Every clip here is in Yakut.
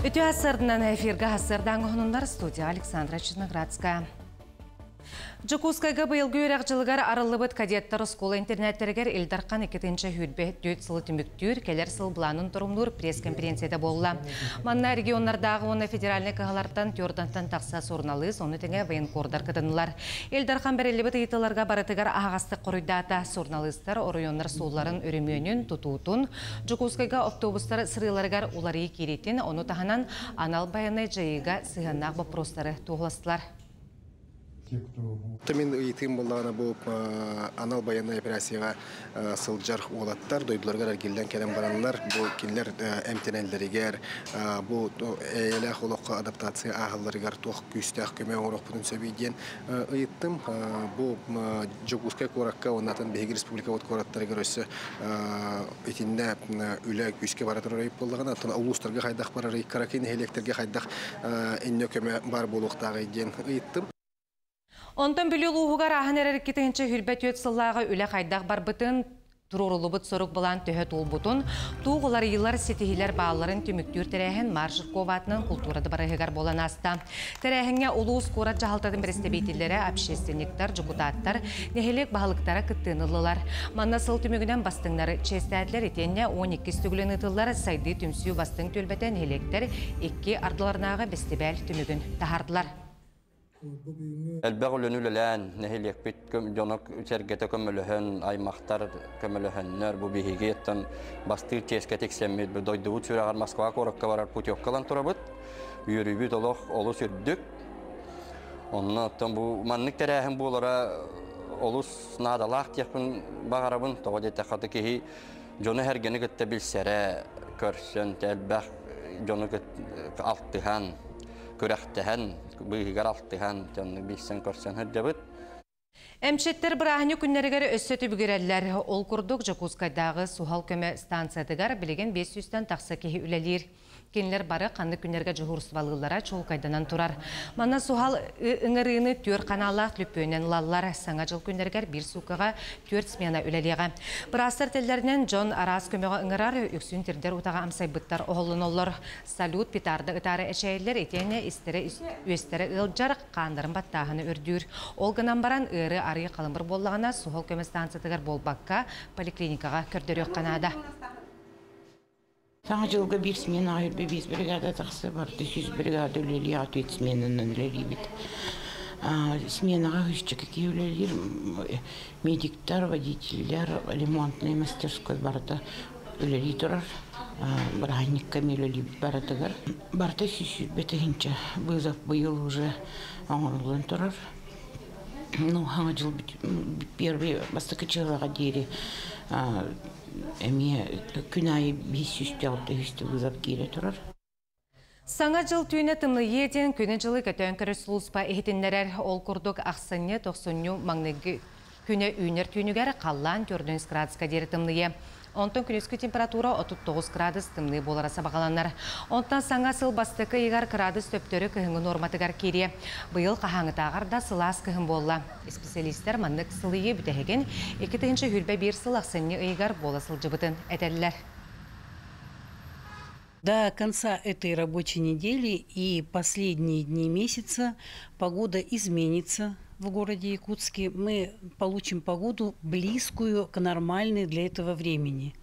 Үтүө сарсыарданан, эфиргэ Сарсыардааҥҥы сонуннар, студия Александра Черноградская. Дьокуускайга быйылгы үөрэх дьылыгар арыллыбыт кадеттар оскуола интернаттарыгар Ил Дархан 2024 сылы түмүктүүр, кэлэр сыл былаанын торумнуур пресс-конференцията буолла. Манна регионнардааҕы уонна федеральнай кыһалартан 4-тан тахса суруналыыс, ону тэҥэ военкордар кытыннылар. Ил Дархан бэриллибит ыйытыыларга барытыгар аһаҕастык хоруйдаата. Суруналыыстар оройуоннар суолларын өрөмүөнүн, тутуутун, Дьокуускайга автобустар сырыыларыгар уларыйыы киириитин, ону таһынан анал байыаннай дьайыыга сыһыаннаах боппуруостары туоһуластылар. Мин ыйытыым буоллаҕына бу анал байыаннай операцияҕа сылдьар уолаттар дойдуларыгар эргиллэн кэлэн бараннар бу кинилэр эмтэнэллэригэр бу эйэлээх олоххо адаптация ааһалларыгар туох күүстээх көмө оҥоруохпутун сөбүй диэн ыйыттым. Бу Дьокуускай куоракка уонна атын биһиги республикабыт куораттарыгар өссө итиннэ үлэ күүскэ бара турар буоллаҕына, оттон улуустарга хайдах барарый, кыракый нэһилиэктэргэ хайдах инньэ көмө баар буолуохтааҕый диэн ыйыттым. Онтон Бүлүү улууһугар ааһан эрэр 2024 сыллааҕы үлэ хайдах барбытын, туруоруллубут сорук былаан төһө туолбутун, туох уларыйыылар, ситиһиилэр баалларын түмүктүүр тэрээһин Марк Жирков аатынан култуура дыбарыаһыгар буолан ааста. Тэрээһиҥҥэ улуус куорат дьаһалтатын бэрэстэбиитэллэрэ, общественниктар, дьокутааттар, нэһилиэк баһылыктара кыттыыны ыллылар. Манна сыл түмүгүнэн бастыҥнары чиэстээтилэр итиэннэ 12 төгүлүн ыытыллар Сайдыы түмсүү бастыҥ түөлбэтэ нэһилиэктэр икки ардыларынааҕы бэстибээл түмүгүн таһаардылар. Элбэх үлэни үлэлээн, нэһилиэкпит дьоно сэргэтэ көмөлөһөн, аймахтар көмөлөһөннөр, бу биһиги оттон бастыыр чиэскэ тиксэммит, бу дойдубут сүрэҕэр Москва куоракка барар путевка ылан турабыт. Үөрүүбүт олох олус үрдүк. Онно оттон бу маннык тэрээһин буолара олус наадалаах диэхпин баҕарабын. Тоҕо диэтэххэ киһи дьону эргэни кытта билсэрэ, көрсөн, элбэх дьону кытта алтыһан, күрэхтэһэн, быыһыгар алтыһан, дьону билсэн көрсөн сылдьабыт. Эмчиттэр бырааһынньык күннэригэр өссө түбүгүрэллэр. Ол курдук Дьокуускайдааҕы суһал көмө станциятыгар билигин 500-тэн тахса киһи үлэлиир. Кинилэр бары ханнык күннэргэ дьуһуурустубалыыллара чуолкайданан турар. Манна суһал ыҥырыыны түөрт ханаалаах түлүпүөнүнэн ылаллар. Саҥа дьыл күннэригэр биир сууккаҕа түөрт смена үлэлиэҕэ. Быраастар этэллэринэн, дьон араас көмөҕө ыҥырар, үксүн тирдэр утаҕа амсайбыттар оһоллоноллор. Салют петарда ытаары эчэйэллэр, итиэннэ истэрэ үөстэрэ ыалдьар, хааннарын баттааһына үрдүүр. Ол гынан баран, ыарыы арыый халымыр буоллаҕына, суһал көмө станциятыгар буолбакка, поликлиникаҕа көрдөрүөххэ наада. Саҥа дьылга биир сменаҕа биэс бригада тахса барда, 100 бригада үлэлиэҕэ, түөрт сменанан үлэлиибит. Сменаҕа үсчэкэ киһи үлэлиир, медиктар, водителлэр, ремонтный мастерской барыта үлэлии турар. Бырааһынньыкка эмиэ үлэлиибит барытыгар. Барыта 120 тыһыынча вызов быйыл уже оҥоруллан турар. Ну, саҥа дьыл первый бастакы чыһылаҕа диэри эмиэ күн аайы 506 вызов киирэ турар. Саҥа дьыл түүнэ тымныйыа диэн күнү-дьылы көтөөн көрөр сулууспа иһитиннэрэр. Ол курдук ахсынньы, тохсунньу маҥнайгы күнэ үүнэр түүнүгэр халлаан 4 градуска диэри тымныйыа. Онтон күнүскү температура 39 градус тымныы буолара сабаҕаланар. Онтон саҥа сыл бастакы ыйыгар градус төптөрү кыһыҥҥы нуорматыгар киириэ. Быйыл хаһааҥҥытааҕар да сылаас кыһын буолла. Исписэлиистэр маннык сылыйыы бүтэһигин 2021 сыл ахсынньы ыйыгар буола сылдьыбытын этэллэр. До конца этой рабочей недели и последние дни месяца погода изменится в городе Якутске. Мы получим погоду, близкую к нормальной для этого времени.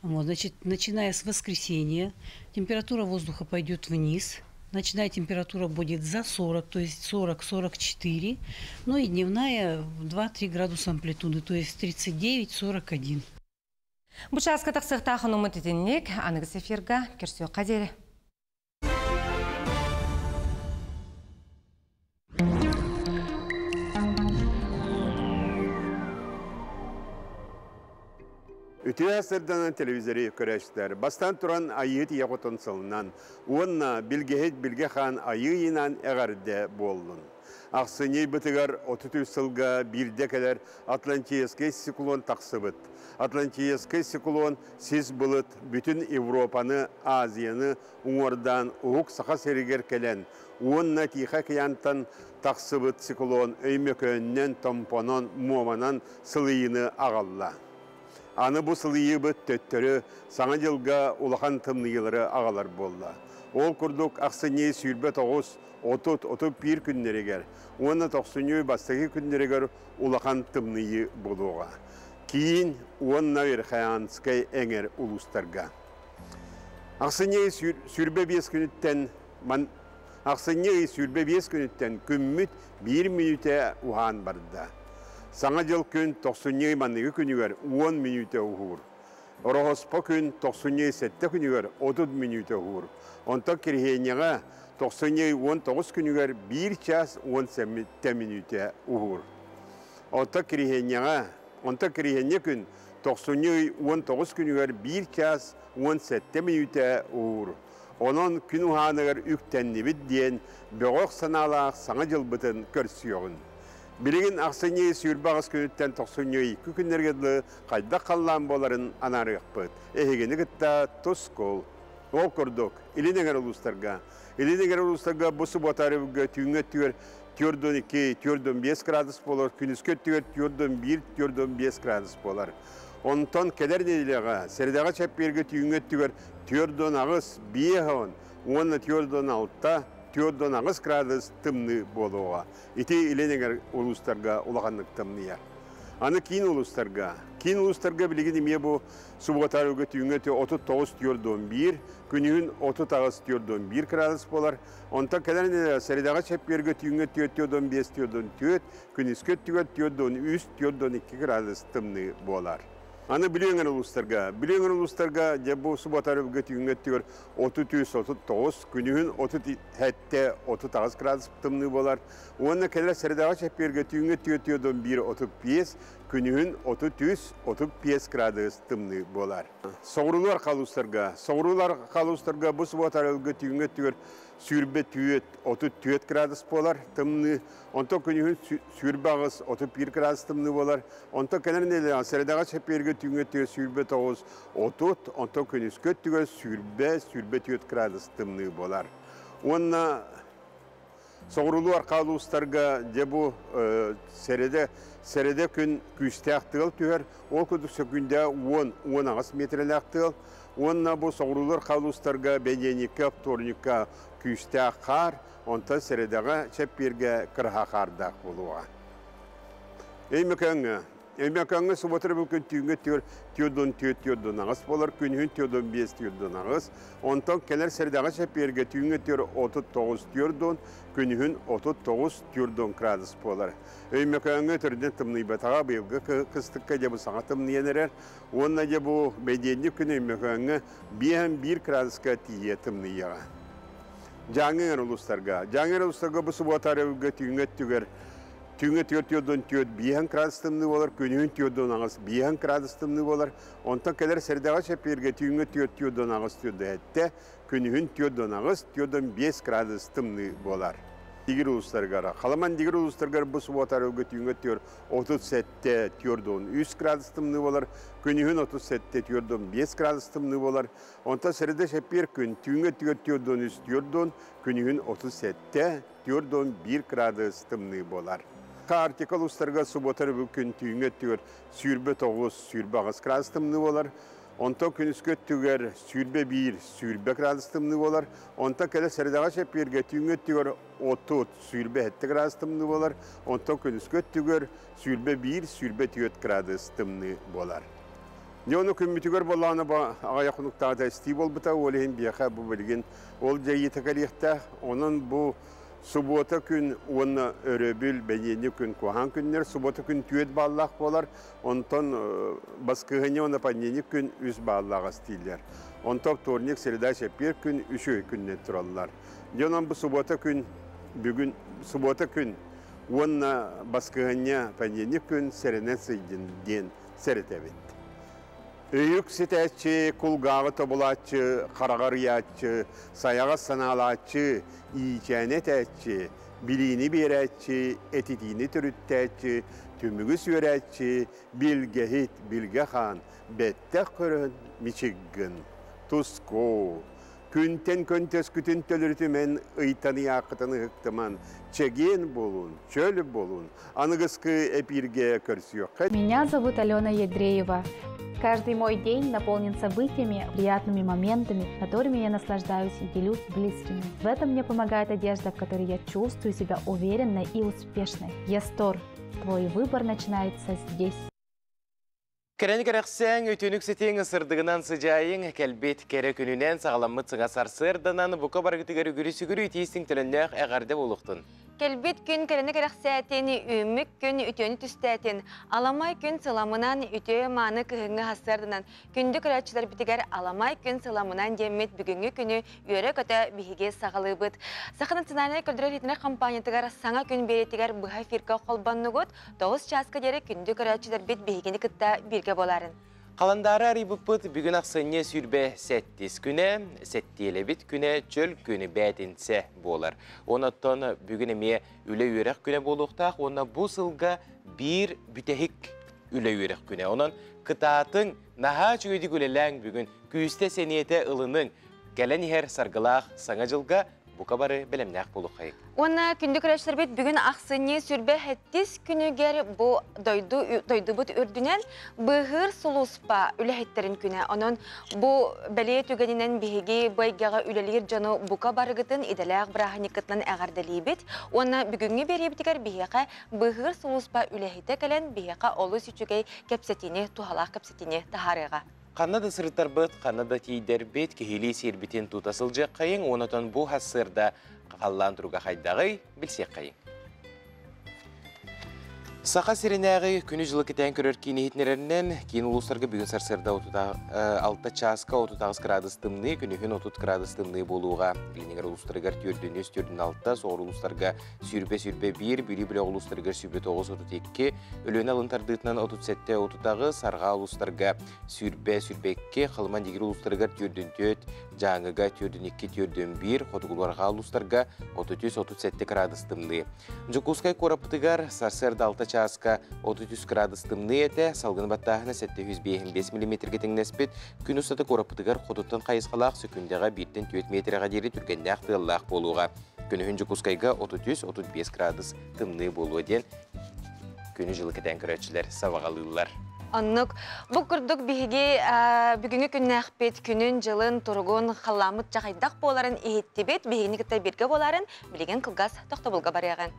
Вот, значит, начиная с воскресенья температура воздуха пойдет вниз. Ночная температура будет за 40, то есть 40-44. Ну и дневная 2-3 градуса амплитуды, то есть 39-41. Бу чааска тахсыахтаах сонуммут итинник, аныгыс эфиргэ көрсүөххэ диэри. Үтүө сарсыарданан, телевизори көрөөччүлэр. Бастаан туран Айыы Ийэ Хотун сылынан уонна Билгэһит Билгэ Хаан Айыы ыйынан эҕэрдэ буоллун. Ахсынньы ыйбытыгар 33 сылга биирдэ кэлэр Атлантическай циклон тахсыбыт. Атлантическай циклон сис былыт бүтүн Европаны, Азияны уҥуордаан уһук Саха сиригэр кэлэн уонна Тихо океантан тахсыбыт циклон Өймөкөөннөн, Томпонон, Муоманан сылыйыыны аҕалла. Аны бу сылыйыыбыт төттөрү Саҥа дьылга улахан тымныйыылары аҕалар буолла. Ол курдук ахсынньы 29, 30, 31 күннэригэр уонна тохсунньу бастакы күннэригэр улахан тымныйыы буолуоҕа. Киин уонна Верхоянскай эҥэр улуустарга. Ахсынньы 25 күнүттэн Ахсынньы ый 25 күнүттэн күммүт биир мүнүүтэ уһаан барда. Саҥа дьыл күн тохсунньу ый манныгы күнүгэр 10 мүнүүтэ уһуур. Ороһоспо күн тохсунньу ый 7 күнүгэр 30 мүнүүтэ уһуур. Онтон Кириһиэнньэҕэ тохсунньу ый 19 күнүгэр 1 час 17 мүнүүтэ уһуур. Онтон Кириһиэнньэҕэ онтон Кириһиэнньэ күн тохсунньу ый 19 күнүгэр 1 час 17 мүнүүтэ уһуур. Онон күн уһааныгар үктэннибит диэн бөҕөх санаалаах Саҥа дьылбытын көрсүөҕүн. Билигин ахсынньы 28 күнүттэн тохсунньу 2 күннэргэ дылы хайдах халлаан буоларын анаарыахпыт. Эһигини кытта тускул. Ол курдук, Илин эҥэр улуустарга. Илин эҥэр улуустарга бу субуота өрөбүлгэ түүҥҥү өттүгэр 4,2, 4,5 градус буолар, күнүскү өттүгэр 4,1, 4,5 градус буолар. Онтон кэлэр нэдиэлэҕэ, сэрэдэҕэ чэппиэргэ түүҥҥү өттүгэр 4,8, 5 уонна 4,6, 4,8 градус тымныы буолуоҕа. Ити илин эҥэр улуустарга улаханнык тымныйар. Аны киин улуустарга. Киин улуустарга билигин эмиэ бу субуотарыга түүҥҥү өттү 39,41, күнүһүн 38,41 градус буолар. Онтон кэлэр нэдиэлэҕэ сэрэдэҕэ чэппиэргэ түүҥҥү өттүгэр 45,4, күнүскү өттүгэр 43, 42 градус тымныы буолар. Аны Бүлүү эҥэр улуустарга. Бүлүү эҥэр улуустарга дьэ бу субуота өрөбүлгэ түүҥҥү өттүгэр 33, 39, күнүһүн 37, 38 градус тымныы буолар. Уонна кэлэр сэрэдэҕэ чэппиэргэ түүҥҥү өттүгэр 41, 35, күнүһүн 33, 35 градус тымныы буолар. Соҕуруулар халуустарга. Соҕуруулар халуустарга бу субуота өрөбүлгэ түүҥҥү өттүгэр 24, 34 градус буолар тымныы. Онтон күнүһүн 28, 31 градус тымныы буолар. Онтон кэлэр нэдиэлэҕэ сэрэдэҕэ чэппиэргэ түүҥҥү өттүгэр 29, 30, онтон күнүскү өттүгэр 20, 24 градус тымныы буолар. Уонна соҕуруулуу арҕаа улуустарга дьэ бу сэрэдэ сэрэдэ күн күүстээх тыал түһэр. Ол курдук сөкүүндэ 10, 18 миэтэрэлээх тыал. Уонна бу соҕуруулуу арҕаа улуустарга бэнидиэнньиккэ, вторникка күүстээх хаар, онтон сэрэдэҕэ чэппиэргэ кыраһа хаардаах буолуоҕа. Өймөкөөҥҥө. Өймөкөөҥҥө субуота бу күн түүҥҥү өттүгэр 44 48 буолар, күнүһүн 45 48. Онтон кэлэр сэрэдэҕэ чэппиэргэ түүҥҥү өттүгэр 39 40, күнүһүн 39 40 градус буолар. Өймөкөөҥҥө төрдүн тымныйбатаҕа быйылгы кыстыкка дьэ бу саҥа тымныйан эрэр. Уонна дьэ бу бэйдиэнньик күн Өймөкөөҥҥө 5 градуска тиийэ тымныйыаҕа. Дьааҥы эҥэр улуустарга. Дьааҥы эҥэр улуустарга бу субуота өрөбүлгэ түүҥҥү өттүгэр түүҥҥү өттүгэр 44 5 градус тымныы буолар, күнүһүн 48 5 градус тымныы буолар. Онтон кэлэр сэрдэҕэ чэппиэргэ түүҥҥү өттүгэр 48 47, күнүһүн 48 45 градус тымныы буолар. Дигир улуустарыгар, Халаман Дигир улуустарыгар бу субуота өрөбүлгэ түүҥҥү өттүгэр 37 43 градус тымныы буолар, күнүһүн 37 45 градус тымныы буолар. Онтон сэрэдэ чэппиэр күн түүҥҥү өттүгэр 43 40, күнүһүн 37 41 градус тымныы буолар. Арктика улуустарыгар субуота өрөбүл күн түүҥҥү өттүгэр 29 28 градус тымныы буолар. Онтон күнүскү өттүгэр 21 20 градус тымныы буолар. Онтон кэлэр сэрэдэҕэ чэппиэргэ түүҥҥү өттүгэр 30 27 градус тымныы буолар. Онтон күнүскү өттүгэр 21 24 градус тымныы буолар. Дьэ ону күммүтүгэр буоллаҕына бу аҕыйах хонуктааҕыта эстии буолбута, ол иһин биһиэхэ бу билигин ол дьайыыта кэлиэхтээх. Онон бу субуота күн уонна өрөбүл, бэнидиэнньик күн куһаҕан күннэр. Субуота күн 4 бааллаах буолар, онтон баскыһыанньа уонна понедельник күн 3 бааллаах эстииллэр. Онтон вторник, среда, чэппиэр күн үчүгэй күннэр тураллар. Дьэ онон бу субуота күн бүгүн субуота күн уонна баскыһыанньа, понедельник күн сэрэнэн сылдьын диэн сэрэтэбит. Өйүк ситээччи, кулгааҕы тобулааччы, хараҕы арыйааччы, сайаҕас санаалааччы, иичээни этээччи, билиини биэрээччи, этитиини төрүттээччи, түмүгү сүөрээччи, билгэһит, билгэ хаан, бэттэх көрөн мичик гын. Тускул. Күнтэн көнтөскүтүн төлөрүтүмэн, ыйтан ыйааххытын ыһыктыман, чэгиэн буолун, чөл буолун, аныгыскы эпииргэ көрсүөххэ. Меня зовут Алена Ядреева. Каждый мой день наполнен событиями, приятными моментами, которыми я наслаждаюсь и делюсь с близкими. В этом мне помогает одежда, в которой я чувствую себя уверенной и успешной. Ястор. Твой выбор начинается здесь. Кэрэни кэрэхсээн, үтүөнү үксэтиҥ, сырдыгынан сыдьаайыҥ, кэлбит кэрэ күнүнэн саҕаламмыт саҥа сарсыарданан бука барыгытыгар үгүрү-сүгүрү итии-истиҥ төлөннөөх эҕэрдэ буолуохтун. Кэлбит күн кэрэни кэрэхсээтин, үүммүт күн үтүөнү түстээтин, аламай күн сыламынан үтүө-мааны кыһыҥҥы сарсыарданан күндү көрөөччүлэрбитигэр аламай күн сыламынан диэммит бүгүҥҥү күнү үөрэ-көтө биһиги саҕалыыбыт. Саха национальнай көрдөрөр-иһитиннэрэр хампаанньатыгар саҥа күн биэриитигэр быһа эфиргэ холбоннугут, 9 чааска диэри күндү көрөөччүлэрбит биһигини кытта бииргэ буоларын. Халандаары арыйбыппыт бүгүн ахсынньы сүүрбэ сэттис күнэ, сэттиэлэбит күнэ чөл күнү бээтинсэ буолар. Онон бүгүн эмиэ үлэ-үөрэх күнэ буолуохтаах уонна бу сылга биир бүтэһик үлэ-үөрэх күнэ. Онон кытаатыҥ, наһаа үчүгэйдик үлэлээҥ бүгүн, күүстэ сэниэтэ ылыныҥ, кэлэн иһэр саргылаах Саҥа дьылга бука бары бэлэмнээх буолуоххайыҥ. Уонна күндү көрөөччүлэрбит бүгүн ахсынньы сүрбэ хэттис күнүгэр бу дойду дойдубут үрдүнэн быыһыыр сулууспа үлэһиттэрин күнэ. Онон бу бэлиэ түгэнинэн биһиги бу эйгэҕэ үлэлиир дьону бука барыгытын идэлээх бырааһынньыккытынан эҕэрдэлиибит. Уонна бүгүҥҥү биэриибитигэр биһиэхэ быыһыыр сулууспа үлэһитэ кэлэн биһиэхэ олус үчүгэй кэпсэтиини, туһалаах кэпсэтиини таһаарыаҕа. Ханна да сырыттарбыт, ханна да тиийдэрбит, киһилии сиэрбитин тута сылдьыаххайыҥ, онотон бу сарсыарда халлаан туруга хайдаҕый, билсиэххэйиҥ. Саха сиринээҕи күнү-дьылы кэтээн көрөр киин иһитиннэрэринэн, киин улуустарга бүгүн сарсыарда 6 чааска 38 градус тымныы, күнүһүн 30 градус тымныы буолуоҕа. Илиниҥэр улуустарыгар 4 4 6, соҕуруу улуустарга 20-21, Бүлүү бөлөх улуустарыгар 29-32, Өлүөнэ алын тардыытынан 37-38, Арҕаа улуустарга 20-22, Халыма Индигир улуустарыгар 44, Дьааҥыга 42-41, Хотугулуу-Арҕаа улуустарга 33-37 градус тымныы. Дьокуускай куораппытыгар сарсыарда 6 чааска 33 градус тымныы этэ, салгын баттааһына 755 миллиметргэ тэҥнэспит. Күн устата куораппытыгар хотуттан хайысхалаах сөкүүндэҕэ 1-тэн 4 миэтэрэҕэ диэри түргэннээх тыаллаах буолуоҕа. Күнүһүн Дьокуускайга 33-35 градус тымныы буолуо диэн күнү-дьылы кэтээн көрөөччүлэр сабаҕалыыллар. Оннук. Бу курдук биһиги бүгүҥҥү күннээхпит күнүн-дьылын, туругун, халлааммыт дьаһайдах буоларын иһиттибит. Биһигини кытта бииргэ буоларын билигин кылгас тохтобулга барыаҕыҥ.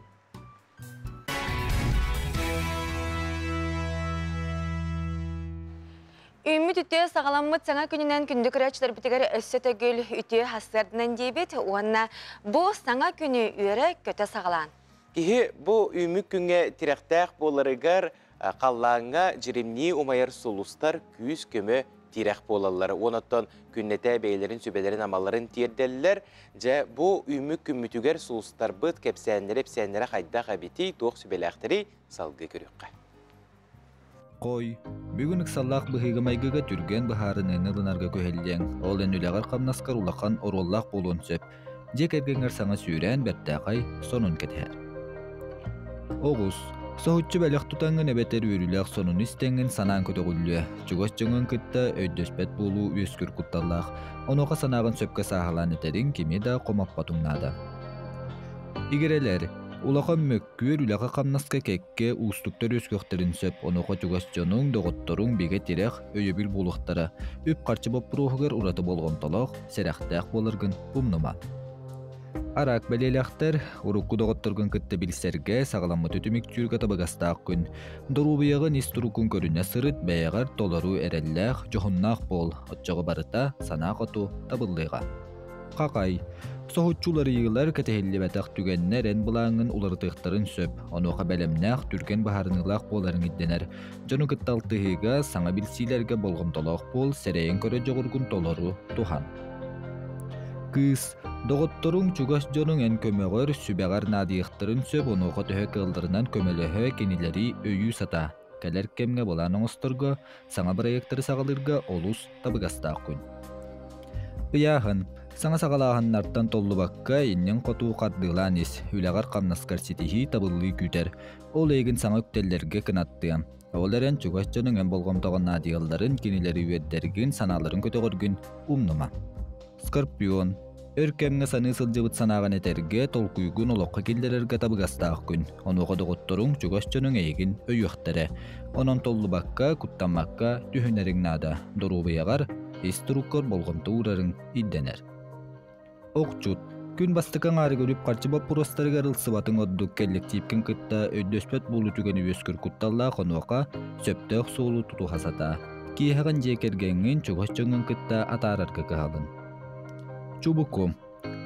Үүммүт үтүө саҕаламмыт саҥа күнүнэн күндү көрөөччүлэрбитигэр өссө төгүл үтүө сарсыарданан диэбит уонна бу саҥа күнү үөрэ-көтө саҕалаан. Киһи бу үүммүт күҥҥэ тирэхтээх буоларыгар халлааҥҥа дьиримнии умайар сулустар күүс-көмө тирэх буолаллар. Онон күннэтэ бэйэлэрин сүбэлэрин-амаларын тиэрдэллэр. Дьэ, бу үүммүт күммүтүгэр сулустарбыт кэпсээннэрэ-ипсээннэрэ хайдах эбитий, туох сүбэлээхтэрий салгыы көрүөххэ. Хой, бүгүн ыксаллаах быһыыга-майгыга түргэн быһаарыныыны ылынарга күһэллиэҥ. Ол эн үлэҕэр-хамнаскар улахан оруоллаах буолуон сөп. Дьиэ кэргэҥҥэр саҥа сүүрээн бэртээхэй сонун кэтэһэр. Оҕус, соһуччу бэлэх тутаҥҥын эбэтэр үөрүүлээх сонуну истэҥҥин санаан көтөҕүллүө. Чугас дьоҥҥун кытта өйдөспөт буолуу үөскүүр кутталлаах. Онуоха санааҕын сөпкө сааһылаан этэриҥ кими да хомоппотуҥ наада. Игирэлэр, улахан мөккүөр үлэҕэ-хамнаска кэккэ уустуктар үөскүөхтэрин сөп. Онуоха чугас дьонуҥ, доҕотторуҥ бигэ тирэх, өйөбүл буолуохтара. Үп-харчы боппуруоһугар ураты болҕомтолоох, сэрэхтээх буоларгын умнума. Араак бэлиэлээхтэр, урукку доҕотторгун кытта билсэргэ, саҕаламмыты түмүктүүргэ табыгастаах күн. Доруобуйаҕын ис туруккун көрүнэ сырыт, бэйэҕэр толору эрэллээх, дьоһуннаах буол, оччоҕо барыта санаа хоту табыллыаҕа. Хахай. Соһуччу уларыйыылар кэтэһиллибэтэх түгэннэр эн былааҥҥын уларытыахтарын сөп. Онуоха бэлэмнээх, түргэн быһаарыныылаах буоларыҥ ирдэнэр. Дьону кытта алтыһыыга, саҥа билсиилэргэ болҕомтолоох буол, сэрэйэн көрө дьоҕургун толору туһан. Кыыс, доҕотторуҥ, чугас дьонуҥ эн көмөҕөр, сүбэҕэр наадыйыахтарын сөп, онуоха төһө кыалларынан көмөлөһө, кинилэри өйүү сатаа. Кэлэр кэмҥэ былаан оҥосторго, саҥа бырайыактары саҕалыырга олус табыгастаах күн. Ыйааһын. Саҥа саҕалааһыннартан толлубакка, инниҥ хоту хардыылаан ис, үлэҕэр-хамнаскар ситиһии, табыллыы күүтэр. Ол эйигин саҥа үктэллэргэ кынаттыа. Ол эрэн чугас дьонуҥ эн болҕомтоҕун наадыйалларын, кинилэри үөрдэргин, санааларын көтөҕөргүн умнума. Скорпион. Өр кэмҥэ саныы сылдьыбыт санааҕын этэргэ, толкуйгун олоххо киллэрэргэ табыгастаах күн. Онуоха доҕотторуҥ, чугас дьонуҥ эйигин өйүөхтэрэ. Онон толлубакка, куттаммакка түһүнэриҥ наада. Доруобуйаҕар, ис туруккар болҕомто уурарыҥ ирдэнэр. Охчут Күн бастакы аҥаарыгар үп-харчы боппуруостарыгар ылсыбатыҥ ордук кэллэктиипкин кытта өйдөспөт буолуу түгэни үөскүүр кутталлаах онуоха сөптөөх суолу тутуһа сатаа. Киэһэҕин дьиэ кэргэҥҥин, чугас дьоҥҥун кытта атаарарга кыһалын. Чубуку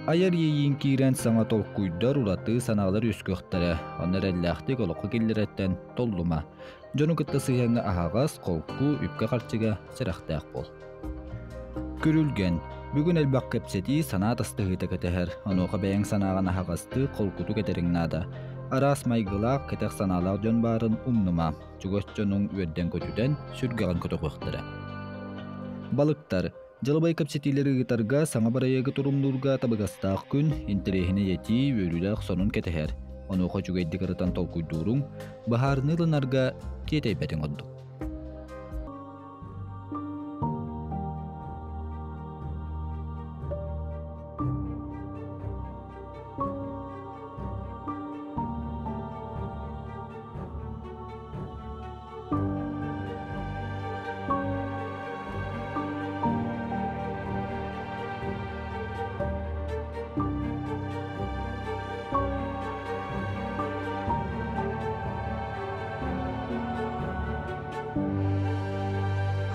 Айар иэйииҥ киирэн саҥа толкуйдар, ураты санаалар үөскүөхтэрэ. Онно эрэллээхтик олоххо киллэрэттэн толлума. Дьону кытта сыһыаҥҥа аһаҕас, холку, үпкэ-харчыга сэрэхтээх буол. Күрүлгэн. Бүгүн элбэх кэпсэтии, санаа тастыһыыта кэтэһэр. Онуоха бэйэҥ санааҕын аһаҕастыы, холкутук этэриҥ наада. Араас майгылаах, кэтэх санаалаах дьон баарын умнума. Чугас дьонуҥ үөрдэн-көтүтэн, сүргэҕин көтөҕүөхтэрэ. Балыктар. Дьылабай кэпсэтиилэри ыытарга, саҥа бырайыагы турумнуурга табыгастаах күн, интэриэһинэй этии, үөрүүлээх сонун кэтэһэр. Онуоха үчүгэйдик ырытан толкуйдууруҥ, быһаарыныы ылынарга тиэтэйбэтиҥ ордук.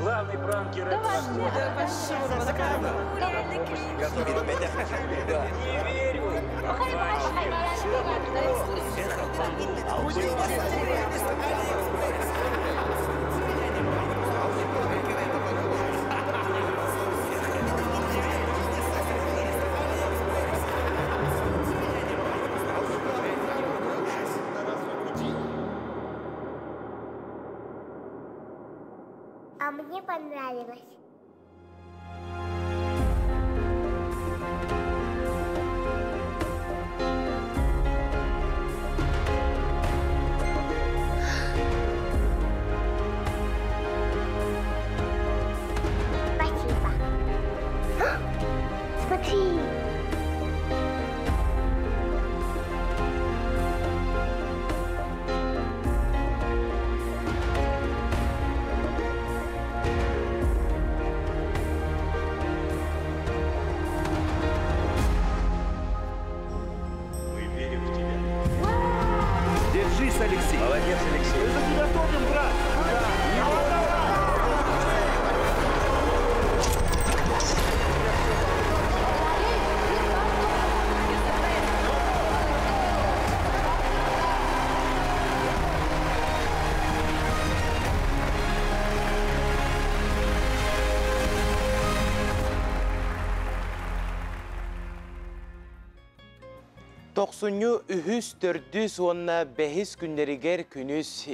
Главный пранкер этого года. Не верю. А мне понравилось. Спасибо. Смотри. Мы верим в тебя. Держись, Алексей. Молодец, Алексей. Мы за тебя топим, брат. Тохсунньу үһүс, төрдүс уонна бэһис күннэригэр күнүс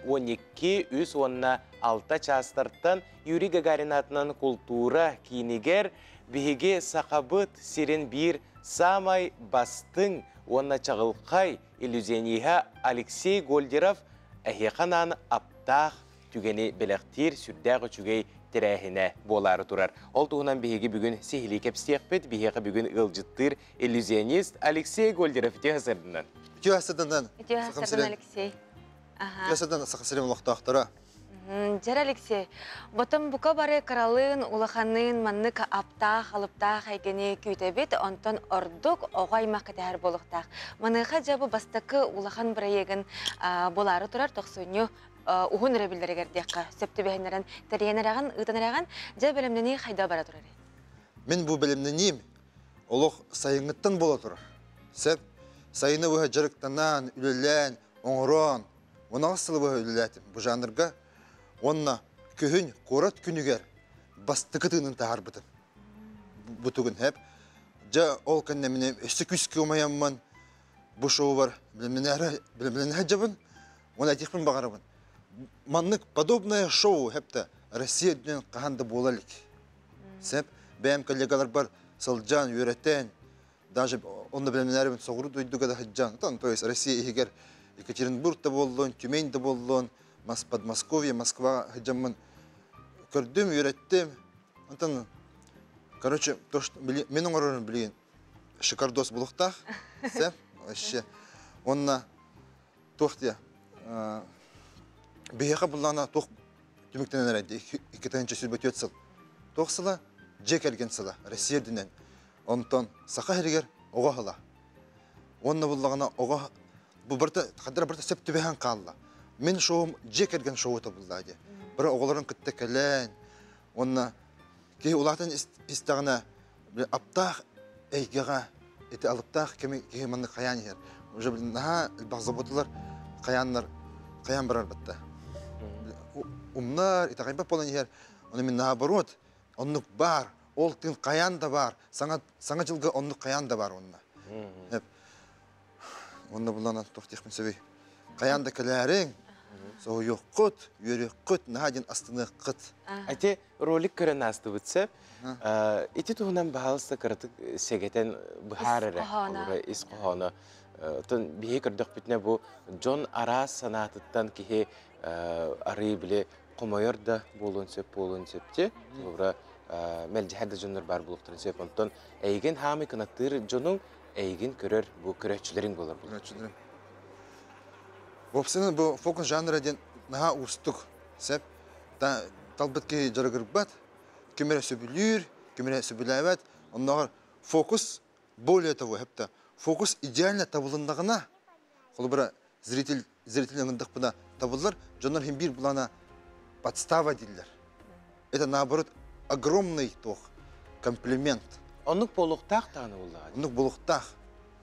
12, үс уонна алта чаастартан Юрий Гагарин аатынан култуура киинигэр биһиги Сахабыт сирин биир саамай бастыҥ уонна чаҕылхай иллюзиониһа Алексей Гольдеров эһиэхэ анаан аптаах түгэни бэлэхтиир сүрдээх үчүгэй тэрээһинэ буолаары турар. Ол туһунан биһиги бүгүн сиһилии кэпсиэхпит. Биһиэхэ бүгүн ыалдьыттыыр иллюзионист Алексей Гольдеров үтүө сырдынан. Үтүө сырдынан. Үтүө сырдынан, Алексей. Үтүө сырдынан Саха сирин олохтоохторо. Дьэр, Алексей, ботом бука бары кыралыын, улаханныын маннык аптаах, алыптаах эйгэни күүтэбит, онтон ордук оҕо аймах кэтэһэр буолуохтаах. Маныаха дьэ бу бастакы улахан бырайыагын булаары турар тохсунньу уһун өрөбүллэригэр диэххэ сөп түбэһиннэрэн тэрийэн эрэҕин, ыытан эрэҕин, дьэ бэлэмнэнии хайда бара турар? Мин бу бэлэмнэниим олох сайыҥҥыттан буола турар. Сөп. Сайыны быһа дьарыктанан, үлэлээн, оҥорон, 16 сылы быһа үлэлээтим бу жанрга. Уонна күһүн куорат күнүгэр бастакы тыынын таһаарбытым. Бу тугун хэп. Дьэ ол кэннэ мин өссө күүскэ умайаммын бу шоубар билимнэнэ дьабын. Уонна этиэхпин баҕарабын. Маннык подобное шоу хэптэ Россия үрдүнэн хаһан да буола илик. Сеп бэйэм коллегаларбар сылдьан, үөрэтэн, даже онно билимнэрибин соҕуруу дойдуга да сылдьан, то есть Россия иһигэр Екатеринбург да буоллун, Тюмень да буоллун, Подмосковье, Москва сылдьаммын көрдүм, үөрэттим. Онтон, короче, то, что мин оҥорорум билигин. шикардос булуктах. Сеп, вообще. Онна туох дия. Биһиэхэ буллаана туох түмүктэнэн эрэ 2024 сыл. Туох сыла? Дьиэ кэргэн сыла, Россия үрдүнэн. Онтон саха сиригэр оҕо сыла. Уонна буллаҕына оҕо бу барыта хадара барыта сөп түбэһэн хаалла. Мин шоум дьиэ кэргэн шоута буллаа дии. Бары оҕолорун кытта кэлэн, уонна киһи улаатан истэҕинэ аптаах эйгэҕэ ити алыптаах кэми киһи маннык хайаан иһэр. Уже наһаа элбэх заботалар хайааннар хайаан барар батта. Умнар, итэҕэйбэт буолан иһэр. Ону мин наоборот, оннук баар, ол тыын хайаан да баар, саҥа саҥа дьылга оннук хайаан да баар онно. Онно булан туох диэхпин сөбүй? Хайаан да кэлээриҥ, соһуйуоххут, үөрүөххүт, наһаа диэн астыныаххыт. Ити ролик көрөн аастыбыт сөп. Ити туһунан баһаалыста кыратык сэгэтэн быһаар эрэ. Ис хоһооно. Оттон биһи көрдөхпүтүнэ бу дьон араас санаатыттан киһи арыы били хомойор да буолуон сөп буолуон сөп ти. Холобура мэлдьэһэр да дьоннор баар буолуохтарын сөп. Онтон эйигин хаамый кынаттыыр дьонуҥ эйигин көрөр бу көрөөччүлэриҥ буолар буолар. Көрөөччүлэриҥ. Вовсенен бу фокус жанра диэн наһаа уустук сөп. Талбыт киһи дьарыгырбат, ким эрэ сөбүлүүр, ким эрэ сөбүлээбэт. Оннооҕор фокус более того, хэпта фокус идеально табылыннаҕына, холобура зритель зритель ыҥырдахпына табыллар, дьоннор хин биир булана подстава дииллэр. Это наоборот огромный туох комплимент. Оннук буолуохтаах даҕаны буоллаҕа. Оннук буолуохтаах.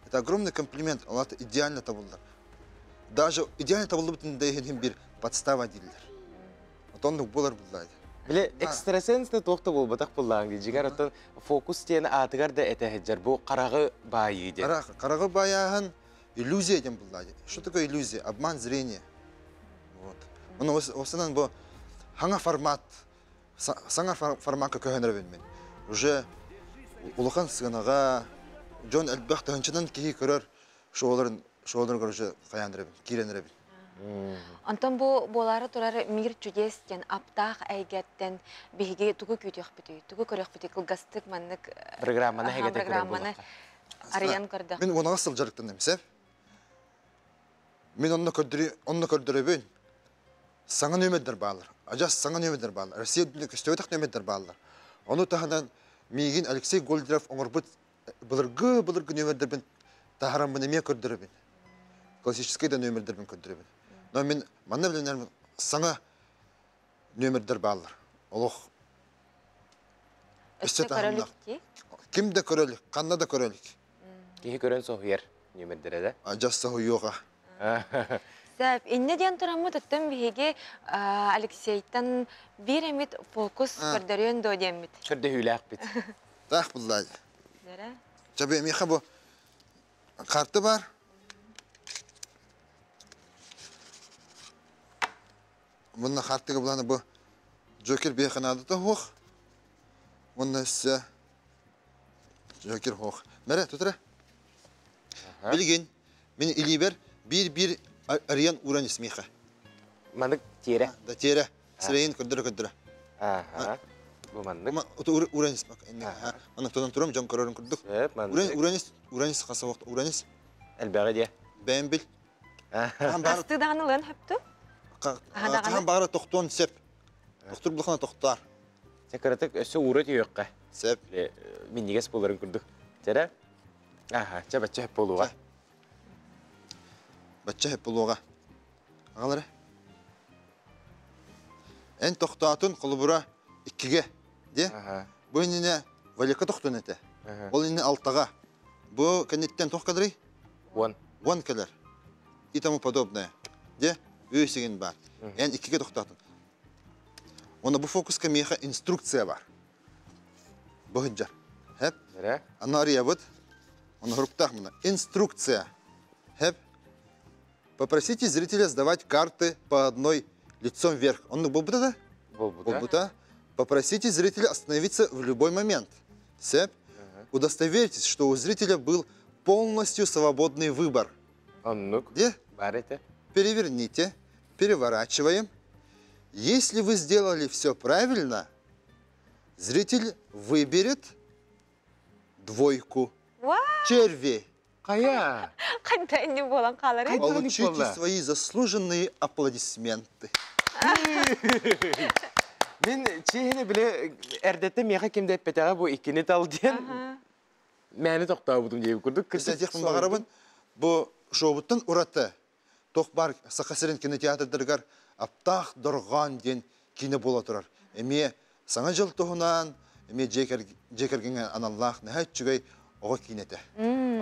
Это огромный комплимент, ол аата идеально табыллар. Даже идеально табыллыбытын да иһин бир подстава дииллэр. Оннук буолар буллаа. Биле экстрасенс да туох да буолбатах буллааҥ дии. Дьиҥэр оттон фокус диэн аатыгар да этэ сылдьар. Бу хараҕы баайыы диэн. Хараҕы баайааһын иллюзия диэн буллаа. Что такое иллюзия? Обман зрения. Вот. Оны осынан бу хаҥа формат саҥа форматка көһөнөрөбүн мин. Уже улахан сыанаҕа дьон элбэх тыһынчанан киһи көрөр шоуларын шоуларын короче хайаан эрэбин, киирэн эрэбин. Онтон бу буолаары турар Мир чудес диэн аптаах эйгэттэн биһиги тугу күүтүөхпүтүй, тугу көрүөхпүтүй кылгастык маннык программаны хэгэтэ программаны арыйан көрдөх. Мин уонаҕа сыл дьарыктанным, сеп. Мин онно көрдөрү онно көрдөрөбүн. Саҥа нүөмэрдэр бааллар. Адьас саҥа нүөмэрдэр бааллар. Россия көстүбэтэх нүөмэрдэр бааллар. Ону таһынан миигин Алексей Гольдеров оҥорбут былыргы былыргы нүөмэрдэрбин таһараммын эмиэ көрдөрөбүн. Классическай да нүөмэрдэрбин көрдөрөбүн. Но мин манна билинэр саҥа нүөмэрдэр бааллар. Олох өссө таһымнаах. Ким да көрөлүк, ханна да көрөлүк. Киһи көрөн соһуйар нүөмэрдэрэ да? Адьас соһуйуоҕа. Сөп, иннэ диэн тураммыт оттон биһиги Алексейтан биир эмит фокус көрдөрүөн дуо диэммит. Көрдөһүүлээхпит. Таах буллаа. Чэ, миэхэ бу карта бар. Мунна хартыга буланы бу Джокер биэхэ наадата суох. Уонна өссө Джокер суох. Мэрэ, тутара. Билигин мин илиибэр биир-биир арыйан ууран ис миэхэ. Маннык тиэрэ. Да тиэрэ. Сирэйин көрдөрө-көрдөрө. Аха. Бу маннык. Ууран ис. Маннык тутан турам дьон көрөрүн курдук. Ууран ис, ууран ис хаса вакыт ууран ис. Элбэҕи диэ. Бэйэм бил. Хастыы даҕаны ылыан сөптү? Хаһан баҕара тохтуон сөп. Тохтур булахана тохтоор. Чэ кыратык өссө уура түһүөххэ. Сөп. Минньигэс буоларын курдук. Чэрэ. Аха, чэ бачча хөп буолуоҕа. Бачча хөп буолуоҕа. Аҕалары. Эн тохтоотун холобура иккигэ диэ. Бу иннинэ Валика тохтун этэ. Ол иннинэ алтаҕа. Бу кэнниттэн туох кэлэрий? Уон. Уон кэлэр. И тому подобное. Де өй бар. Эн иккигэ тохтоотун. Онно бу фокуска миэхэ инструкция бар. Бу сылдьар. Хэп. Аны арыйабыт. Оны хуруктаах мына. Инструкция. Хэп. Попросите зрителя сдавать карты по одной лицом вверх. Он буолбута да? Буолбута. Попросите зрителя остановиться в любой момент. Сеп. Удостоверьтесь, что у зрителя был полностью свободный выбор. Оннук. Где? Бар это. Переверните. Переворачиваем. Если вы сделали все правильно, зритель выберет двойку. Черви. Кая? Кайда инни болан калары? Получите свои заслуженные аплодисменты. Мен чехини биле эрдетте меха кимде эппетеге бу иккини тал диэн. Мәне тоқтаабытым дейбі күрдік. Кстати, бағарабын, бу шоубуттан ураты. Тоқ бар Саха сирин кинотеатрдарыгар Аптаах дорҕоон диэн киинэ буола турар. Эмиэ Саҥа дьыл туһунан, эмиэ дьиэ кэргэҥҥэ аналлаах наһаа үчүгэй оҕо киинэтэ.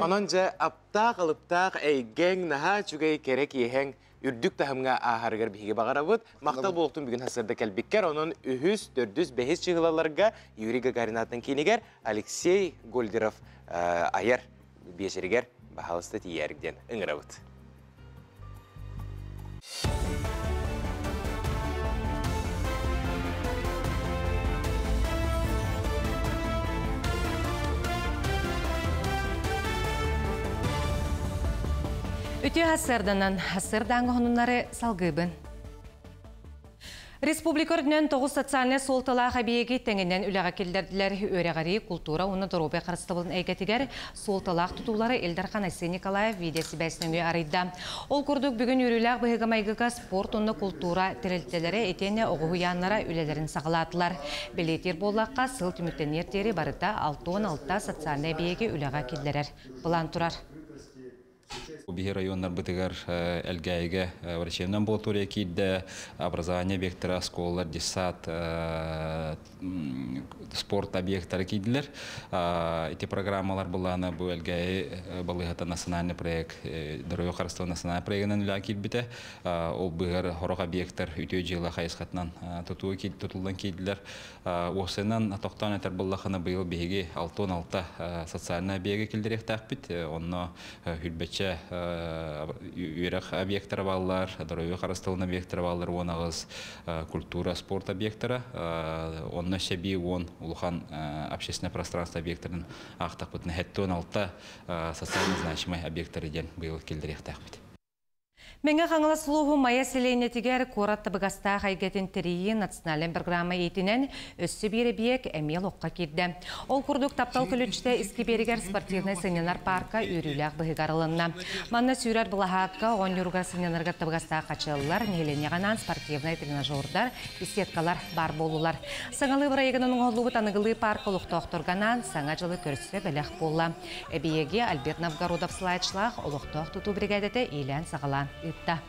Онон дьэ аптаах, алыптаах эйгэҥ, наһаа үчүгэй кэрэ киэһэҥ үрдүк таһымҥа ааһарыгар биһиги баҕарабыт. Махтал буолуохтун бүгүн сарсыарда кэлбиккэр. Онон үһүс, төрдүс, бэһис чыһылаларга Юрий Гагарин аатынан киинигэр Алексей Гольдеров айар биэчэригэр баһаалыста тиийээрик диэн ыҥырабыт. Үтүө сарсыарданан, сарсыардааҥҥы сонуннары салгыыбын. Республика үрдүнэн тоҕус социальнай суолталаах эбийиэги тэҥинэн үлэҕэ киллэрдилэр. Үөрэҕирии, култуура уонна доруобуйа харыстабылын эйгэтигэр суолталаах тутуулары Ил Дархан Айсен Николаев видеосибээс нөҥүө арыйда. Ол курдук бүгүн үөрүүлээх быһыыга-майгыга спорт уонна култуура тэрилтэлэрэ итиэннэ оҕо уһуйааннара үлэлэрин саҕалаатылар. Бэлиэтиир буоллахха, сыл түмүктэниэр диэри барыта 66 социальнай эбийиэги үлэҕэ киллэрэр былаан турар. Биһи районнарбытыгар Элгээйигэ врачебная амбулатория киирдэ, образование объектара, оскуолалар, детсад, спорт объектара киирдилэр. Ити программалар былаана бу Элгээйи балыыһата национальный проект, здоровье харыстабыл национальный проегынан үлэҕэ киирбитэ. Ол быһар хорох объектар үтүө дьыала хайысхатынан тутуу тутуллан киирдилэр. Уопсайынан тохтоон этэр буоллахына, быйыл биһиги 66 социальнай объеги киллэриэхтээхпит. Онно хүрбэччэ үөрэх объектара бааллар, здоровье харыстабылын объектара бааллар, 18 культура, спорт объектара. Онно шеби 10 улахан общественное пространство объектарын аахтахпытына 76 социально значимый объекттары диэн быйыл киллэриэхтээхпит. Мэҥэ Хаҥалас улууһун Майа сэлиэнньэтигэр куорат табыгастаах эйгэтин тэрийии национальнай программа иитинэн өссө биир эбийиэк эмиэ олоххо киирдэ. Ол курдук Таптал көлүччэтэ искибиэригэр спортивнай сынньанар паарка үөрүүлээх быһыыга арылынна. Манна сүүрэр былаһаакка, оонньуурга сынньанарга табыгастаах хачыаллар, нэһилиэнньэҕэ анаан спортивнай тренажердар, беседкалар баар буоллулар. Саҥалыы бырайыагынан оҥоһуллубут аныгылыы паарка олохтоохторго анаан Саҥа дьылы көрсө бэлэх буолла. Эбийиэги Альберт Новгородов слайдшлаах олохтоох тутуу биригээдэтэ иилээн-саҕалаан ыытта.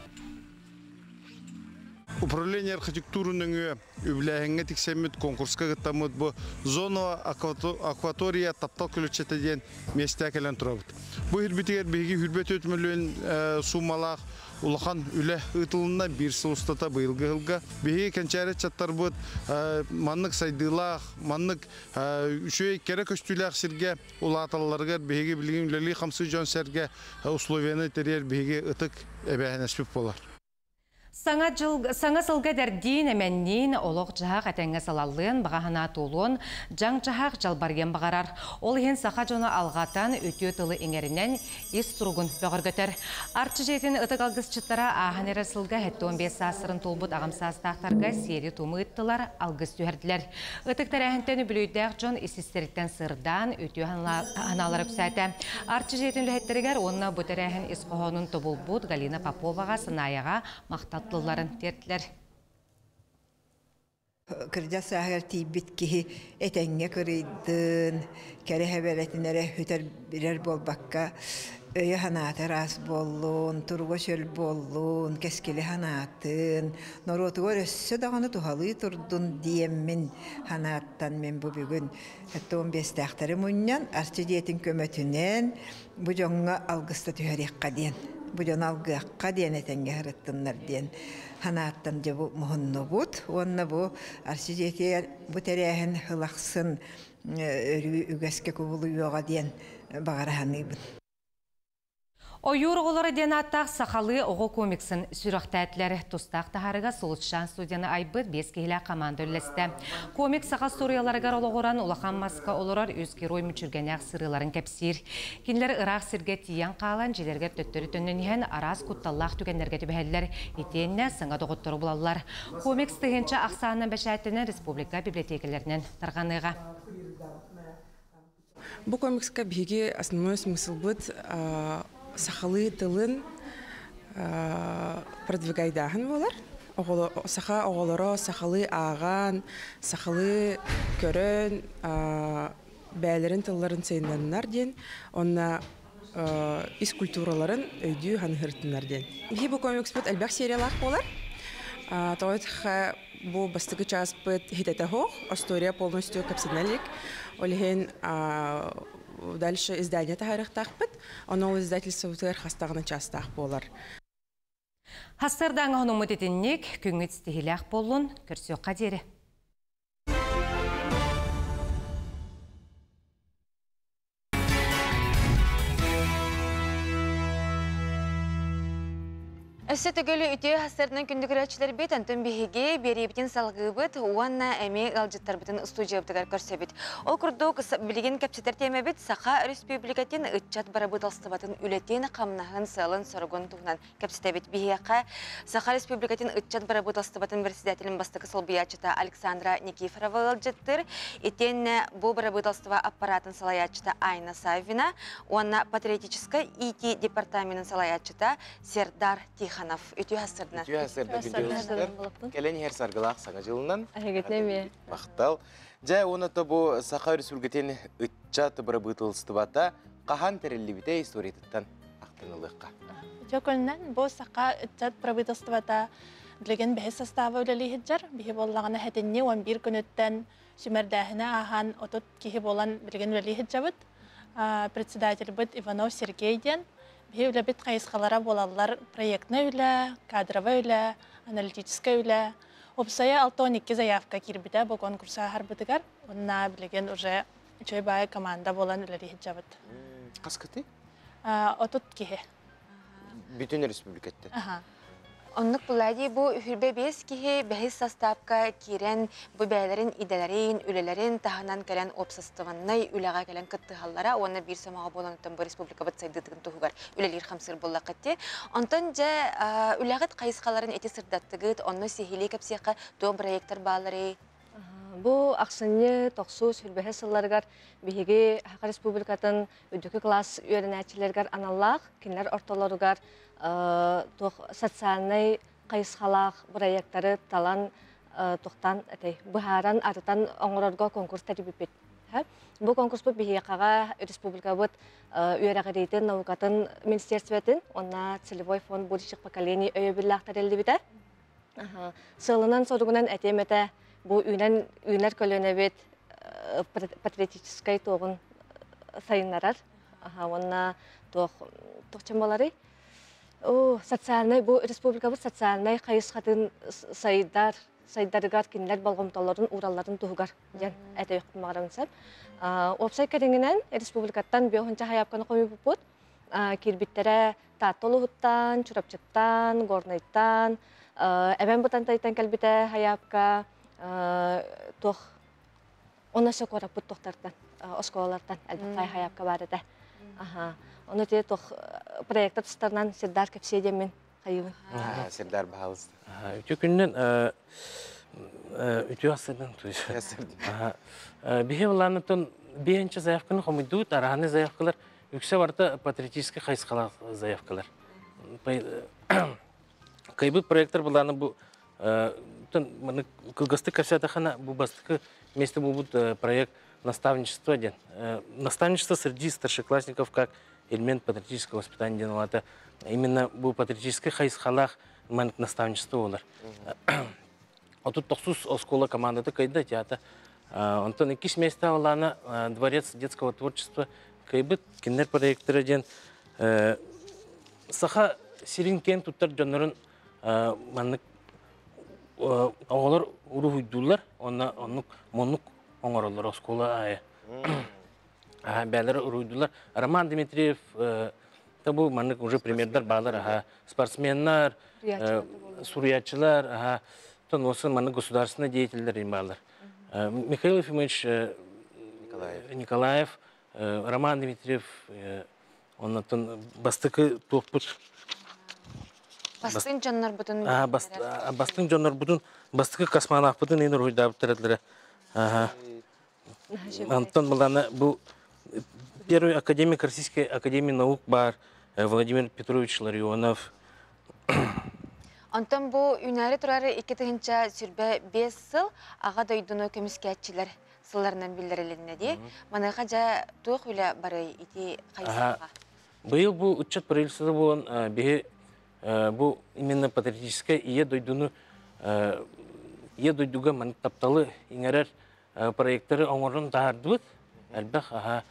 Управление архитектуры нөҥүө үбүлээһиҥҥэ тиксэммит конкурска кыттаммыт бу зона акватория таптал көлүччэтэ диэн миэстэ кэлэн турабыт. Бу иһирбитигэр биһиги 24 мөлүйүөн суумалаах Улахан үлэ ыытылынна биир сыл устата быйылгы ыһылга. Биһиги кэнчээри ыччаттарбыт маннык сайдыылаах, маннык үчүгэй кэрэ көстүүлээх сиргэ улааталларыгар биһиги билигин үлэлии-хамсыы дьон-сэргэ условияны тэрийэр биһиги ытык эбээһинэспит буолар. Саҥа дьыл, саҥа сылга эдэрдиин, эмэнниин, олох-дьаһах этэҥҥэ салаллыан, баҕа санаа туолуон, дьаҥ-дьаһах дьалбарыйан баҕарар. Ол иһин саха дьоно алҕатан, үтүө тылы иҥэринэн, ис туругун бөҕөргөтөр. Арчы дьиэтин ытык алгысчыттара ааһан эрэр сылга 75 саастарын туолбут аҕам саастаахтарга сиэри-туому ыыттылар, алгыс түһэрдилэр. Ытык тэрээһинтэн үбүлүөйдээх дьон ис-истэриттэн сырдаан, үтүө санаалара үксээтэ. Арчы дьиэтин үлэһиттэригэр уонна бу тэрээһин ис хоһоонун тобулбут Галина Поповаҕа, Санаяҕа махтал тылларын тиэртилэр. Кырдьар сааһыгар тиийбит киһи этэҥҥэ кырыйдын, кэрэ эбэлэтин эрэ үтэр билэр буолбакка, өйө-санаата ыраас буоллун, туруга чөл буоллун, кэскили санаатын, норуотугар өссө даҕаны туһалыы турдун диэммин санааттан мин бу бүгүн 75-тээхтэри мунньан, Арчы дьиэтин көмөтүнэн бу дьоҥҥо алгыста түһэриэххэ диэн, бу дьону алгыахха диэн этэҥҥэ сырыттыннар диэн санааттан дьэ бу муһуннубут уонна бу Арчы дьиэтигэр бу тэрээһин сыл ахсын өрүү үгэскэ кубулуйуоҕа диэн баҕара саныыбын. Ойуур оҕолоро диэн ааттаах сахалыы оҕо комиксын сүрэхтээтилэр. Тустаах таһаарыга Сулусчаан студияны айбыт биэс киһилээх команда үллэстэ. Комикс саха остуоруйаларыгар олоҕуран улахан маска олорор үс герой мүччүргэнээх сырыыларын кэпсиир. Кинилэр ыраах сиргэ тиийэн хаалан, дьиэлэригэр төттөрү төннөн иһэн араас кутталлаах түгэннэргэ түбэһэллэр, итиэннэ саҥа доҕоттору булаллар. Комикс тыһыынча ахсаанынан бэчээттэнэн республика библиотекэлэринэн тарҕаныаҕа. Бу комикска биһиги основной смыслбыт сахалыы тылын продвигайдааһын буолар. Саха оҕолоро сахалыы ааҕан, сахалыы көрөн, бээлэрин тылларын сайыннаннар диэн, онна ис культураларын өйдүү ханыһыртыннар диэн. Биһи бу комикспыт элбэх сериялаах буолар. Тоҕо бу бастакы чааспыт хитэтэ хоох, история полностью кэпсэнэлик. Ол иһин дальше издание таһаарыахтаахпыт. Онон ол издательствобытыгар хастаҕына чаастаах буолар. Хассардааҥа хонуммут итинник, күҥҥүт ситиһилээх буоллун, көрсүөххэ диэри. Өссө төгүл үтүө хастарынан күндү көрөөччүлэрбит, онтон биһиги биэриибитин салгыыбыт уонна эмиэ ыалдьыттарбытын студиябытыгар көрсөбүт. Ол курдук, билигин кэпсэтэр тиэмэбит Саха Өрөспүүбүлүкэтин ыччат бырабыыталыстыбатын үлэтин, хамнаһын, сыалын-соругун туһунан кэпсэтэбит. Биһиэхэ Саха Республикатын ыччат бырабыыталыстыбатын председателин бастакы солбуйааччыта Александра Никифорова ыалдьыттыр. Итиэннэ бу бырабыыталыстыба аппаратын салайааччыта Айна Саввина уонна патриотическай ИТ департаменын салайааччыта Сердар Тихонов. Үтүө хасырдынан. Үтүө хасырда күндү Кэлэн иһэр саргылаах саҥа дьылынан. Эһигитне Махтал. Дьэ, уонна бу Саха Өрөспүүбүлүкэтин ыччат бырабыыталыстыбата хаһан тэриллибитэ историятыттан ахтанылыахха. Дьокуннан бу Саха ыччат правительствота билигин бэһис состава үлэлиһиджар. Биһи боллаҕына хэтинни 11 күнүттэн сүмэрдээһинэ ааһан 30 киһи болан билигин үлэлиһиджабыт. Председательбыт Иванов Сергей диэн. Биһи үлэбит хайысхалара буолаллар проектный үлэ, кадровый үлэ, аналитическай үлэ. Опсая 62 заявка киирбитэ бу конкурса харбытыгар. Онна билигин уже үчүгэй баай команда болан үлэлиһиджабыт. Хас кыты? 30 киһи. Бүтүн республикаттан. Оннук булади бу үһүрбэ бес киһи бэһис составка киирэн бу бээлэрин идэлэрин, үлэлэрин таһынан кэлэн уопсастыбаннай үлэҕэ кэлэн кыттыһаллара уонна биир сомоҕо буолан оттон бу республикабыт сайдыытын туһугар үлэлиир хамсыыр буоллаххыт Онтон дьэ үлэҕит хайысхаларын ити сырдаттыгыт, онно сиһилии кэпсиэххэ туох проекттар баалларый? Бу ахсынньы тохсус сүрбэһэ сылларыгар биһиги Саха Республикатын үрдүкү класс үөрэнээччилэригэр аналлаах, кинилэр ортолоругар туох социальнай хайысхалаах проекттары талан тухтан этэй быһааран арытан оҥорорго конкурс тэрийбиппит. Бу конкурспут биһиэхэҕэ республикабыт үөрэҕириитин, наукатын министерствотын уонна целевой фонд будущих поколений өйөбүллээх тэриллибитэ. Сыалынан соругунан этиэм этэ бу үүнэн үүнэр көлүөнэбит патриотическай туоҕун сайыннарар. Уонна туох туох баларый? Социальнай бу республикабыт социальнай хайысхатын сайдар сайдарыгар кинилэр болҕомтолорун ууралларын туһугар диэн этиэхпин баҕарабын сөп. Уопсай кэриҥинэн республикаттан биохунча хайаапканы хомуйбуппут. Киирбиттэрэ Таатта улуһуттан, Чурапчыттан, Горнайтан, Эбэн Бытантайтан кэлбитэ хайаапка туох онно сөк куораппыт туохтартан оскуолалартан элбэх хайаапка баар этэ. Ону те туох проекта тустарынан Сирдар кэпсиэ диэммин хайыбын. Сирдар баһалыс. Үтүө күннэн үтүө асырдан Биһи былаанытын биһинче заявканы хомуйдуут, араханы заявкалар үксэ барыта патриотическай хайысхалаах заявкалар. Кайбыт проекттар былааны бу кылгастык кэпсээтэххинэ бу бастакы место буолбут проект наставничество диэн. Наставничество среди старшеклассников как элемент патриотического воспитания диэн улаата именно бу патриотическай хайысхалаах маннык наставничество буолар. 39 оскуола командата кыайда театр. Онтон иккис место алана Дворец детского творчества кыайбыт кинилэр проекттара диэн саха сирин киэн туттар дьоннорун маннык оҕолор уруһуйдууллар уонна оннук моннук оҥороллор оскуола аайы бээлэр уруһуйдууллар. Роман Дмитриев бу маннык уже примердар баалар аха спортсменнар, суруйааччылар, аха тон осы маннык государственный деятельдер баалар. Михаил Ефимович Николаев, Роман Дмитриев, оннотон бастакы туохпут Бастыҥ дьоннорбутун бастыҥ дьоннорбутун бастакы космонавпытын ин уруһуйдаабыттар этилэрэ. Антон былана бу Первый академик Российской академии наук бар Владимир Петрович Ларионов. Онтон бу үүнээри турар 2025 сыл Аҕа дойдуну көмүскээччилэр сылларынан биллэрилиннэ дии. Маныаха дьэ туох үлэ барый ити хайысхаҕа? Быйыл бу ыччат правительствота буолан биһи бу именно патриотическай ийэ дойдуну ийэ дойдуга маннык тапталы иҥэрэр проекттары оҥорон таһаардыбыт. Элбэх аха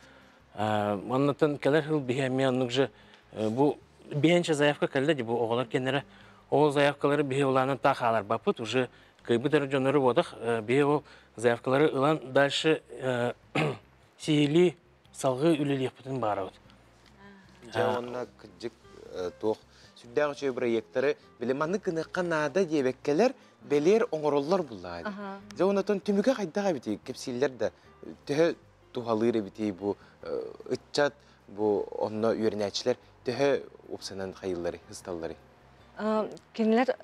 маннатан кэлэр сыл биһи эмиэ оннук же бу биһэнчэ заявка кэллэ ди бу оҕолор кэннэрэ ол заявкалары биһи улаанан таах хааларбаппыт уже кыйбыт эрэ дьоннору буотах биһи ол заявкалары ылан дальше сиһилии салгыы үлэлиэхпитин баарабыт. Дьэ уонна кырдьык туох сүрдээх үчүгэй проекттары били маннык гыныахха наада диэбэккэлэр бэлиэр оҥороллор буллаҕа дии. Дьэ онотон түмүгэ хайдах эбитий кэпсииллэр да төһө туһалыыр эбитий бу ыччат бу онно үөрэнээччилэр төһө упсанан хайыылларый ысталларый? Кинилэр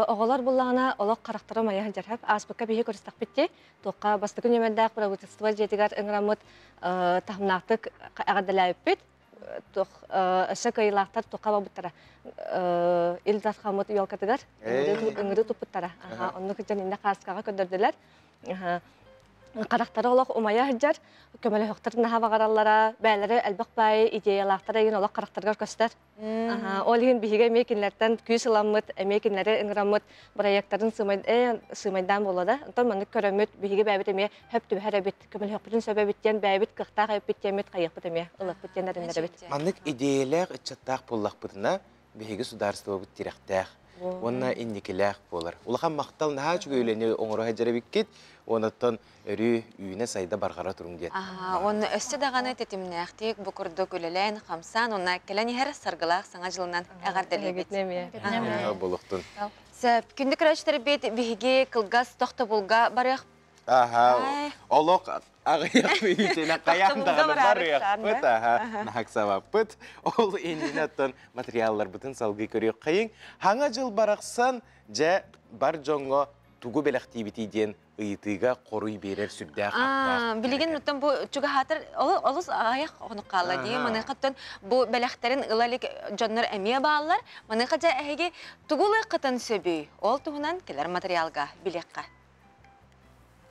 оҕолор буллаҕына олох харахтара умайа сылдьар. Ааспыкка биһи көрүстэхпит дии. Туохха бастакы нүөмэрдээх правительство дьиэтигэр ыҥыраммыт таһымнаахтык эҕэрдэлээбиппит. Туох өссө кыайыылаахтар туохха барбыттара Ил Дархаммыт елкатыгар ыҥырыы туппуттара. Оннук дьон иннэ хааскаҕа көрдөрдүлэр. Харахтара олох умайа сылдьар, көмөлөһөхтөр наһаа баҕараллара, бээлэрэ элбэх баайы идеялаахтара игин олох харахтарыгар көстөр. Ол иһин биһиги эмиэ кинилэртэн күүс ыламмыт, эмиэ кинилэри ыҥыраммыт бырайыактарын сыымайдаан буолла да. Онтон маннык көрөммүт, биһиги бэйэбит эмиэ хөп түбэһэр эбит, көмөлөһөхпүтүн сөп эбит диэн бэйэбит кыахтаах эбиппит диэммит хайыахпыт эмиэ ылыахпыт диэн эрэннэрэбит. Маннык идиэйэлээх ыччаттаах буоллахпытына, биһиги судаарыстыбабыт тирэхтээх уонна инникилээх буолар. Улахан махтал наһаа үчүгэй үлэни оҥоро сылдьар эбиккит. Онуттан өрүү үүнэ-сайда барҕара туруҥ диэн. Уонна өссө даҕаны тэтимнээхтик бу курдук үлэлээн, хамсаан уонна кэлэн иһэр саргылаах саҥа дьылынан эҕэрдэлиибит. Буолуохтун. Сөп. Күндү көрөөччүлэрбит биһиги кылгас тохтобулга барыах. Аха, олох аҕыйах мүнүүтүнэн хайаан даҕаны барыахпыт, аха, наһаксабаппыт. Ол иннинэ оттон материалларбытын салгыы көрүөххэйиҥ. Хаҥа дьыл барахсан, дьэ, бар дьоҥҥо тугу бэлэхтиибитий диэн ыйытыыга хоруй биэрэр сүрдээх аптаах. Билигин оттон бу чугаһаатар олус аҕыйах хонук хаалла дии. Маныаха бу бэлэхтэрин ыла илик дьоннор эмиэ бааллар. Маныаха дьэ эһиги тугу ылыаххытын сөбүй? Ол туһунан кэлэр материалга билиэххэ.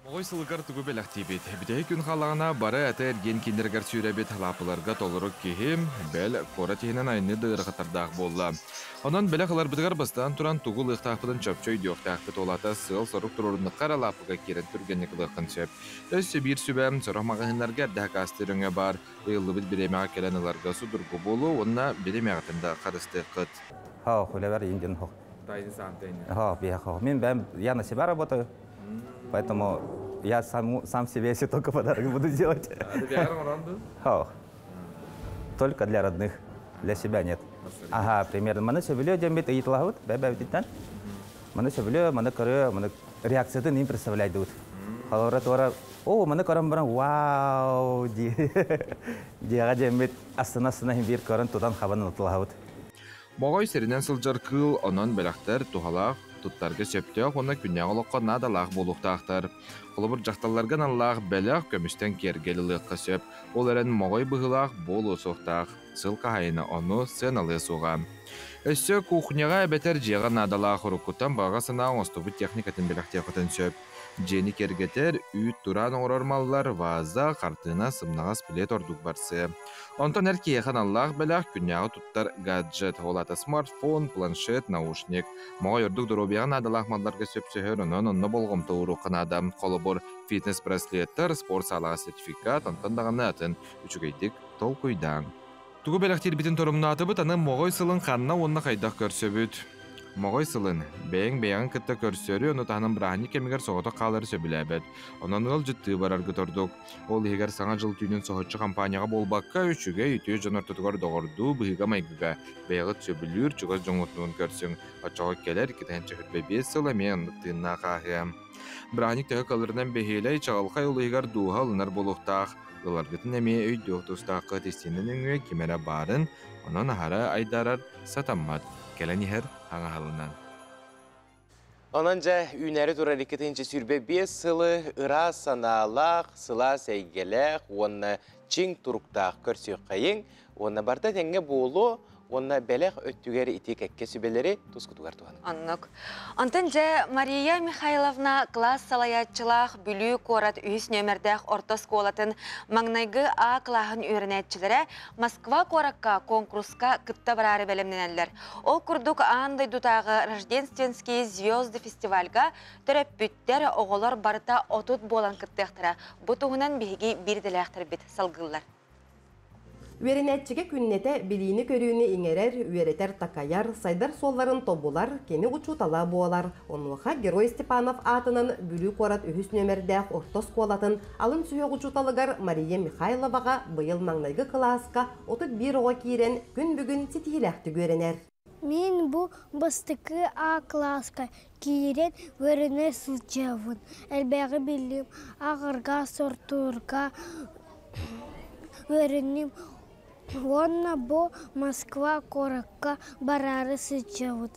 Моҕой сылыгар тугу бэлэхтиибит? Бүтэһик күн хааллаҕына бары ата-эргиэн кииннэригэр сүүрэбит, лааппыларга толору киһи, бэл, куорат иһинэн айанныыр да ыарахаттардаах буолла. Онон бэлэх ыларбытыгар бастаан туран тугу ылыахтаахпытын чопчу өйдүөхтээхпит, ол аата сыал-сорук туруоруннахха эрэ лааппыга киирэн түргэнник ылыаххын сөп. Өссө биир сүбэ, сорох маҕаһыыннарга эрдэ сакаастыыр өҥө баар, ыйыллыбыт бириэмэҕэ кэлэн ыларга судургу буолуо уонна бириэмэҕитин да харыстыаххыт. Хо, үлэбэр индин хо. Хо, бия хо. Мин бэм, я на себя работаю. Поэтому я сам, сам себе если только подарок буду делать. Хо. Только для родных, для себя нет. Ага, примерно. Маны сөбүлүө диэммит ыйыталаһыбыт, бэбэбититтэн. Маны сөбүлүө, маны көрүө, маны реакциятын им представляйдыбыт. Холобура туора, о, маны көрөн баран, вау, ди. Диэҕэ диэммит астына-астына биир көрөн тутан хабан ылталаһабыт. Моҕой сиринэн сылдьар кыыл, онон бэлэхтэр туһалаах, туттарга сөптөөх уонна күннээҕи олоххо наадалаах буолуохтаахтар. Холобур, дьахталларга аналлаах бэлэх көмүстэн киэргэл ылыахха сөп, ол эрэн моҕой быһыылаах буолуо суохтаах, сыл хаһайына ону сыаналыа суоҕа. Өссө кухняҕа эбэтэр дьиэҕэ наадалаах уруккуттан баҕа санаа оҥостубут техникатын бэлэхтиэххитин сөп. Дьиэни киэргэтэр, үүт тураан оҥорор маллар, ваза, хартыына, сымнаҕас билиэт ордук барсыа. Онтон эр киһиэхэ аналлаах бэлэх күннээҕи туттар гаджет, ол аата смартфон, планшет, наушник. Моҕой ордук доруобуйаҕа наадалаах малларга сөпсөһөр, онон онно болҕомто ууруохха наада. Холобур, фитнес-браслеттар, спорт саалаҕа сертификат, онтон даҕаны атын үчүгэйдик толкуйдааҥ. Тугу бэлэхтиирбитин торумнаатыбыт, аны Моҕой сылын ханна уонна хайдах көрсөбүт? Моҕой сылын, бэйэҥ бэйэҕин кытта көрсөрү, ону таһынан бырааһынньык кэмигэр соҕотох хаалары сөбүлээбэт. Онон ыалдьыттыы бараргыт ордук. Ол иһигэр Саҥа дьыл түүнүн соһуччу хампаанньаҕа буолбакка, үчүгэй, үтүө дьон ортотугар доҕордуу быһыыга-майгыга бэйэҕит сөбүлүүр чугас дьоҥҥутунуун көрсүҥ. Оччоҕо кэлэр 225 сыл эмиэ оннук тыыннаах ааһыа. Бырааһынньык төһө кыалларынан бэһиэлэй, чаҕылхай ол иһигэр дууһа ылынар буолуохтаах. Ыларгытын эмиэ өйдүөх тустааххыт истиэнэ нөҥүө ким эрэ баарын, онон аһара айдарар сатаммат, кэлэн иһэр хаҥаһылынан. Онон жа үүнәри турар 2025 сылы ыраас санаалаах, сылаас эйгэлээх уонна чиҥ туруктаах көрсүөххэйиҥ, уонна барыта тэҥҥэ буолуо, уонна бэлэх өттүгэр ити кэккэ сүбэлэри тускутугар туһаныҥ. Оннук. Онтон дьэ Мария Михайловна кылаас салайааччылаах Бүлүү куорат үһүс нүөмэрдээх орто оскуолатын маҥнайгы А кылааһын үөрэнээччилэрэ Москва куоракка куонкуруска кытта бараары бэлэмнэнэллэр. Ол курдук аан дойдутааҕы Рождественские звезды фестивальга төрөппүттэр, оҕолор барыта 30 буолан кыттыахтара. Бу туһунан биһиги биир идэлээхтэрбит салгыыллар. Үөрэнээччигэ күннэтэ билиини-көрүүнү иҥэрэр, үөрэтэр-такайар, сайдар суолларын тобулар, кини учуутала буолар. Онуоха Герой Степанов аатынан Бүлүү куорат үһүс нүөмэрдээх орто оскуолатын алын сүһүөх учууталыгар Мария Михайловаҕа быйыл маҥнайгы кылааска 31 оҕо киирэн күн бүгүн ситиһиилээхтик үөрэнэр. Мин бу бастакы А кылааска киирэн үөрэнэ сылдьабын. Элбэҕи биллим, ааҕарга, сортуурга үөрэнним уонна бу Москва куоракка бараары сылдьабыт.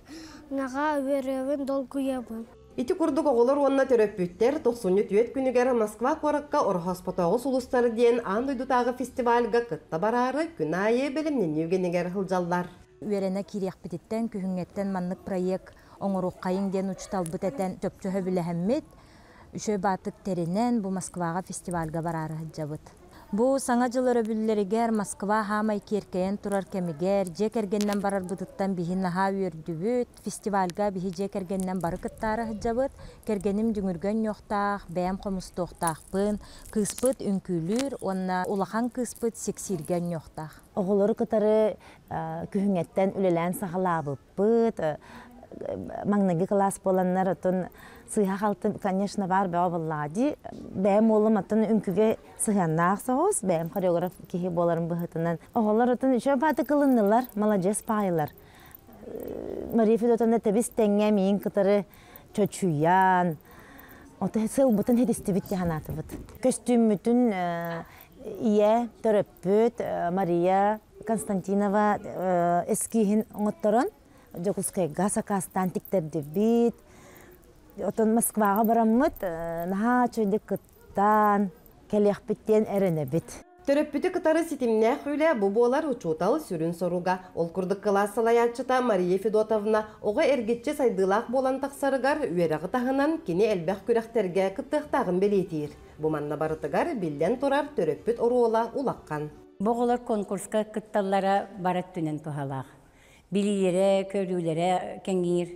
Наҕаа үөрэбин, долгуйабын. Ити курдук оҕолор уонна төрөппүттэр тохсунньу түөрт күнүгэр Москва куоракка Ороһооспотооҕу сулустар диэн аан дойдутааҕы фестивальга кытта бараары күн аайы бэлэмнэнии үгэнигэр сылдьаллар. Үөрэнэ киириэхпититтэн күһүҥҥэттэн маннык проект оҥоруоххайыҥ диэн учууталбыт этэн чопчу сөбүлэһэммит, үчүгэй баатык тэринэн бу Москваҕа фестивальга бараары сылдьабыт. Бу Саҥа дьыл өрөбүллэригэр Москва хаамай киэркэйэн турар кэмигэр дьиэ кэргэнинэн барарбытыттан биһи наһаа үөрдүбүт. Фестивальга биһи дьиэ кэргэнинэн бары кыттаары сылдьабыт. Кэргэним дүҥүргэ онньуохтаах, бэйэм хомустуохтаахпын, кыыспыт үҥкүүлүүр уонна улахан кыыспыт сиксииргэ онньуохтаах. Оҕолору кытары күһүҥҥэттэн үлэлээн саҕалаабыппыт. Маҥнайгы кылаас буоланнар оттон сыыһа-халты, конечно, баар бөҕө буоллаҕа дии. Бэйэм уолум оттон үҥкүүгэ сыһыаннаах соҕус, бэйэм хореограф киһи буоларым быһыытынан. Оҕолор оттон үчүгэй баатык ылыннылар, маладьыас паайылар. Мария Федотовна тэбис тэҥҥэ миин кытары чочуйан, ото сылбытын хитистибит дии санаатыбыт. Көстүүммүтүн ийэ төрөппүт Мария Константинова эскиһин оҥотторон Дьокуускайга сакаастаан тиктэрдибит. Отон Москваҕа бараммыт наһаа үчүгэйдик кыттан кэлиэхпит диэн эрэнэбит. Төрөппүтү кытары ситимнээх үлэ бу буолар учуутал сүрүн соруга. Ол курдук кылаас салайааччыта Мария Федотовна оҕо эргиччи сайдыылаах буолан тахсарыгар үөрэҕи таһынан кини элбэх күрэхтэргэ кыттыахтааҕын бэлиэтиир. Бу манна барытыгар биллэн турар төрөппүт оруола улахан. Бу оҕолор конкурска кытталлара бары өттүнэн туһалаах. Билиилэрэ, көрүүлэрэ кэҥиир.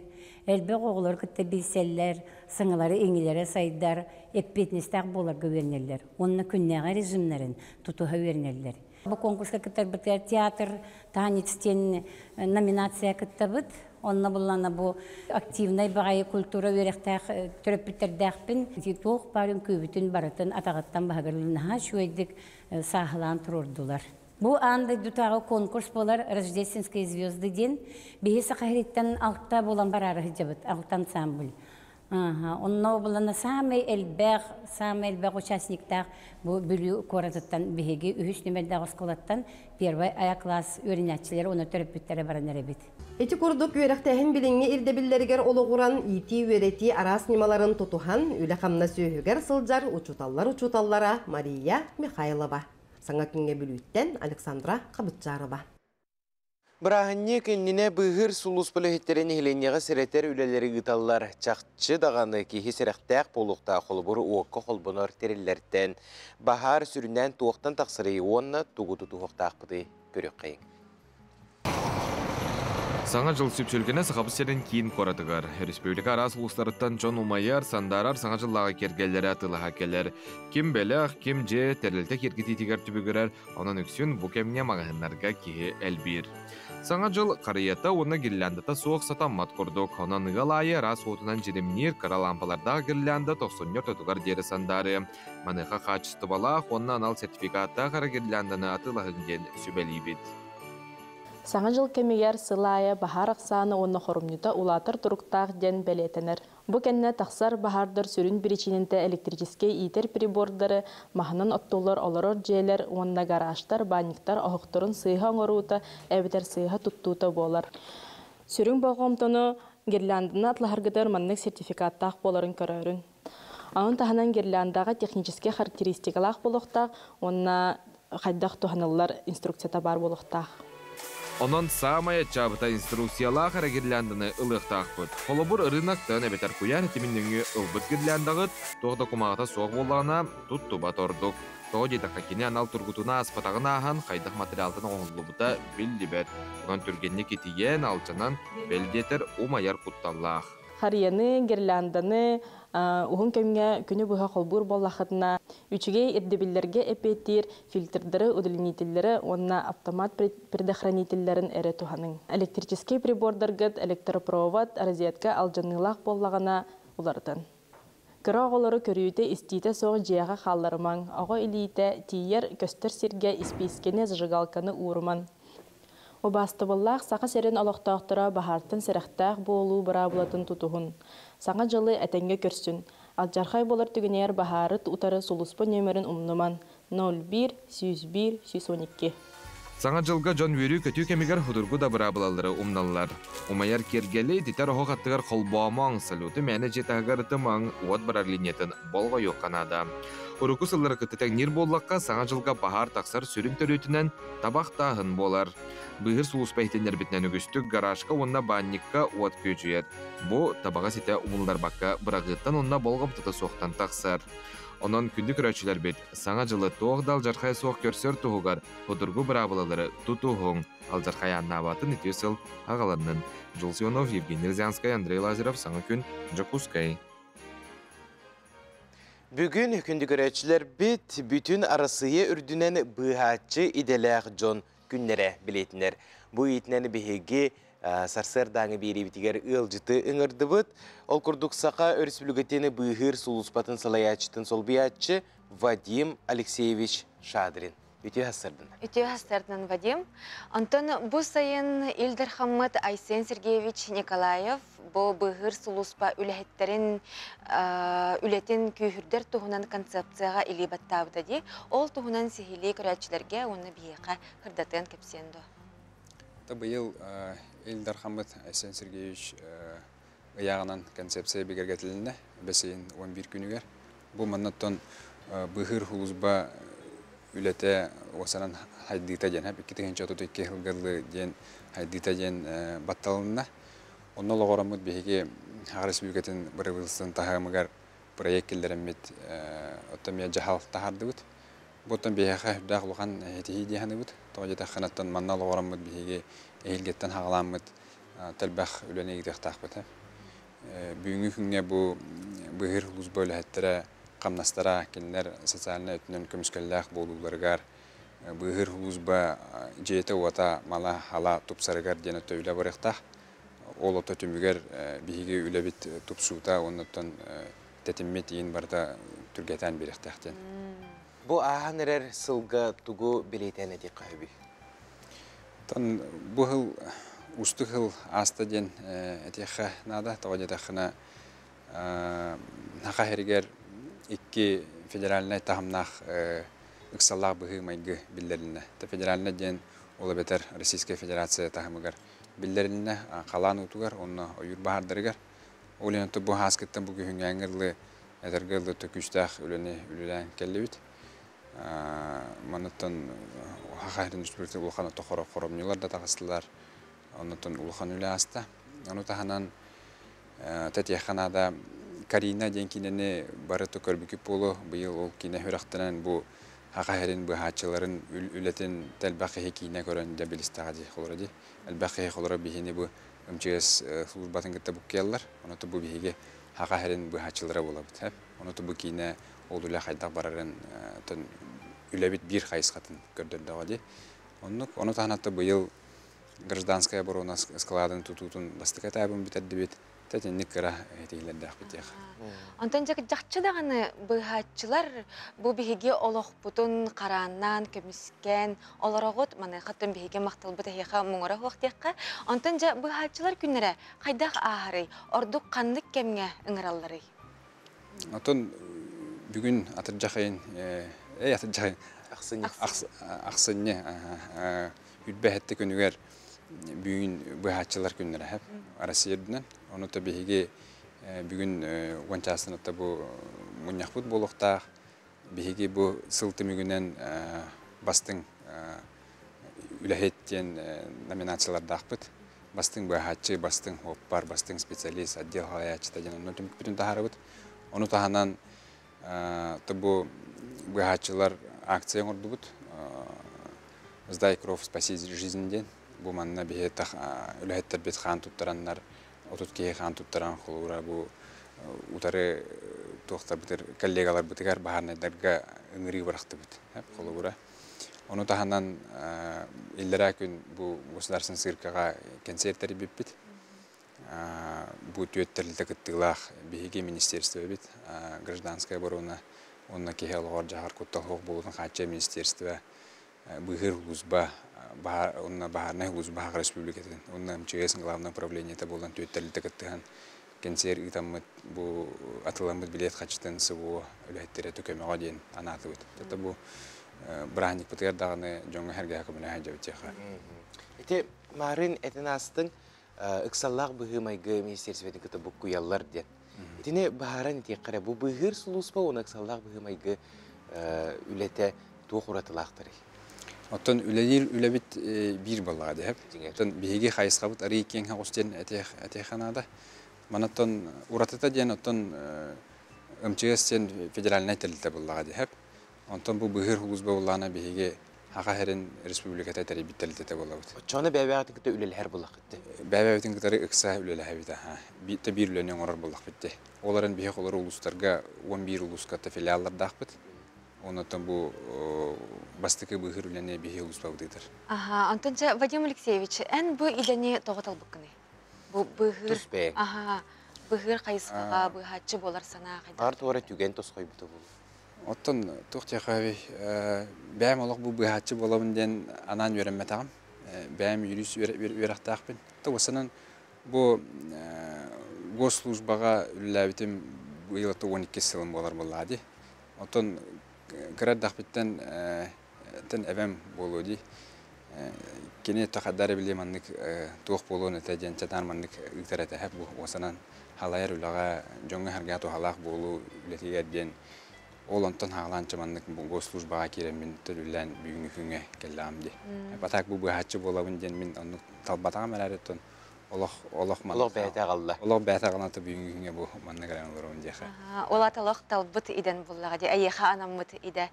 Элбэх оҕолору кытта билсэллэр, саҥалары-иҥилэрэ сайдар, эппиэтинэстээх буоларга үөрэнэллэр уонна күннээҕи режимнэрин тутуһа үөрэнэллэр. Бу конкурска кыттарбытыгар театр, танец диэн номинация кыттабыт. Онно буллана бу активнай баҕайы культура үөрэхтээх төрөппүттэрдээхпин. Ити туох баар үҥкүүбүтүн барытын атаҕыттан баһыгар наһаа үчүгэйдик сааһылаан туруордулар. Бу аан дойдутааҕы конкурс буолар Рождественские звезды диэн. Биһи Саха сириттэн алта буолан бараары сылдьабыт, алта ансамбль. Онно булана саамай элбэх, саамай элбэх участниктаах бу Бүлүү куоратыттан биһиги үһүс нүмердээх оскуолаттан первый А класс үөрэнээччилэрэ уонна төрөппүттэрэ баран эрэбит. Ити курдук үөрэхтээһин билиҥҥи ирдэбиллэригэр олоҕуран иитии-үөрэтии араас ньымаларын тутуһан үлэ-хамнас үөһүгэр сылдьар учууталлар учууталлара Мария Михайлова. Саҥа күҥҥэ Бүлүүттэн Александра Хабытчарова. Бырааһынньык иннинэ быыһыыр сулууспа үлэһиттэрэ нэһилиэнньэҕэ сэрэтэр үлэлэри ыыталлар. Чахчы даҕаны киһи сэрэхтээх буолуохтаах холобур уокка холбонор тэриллэртэн. Баһаар сүрүннээн туохтан тахсарый уонна тугу тутуһуохтаахпытый көрүөххэйиҥ. Саҥа дьыл сүпсүлгэнэ Сахабыт сирин киин куоратыгар. Республика араас улуустарыттан дьон умайар, сандаарар саҥа дьыллааҕы киэргэллэрэ тылаһа кэлэр. Ким бэлэх, ким дьиэ, тэрилтэ киэргэтиитигэр түбүгүрэр, онон үксүн бу кэмҥэ маҕаһыыннарга киһи элбиир. Саҥа дьыл харыйата уонна гирляндата суох сатаммат курдук. Онон ыал аайы араас уотунан дьиримниир кыра лампалардаах гирлянда тохсунньу ортотугар диэри сандаарыа. Маныаха хаачыстыбалаах уонна анал сертификаттаах эрэ гирлянданы атыылаһыҥ диэн сүбэлиибит. Саҥа дьыл кэмигэр сыл аайы баһаар ахсаана уонна хорумньута улаатар туруктаах диэн бэлиэтэнэр. Бу кэннэ тахсар баһаардар сүрүн биричиинэтэ электрическэй иитэр прибордары, маһынан оттуллар олорор дьиэлэр уонна гаражтар, баанньыктар оһохторун сыыһа оҥоруута эбэтэр сыыһа туттуута буолар. Сүрүн болҕомтону Гирлянданы атылаһаргытыгар маннык сертификаттаах буоларын көрөөрүҥ. Онон таһынан гирляндаҕа техническэй характеристикалаах буолуохтаах уонна хайдах туһаныллар инструкцията баар буолуохтаах. Онон саамай аччаабыта инструкциялаах эрэ гирлянданы ылыахтаахпыт. Холобур, ырыынактан эбэтэр куйаар ситимин нөҥүө ылбыт гирляндаҕыт туох да кумааҕыта суох буоллаҕына, туттубат ордук. Тоҕо диэтэххэ, кини анал тургутууну ааспатаҕын ааһан, хайдах материалтан оҥоһуллубута биллибэт. Онон түргэнник итийэн, алдьанан, бэл диэтэр, умайар кутталлаах. Харыйаны, гирлянданы уһун кэмҥэ күнү быһа холбуур буоллаххытына, үчүгэй ирдэбиллэргэ эппиэттиир фильтрдары, удлинителлэри уонна автомат предохранителлэрин эрэ туһаныҥ. Электрическэй прибордаргыт электропровод, розетка алдьаныылаах буоллаҕына уларытын. Кыра оҕолору көрүүтэ-истиитэ суох дьиэҕэ хаалларымаҥ, оҕо илиитэ тиийэр, көстөр сиргэ испиискэни, зажигалканы уурумаҥ. Убаастабыллаах Саха сирин олохтоохторо баһаартан сэрэхтээх буолуу быраабылатын тутуһун. Саҥа дьылы этэҥҥэ көрсүн. Алдьархай буолар түгэнигэр баһаары утары сулууспа нүөмэрин умнуман 01 101 112. Саҥа дьылга дьон үөрүү-көтүү кэмигэр судургу да быраабылалары умналлар. Умайар киэргэли ититэр оһох аттыгар холбоомоҥ, салюту мээнэ дьиэ таһыгар ытымаҥ, уот барар линиятын болҕойуохха наада. Урукку сыллары кытта тэҥниир буоллахха, Саҥа дьылга баһаар тахсар сүрүн төрүөтүнэн табахтааһын буолар. Быыһыр сулууспа иһитиннэрбитинэн үгүстүк гаражка уонна баанньыкка уот күөдьүйэр. Бу табаҕы ситэ умулларбакка быраҕыыттан уонна болҕомтото суохтан тахсар. Онон күндү көрөөччүлэрбит, Саҥа дьылы туох да алдьархайа суох көрсөр туһугар судургу быраабылалары тутуһуҥ, алдьархай ааннаабатын үтүө сыл аҕаланнын. Дьулус Иванов, Евгений Рязанскай, Андрей Лазарев, Саҥа күн, Дьокуускай. Бүгүн күндү көрөөччүлэрбит бүтүн Арассыыйа үрдүнэн быыһааччы идэлээх дьон күннэрэ билиэтинэр. Бу иитинэн биһиги сарсыардааҥы биэриибитигэр ыалдьыты ыҥырдыбыт. Ол курдук Саха Өрөспүүбүлүкэтин быыһыыр сулууспатын салайааччытын солбуйааччы Вадим Алексеевич Шадрин. Үтүө сарсыардан. Үтүө сарсыардан, Вадим. Онтон бу сайын Ил Дархаммыт Айсен Сергеевич Николаев бу быыһыыр сулууспа үлэһиттэрин үлэтин күүһүрдэр туһунан концепцияҕа илии баттаабыта дии. Ол туһунан сиһилии көрөөччүлэргэ уонна биһиэхэ кырдатыан кэпсиэн дуо? Быйыл Ил Дархаммыт Айсен Сергеевич ыйааҕынан концепция бигэргэтилиннэ бэс ыйын 11 күнүгэр. Бу маннаттан быыһыыр сулууспа үлэтэ уосанан хайдыыта диэн, 2032 сылга диэн хайдыыта диэн батталынна. Онно олоҕороммут биһиги Саха Республикатын бырабыыталыстыбатын таһымыгар проект киллэрэммит оттон эмиэ дьаһал таһаардыбыт. Бу оттон биһиэхэ үрдээх улахан этиһии дии саныыбыт. Тоҕо диэтэххинэ, оттон манна олоҕороммут биһиги эһиилгиттэн хаҕаламмыт элбэх үлэни ыытыахтаахпыт. Бүгүҥҥү күҥҥэ бу быыһыыр сулууспа үлэһиттэрэ хамнастара кинилэр социальнай өттүнэн көмүскэллээх буолууларыгар, быыһыыр сулууспа дьиэтэ-уота мала-хала тупсарыгар диэн өттө үлэ барыахтаах. Ол ото түмүгэр биһиги үлэбит тупсуута уонна оттон тэтиммит иин барыта түргэтээн биэриэхтээх диэн. Бу ааһан эрэр сылга тугу бэлиэтээн этиэххэ сөбүй? Оттон бу сыл уустук сыл ааста диэн этиэххэ наада. Тоҕо диэтэххинэ, Саха сиригэр икки федеральнай таһымнаах ыксаллаах быһыы-майгы биллэрилиннэ. Федеральнай диэн ол эбэтэр Российскай Федерация таһымыгар биллэрилиннэ халаан уутугар уонна ойуур баһаардарыгар. Ол иһин бу ааскыттан бу күһүҥҥээҥҥэ дылы этэргэ дылы күүстээх үлэни үлэлээн кэллибит. Манныттан Саха сирин республикатын улахан хоромньулар да таҕыстылар. Оннуттан улахан үлэ ааста. Ону таһынан тэтиэххэ наада Карина диэн киинэни бары көрбүкүт буолуо. Быйыл ол киинэ сүрэхтэнэн бу Саха сирин быһааччыларын үлэтин элбэх киһи киинэ көрөн дьэ билистэҕэ дии холоро дии. Элбэх киһи холоро биһини бу МЧС службатын кытта буккуйаллар. Ону бу биһиги Саха сирин быһааччылара буолабыт. Ону бу киинэ ол үлэ хайдах барарын үлэбит биир хайысхатын көрдөрдөҕө дии. Оннук, ону таһынан быйыл гражданская оборона складын тутуутун бастакы этабын бүтэрдибит. Тэтинник кыра этиилэрдээхпит Онтон дьахчы даҕаны быыһааччылар бу биһиги олохпутун харааннаан, көмүскээн олороҕут. Маныаха биһиги махталбыт эһиэхэ муҥура суох диэххэ. Онтон дьэ быыһааччылар күннэрэ хайдах ааһарый? Ордук ханнык кэмҥэ ыҥыралларый? Оттон бүгүн атырдьах ыйын, эй атырдьах ыйын, ахсынньы, ахсынньы үрбэһэтти күнүгэр Бүгүн быһааччылар күннэрэ хэп Россия үрдүнэн. Ону та биһиги бүгүн уон чаастан отта бу мунньахпыт буолуохтаах. Биһиги бу сыл түмүгүнэн бастыҥ үлэһит диэн номинациялардаахпыт. Бастыҥ быһааччы, бастыҥ хуоппар, бастыҥ специалист, отдел салайааччыта диэн онно түмүкпүтүн таһаарабыт. Ону таһынан бу быһааччылар акция оҥордубут. «Сдай кровь, спаси жизнь» диэн. Бу манна биһи үлэһиттэрбит хаан туттараннар, 30 киһи хаан туттаран холуура бу утары туохтарбытыр коллегаларбытыгар баһаарнайдарга ыҥырыы бырахтыбыт холобура. Ону таһынан иллэрээ күн бу государственный циркаҕа кэнсиэр тэрийбиппит. Бу түөрт тэрилтэ кыттыылаах биһиги министерствобит, гражданская оборона уонна киһи олоҕор дьаһар куттал суох буолуутун хааччыйар министерство, быыһыыр улуусба уонна баһаарнай улуусба Саха Республикатын уонна МЧС главное управлениета буолан түөрт тэрилтэ кыттыһан кэнсиэр ыытаммыт бу атыыламмыт билиэт хаччытын СВО үлэһиттэрэ көмөҕө диэн анаатыбыт. Это бу бырааһынньыкпытыгар даҕаны дьоҥҥо сэргэхэ көмөлөһө сылдьабыт диэхэ. Ити маарыын этин аастыҥ ыксаллаах быһыы-майгы министерствотын кытта буккуйаллар диэн. Итини баһааран итиэххэ эрэ бу быыһыыр сулууспа уонна ыксаллаах быһыы-майгы үлэтэ туох уратылаахтарый? Оттон үлэлиир үлэбит биир буоллаҕа диэһэп. Оттон биһиги хайысхабыт арыый киэҥ соҕус диэн этиэххэ наада. Манаттан уратыта диэн оттон МЧС диэн федеральнай тэрилтэ буоллаҕа диэһэп. Онтон бу быыһыыр улуус буоллаҕына биһиги Саха сирин республиката тэрийбит тэрилтэтэ буолабыт. Оччоҕуна бэйэ-бэйэҕитин кытта үлэлэһэр буоллаххыт дии? Бэйэ-бэйэбитин кытары ыкса үлэлэһэбит аха. Бииртэ биир үлэни оҥорор буоллахпыт дии. Ол эрэн биһиги олору улуустарга 11 улууска филиаллардаахпыт. Оннуттан бу бастакы быыһыыр үлэни биһиги улууспабыт ыытар. Аха, онтон чэ, Вадим Алексеевич, эн бу идэни тоҕо талбыккыный? Бу быыһыыр, аха, быыһыыр хайысхаҕа быыһааччы буолар санаа хайдах? Баар туора түгэн тосхойбута буолуо. Оттон туох диэххэ бэйэм олох бу быыһааччы буолабын диэн анаан үөрэммэтэҕим. Бэйэм юрист үөрэхтээхпин. Уосанан бу госслужбаҕа үлэлээбитим быйыл 12 сылым буолар буоллаҕа дии. Оттон кыра эрдэхпиттэн эбэм буолуо дии. Кини тахадар били маннык туох буолуон этэ диэн чатаар маннык ыытар этэ бу уосанан халайар үлэҕэ дьоҥҥо-сэргэҕэ туһалаах буолуу үлэтигэр диэн ол онтон хаалаан маннык госслужбаҕа киирэммин төлүлээн бүгүҥҥү күҥҥэ кэллэҕим дии. Батаак бу быыһааччы буолабын диэн мин оннук талбатаҕым эрээри оттон олох олох Олох бэйэтэ аҕалла. Олох бэйэтэ аҕалла бүгүҥҥү күҥҥэ бу манна кэлэн олоробун диэхэ. Ол ат олох талбыт идэн буллаҕа дии, эйиэхэ анаммыт идэ.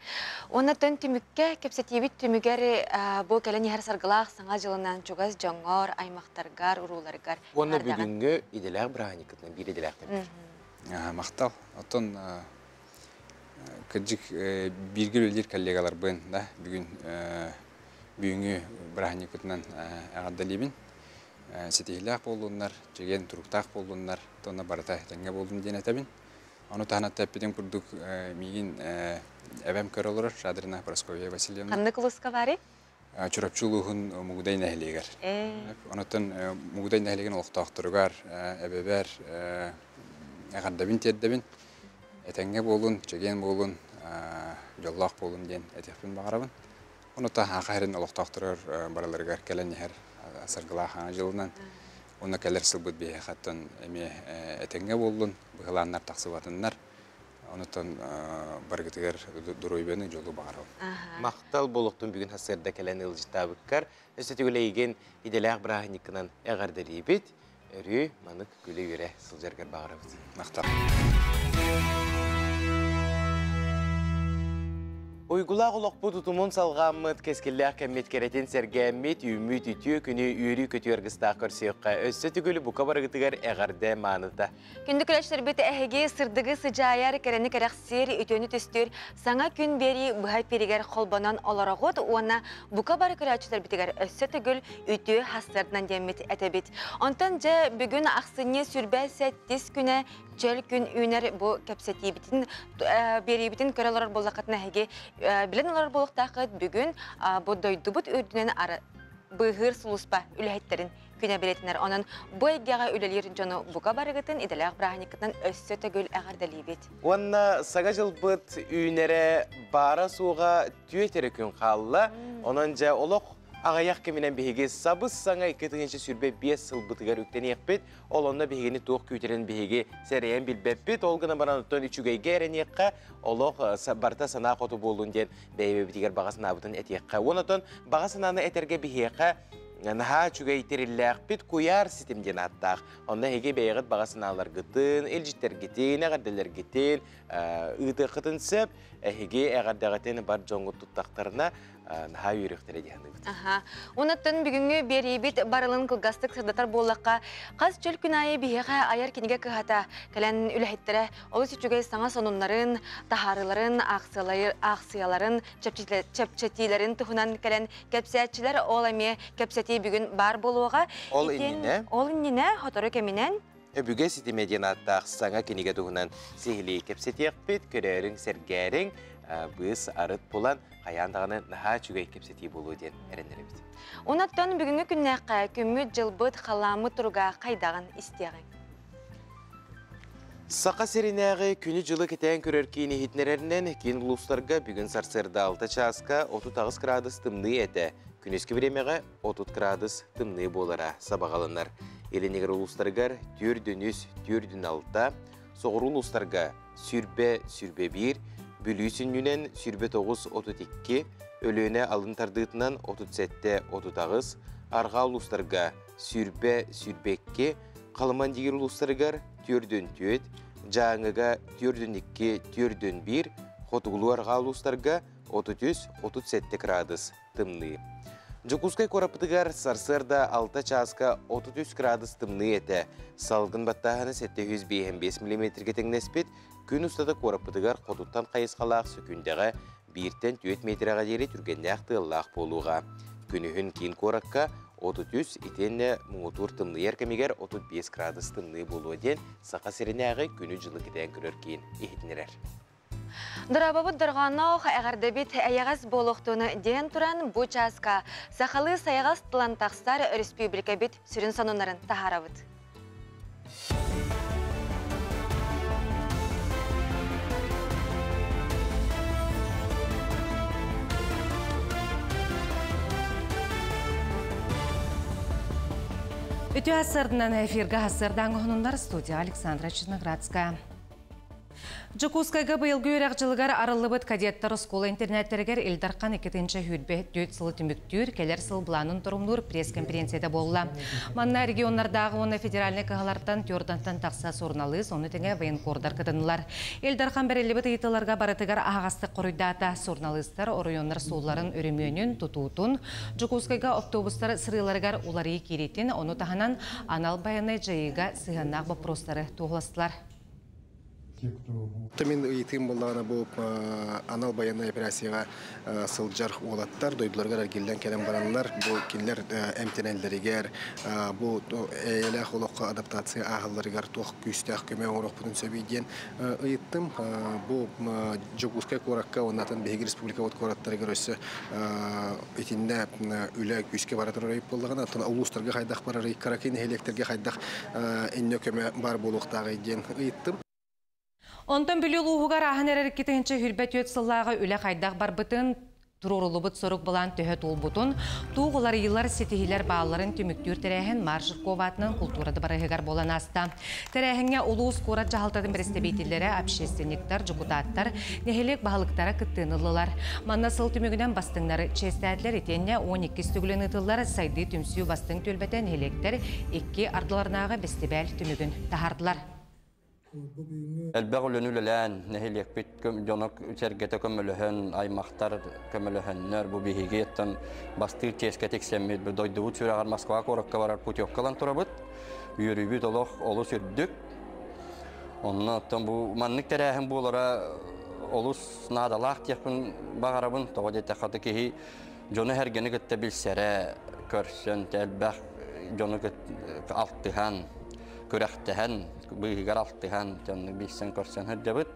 Уонна төн түмүккэ кэпсэтиибит түмүгэр бу кэлэн иһэр саргылаах саҥа дьылынан чугас дьоҥҥор, аймахтаргар, урууларгар Уонна бүгүҥҥү идэлээх бырааһынньыккытынан биир идэлээхтэрбит. Махтал. Оттон кырдьык бииргэ үлэлиир коллегаларбын да бүгүн бүгүҥҥү бырааһынньыкпытынан эҕэрдэлиибин. Ситиһиилээх буоллуннар, чэгиэн туруктаах буоллуннар, тонна барыта тэҥҥэ буоллун диэн этэбин. Ону таһынан эппитим курдук миигин эбэм көрө олорор Шадрина Прасковья Васильевна. Ханнык улууска баарый? Чурапчы улууһун Мугудай нэһилиэгэр. Онотон Мугудай нэһилиэгин олохтоохторугар, эбэбэр эҕэрдэбин тиэрдэбин. Этэҥҥэ буолун, чэгиэн буолун, дьоллоох буолун диэн этиэхпин баҕарабын. Онута Саха сирин олохтоохторугар барыларыгар кэлэн иһэр саргылаах Саҥа дьылынан уонна кэлэр сылбыт биһиэхэттэн эмиэ этэҥҥэ буоллун, быһылааннар тахсыбатыннар. Онутан барыгытыгар доруобуйаны, дьолу баҕарабын. Махтал буолуохтун бүгүн сарсыарда кэлэн ыалдьыттаабыккар. Өссө төгүл идэлээх бырааһынньыккынан эҕэрдэлиибит. Өрүү маннык күлэ-үөрэ сылдьаргар баҕарабыт. Махтал. Уйгулаах олохпут утумун салҕааммыт, кэскиллээх кэммит кэрэтин сэргээммит, үүммүт үтүө күнү үөрүү-көтүү аргыстаах көрсүөххэ. Өссө түгүл бука барыгытыгар эҕэрдэ мааныта. Күндү көрөөччүлэрбит эһиги сырдыгы сыдьаайар, кэрэни кэрэхсиир, үтүөнү түстүүр саҥа күн биэрии быһа эпииригэр холбонон олороҕут уонна бука бары көрөөччүлэрбитигэр өссө төгүл үтүө хассыарынан диэммит этэбит. Онтон дьэ бүгүн ахсынньы сүрбэ сэттис күнэ чөл күн үүнэр бу кэпсэтиибитин биэриибитин көрө олорор буоллаххытына эһиги билэн олорор буолуохтааххыт бүгүн бу дойдубут үрдүнэн быыһыыр сулууспа үлэһиттэрин күнэ билэтинэр. Онон бу эйгэҕэ үлэлиир дьону бука барыгытын идэлээх бырааһынньыккытынан өссө төгүл эҕэрдэлиибит. Уонна саҥа дьылбыт үүнэрэ баара-суоҕа түөрт эрэ күн хаалла. Онон дьэ олох Аҕыйах кэминэн биһиги сабыс-саҥа 2025 сылбытыгар үктэниэхпит. Ол онно биһигини туох күүтэрин биһиги сэрэйэн билбэппит. Ол гынан баран оттон үчүгэйгэ эрэниэххэ, олох барыта санаа хоту буоллун диэн бэйэбитигэр баҕа санаабытын этиэххэ. Уонна оттон баҕа санааны этэргэ биһиэхэ наһаа үчүгэй тэриллээхпит куйаар ситим диэн ааттаах. Онно эһиги бэйэҕит баҕа санааларгытын, илдьиттэргитин, эҕэрдэлэргитин ыытыаххытын сөп. Эһиги эҕэрдэҕитин бар дьоҥҥут туттахтарына наһаа үөрүөхтэрэ дии саныыбыт. Аха. Онуттан бүгүҥҥү биэриибит барылын кылгастык сырдатар буоллахха, хас чөл күн аайы биһиэхэ айар кинигэ кыһата кэлэн үлэһиттэрэ олус үчүгэй саҥа сонуннарын, таһаарыыларын, аахсыйаларын, чэпчэтиилэрин туһунан кэлэн кэпсээччилэр. Ол эмиэ кэпсэтии бүгүн баар буолуоҕа. Ол иннинэ? Ол иннинэ сотору кэминэн Өбүгэ ситимэ диэн ааттаах саҥа кинигэ туһунан сиһилии кэпсэтиэхпит, көрөөрүҥ, сэргээриҥ, быыс арыт булан, хайаан даҕаны наһаа үчүгэй кэпсэтии буолуо диэн эрэннэрэбит. Онон бүгүҥҥү күннээххэ күммүт-дьылбыт, халлааммыт туруга хайдаҕын истиэҕиҥ. Саха сиринээҕи күнү-дьылы кэтээн көрөр киин иһитиннэрэринэн, киин улуустарга бүгүн сарсыарда 6 чааска 38 градус тымныы этэ. Күнүскү бириэмэҕэ 30 градус тымныы буолара сабаҕаланар. Илинигэр улуустарыгар 4-3, 4-6, соҕуруу улуустарга сүрбэ, сүрбэ 1, Бүлүү сүнньүнэн сүрбэ 9, 32, Өлүөнэ алын тардыытынан 37, 38, арҕаа улуустарга сүрбэ, сүрбэ 2, Халыман дигир улуустарыгар 4-4, Дьааҥыга 4-2, 4-1, хотугулуу арҕаа улуустарга 33, 37 градус тымныы. Дьокуускай куораппытыгар сарсыарда 6 чааска 33 градус тымныы этэ. Салгын баттааһына 755 миллиметргэ тэҥнэспит. Күн устата куораппытыгар хотуттан хайысхалаах сөкүүндэҕэ 1-тэн 4 метрэҕэ диэри түргэннээх тыаллаах буолуоҕа. Күнүһүн киин куоракка 33 итиэннэ муҥутуур тымныйар кэмигэр 35 градус тымныы буолуо диэн Саха сиринээҕи күнү-дьылы кэтээн көрөр киин иһитиннэрэр. Дорообобут дорҕоонноох эҕэрдэбит эйэҕэс буолуохтун диэн туран бу чааска сахалыы сайаҕас тылан тахсар өрөспүүбүлүкэбит сүрүн сонуннарын таһаарабыт. Үтүө ассырдынан эфиргэ ассырдаан оһонуннар студия Александра Черноградская. Дьокуускайга быйылгы үөрэх дьылыгар арыллыбыт кадеттар оскуола интернаттэригэр Ил Дархан 2024 сылы түмүктүүр, кэлэр сыл былаанын торумнуур пресс-конференцията буолла. Манна регионнардааҕы уонна федеральнай кыһалартан түөртантан тахса суруналыыс, ону тэҥэ военкордар кытыннылар. Ил Дархан бэриллибит ыйытыыларга барытыгар аһаҕастык хоруйдаата. Суруналыыстар оройуоннар суолларын өрөмүөнүн, тутуутун, Дьокуускайга автобустар сырыыларыгар уларыйыы киириитин, ону таһынан анал байыаннай дьайыыга сыһыаннаах боппуруостары туоһуластылар. Мин ыйытыым буоллаҕына бу анал байыаннай операцияҕа сылдьар уолаттар дойдуларыгар эргиллэн кэлэн бараннар бу кинилэр эмтэнэллэригэр бу эйэлээх олоххо адаптация ааһалларыгар туох күүстээх көмө оҥоруохпутун сөбүй диэн ыйыттым. Бу Дьокуускай куоракка уонна атын биһиги республикабыт куораттарыгар өссө итиннэ үлэ күүскэ бара турар эбит буоллаҕына, оттон улуустарга хайдах барарый, кыракый нэһилиэктэргэ хайдах иннэ көмө баар буолуохтааҕый диэн ыйыттым. Онтон Бүлүү улууһугар ааһан эрэр 2024 сыллааҕы үлэ хайдах барбытын, туруоруллубут сорук былаан төһө туолбутун, туох уларыйыылар, ситиһиилэр баалларын түмүктүүр тэрээһин Марш Жиркова аатынан култуура дыбарыһыгар буолан ааста. Тэрээһиҥҥэ улуус куорат дьаһалтатын бэрэстэбиитиллэрэ, общественниктар, дьокутааттар, нэһилиэк баһылыктара кыттыыны ыллылар. Манна сыл түмүгүнэн бастыҥнары чиэстээтилэр итиэннэ 12 төгүлүн ыытыллар Сайдыы түмсүү бастыҥ түөлбэтэ нэһилиэктэр икки ардыларынааҕы бэстибээл түмүгүн таһаардылар. Элбэх үлэни үлэлээн, нэһилиэкпит дьоно сэргэтэ көмөлөһөн, аймахтар көмөлөһөннөр, бу биһиги оттон бастыыр чиэскэ тиксэммит, бу дойдубут сүрэҕэр Москва куоракка барар путевка ылан турабыт. Үөрүүбүт олох олус үрдүк. Онно оттон бу маннык тэрээһин буолара олус наадалаах диэхпин баҕарабын. Тоҕо диэтэххэ киһи дьону эргэни кытта билсэрэ, көрсөн, элбэх дьону алтыһан, күрэхтэһэн, быыһыгар алтыһан, дьону билсэн көрсөн сылдьабыт.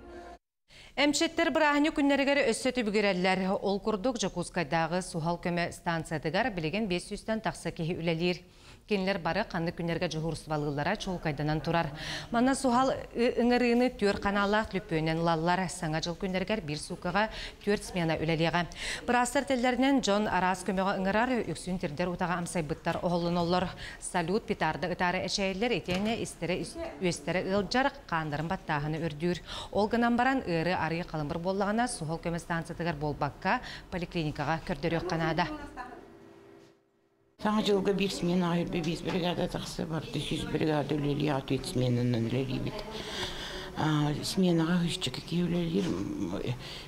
Эмчиттэр бырааһынньык күннэригэр өссө түбүгүрэллэр. Ол курдук Дьокуускайдааҕы суһал көмө станциятыгар билигин 500-тэн тахса киһи үлэлиир. Кинилэр бары ханнык күннэргэ дьуһуурустубалыыллара чуолкайданан турар. Манна суһал ыҥырыыны түөр ханаалаах түлүпүөнүнэн ылаллар. Саҥа дьыл күннэригэр биир сууккаҕа түөрт смена үлэлиэҕэ. Быраастар этэллэринэн, дьон араас көмөҕө ыҥырар, үксүн тирдэр утаҕа амсайбыттар оһоллоноллор. Салют, петарда ытаары эчэйэллэр, итиэннэ истэрэ үөстэрэ ыалдьар, хааннарын баттааһына үрдүүр. Ол гынан баран, ыарыы арыый халымыр буоллаҕына, суһал көмө станциятыгар буолбакка, поликлиникаҕа көрдөрүөххэ наада. Саҥа дьылга биир сменаҕа 25 бригада тахса барда, 100 бригада үлэлиэҕэ, түөрт сменанан үлэлиибит. Сменаҕа үсчэкэ киһи үлэлиир,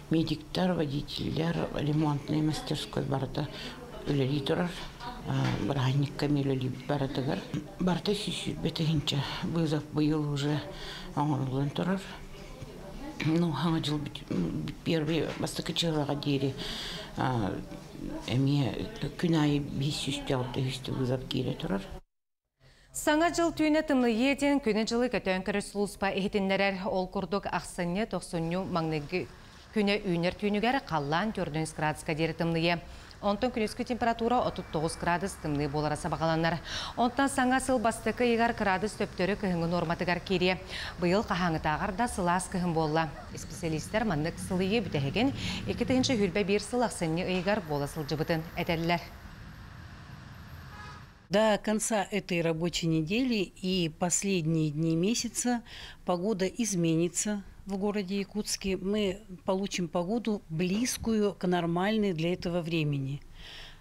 медиктар, водителлэр, ремонтнай мастерской барыта үлэлии турар. Бырааһынньыкка эмиэ үлэлиибит барытыгар. Барыта 120 тыһыынча вызов быйыл уже оҥоруллан турар. Ну, саҥа дьыл первый бастакы чыһылаҕа диэри эмиэ күн аайы 506 вызов киирэ турар. Саҥа дьыл түүнэ тымныйыа диэн күнү-дьылы көтөөн көрөр сулууспа иһитиннэрэр. Ол курдук ахсынньы, тохсунньу маҥнайгы күнэ үүнэр түүнүгэр халлаан 4 градуска диэри тымныйыа. Онтон күнүскү температура 39 градус тымныы буолара сабаҕаланар. Онтон саҥа сыл бастакы ыйыгар кыраадыс төптөрү кыһыҥҥы нуорматыгар киириэ. Быйыл хаһааҥҥытааҕар да сылаас кыһын буолла. Исписэлиистэр маннык сылыйыы бүтэһигин 2021 сыл ахсынньы ыйыгар буола сылдьыбытын этэллэр. До конца этой рабочей недели и последние дни месяца погода изменится в городе Якутске. Мы получим погоду, близкую к нормальной для этого времени.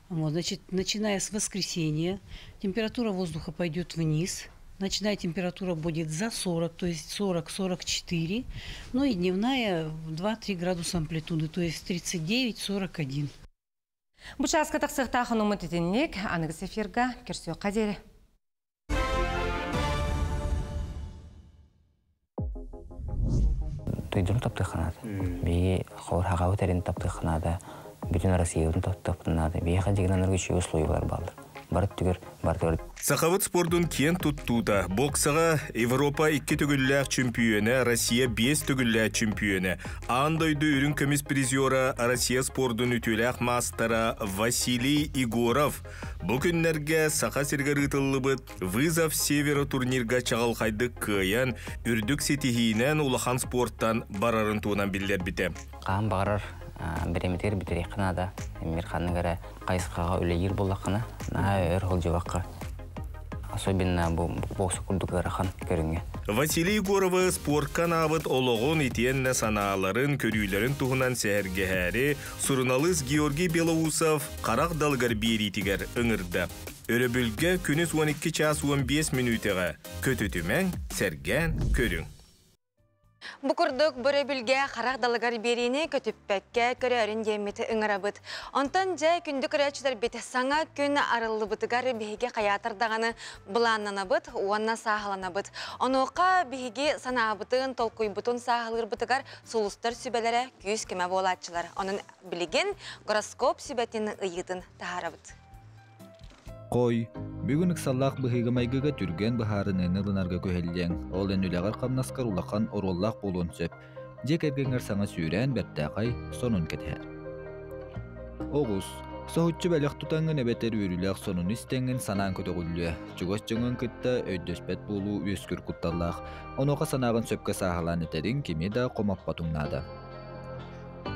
Вот, значит, начиная с воскресенья температура воздуха пойдет вниз. Ночная температура будет за 40, то есть 40-44. Ну и дневная 2-3 градуса амплитуды, то есть 39-41. Бу чааска тахсыахтаах сонуммут итинник, аныгыс эфирга көрсүөххэ диэри. Дойдуну таптыахха наада. Биһиги хор хаҕабыт эрин таптыахха наада. Бүтүн Россиябытын таптыахпытын наада. Биһиэхэ дьигинанарга үчүгэй условиялар бааллар. Бары өттүгэр барытыгар Сахабыт спордун киэн туттуута, боксаҕа Европа икки төгүллээх чөмпүйүөнэ, Россия биэс төгүллээх чөмпүйүөнэ, аан дойду үрүҥ көмүс призера, Россия спордун үтүөлээх маастара Василий Егоров бу күннэргэ Саха сиригэр ыытыллыбыт «Вызов Севера» турнирга чаҕылхайдык кыайан, үрдүк ситиһиинэн улахан спорттан барарын туһунан биллэрбитэ. Хаһан баҕарар бириэмэтигэр бүтэриэххэ наада. Эмир ханнык эрэ хайысхаҕа үлэлиир буоллаххына, наһаа өр сылдьыбакка. Особенно бу бокса курдук ыарахан көрүҥҥэ. Василий Егоровы спортка анаабыт олоҕун итиэннэ санааларын, көрүүлэрин туһунан сэһэргэһээри суруналыыс Георгий Белоусов харах далыгар биэриитигэр ыҥырда. Өрөбүлгэ күнүс 12 час 15 мүнүүтэҕэ көтүтүмэҥ, сэргээн көрүҥ. Бу курдук бөрөбүлгэ харах далыгар биэриини көтүппэккэ көрөөрүн диэммит ыҥырабыт. Онтон дьэ күндү көрөөччүлэрбит саҥа күн арыллыбытыгар биһиги хайаатар даҕаны былааннанабыт уонна сааһыланабыт. Онуоха биһиги санаабытын, толкуйбутун сааһылыырбытыгар сулустар сүбэлэрэ күүс-көмө буолааччылар. Онон билигин гороскоп сүбэтин ыйыытын таһаарабыт. Хой, бүгүн ыксаллаах быһыыга-майгыга түргэн быһаарыныыны ылынарга күһэллиэҥ. Ол эн үлэҕэр-хамнаскар улахан оруоллаах буолуон сөп. Дьиэ кэргэҥҥэр саҥа сүүрээн бэртээхэй сонун кэтэһэр. Оҕус, соһуччу бэлэх тутаҥҥын эбэтэр үөрүүлээх сонуну истэҥҥин санаан көтөҕүллүө. Чугас дьоҥҥун кытта өйдөспөт буолуу үөскүүр кутталлаах. Онуоха санааҕын сөпкө сааһылаан этэриҥ кими да хомоппотуҥ наада.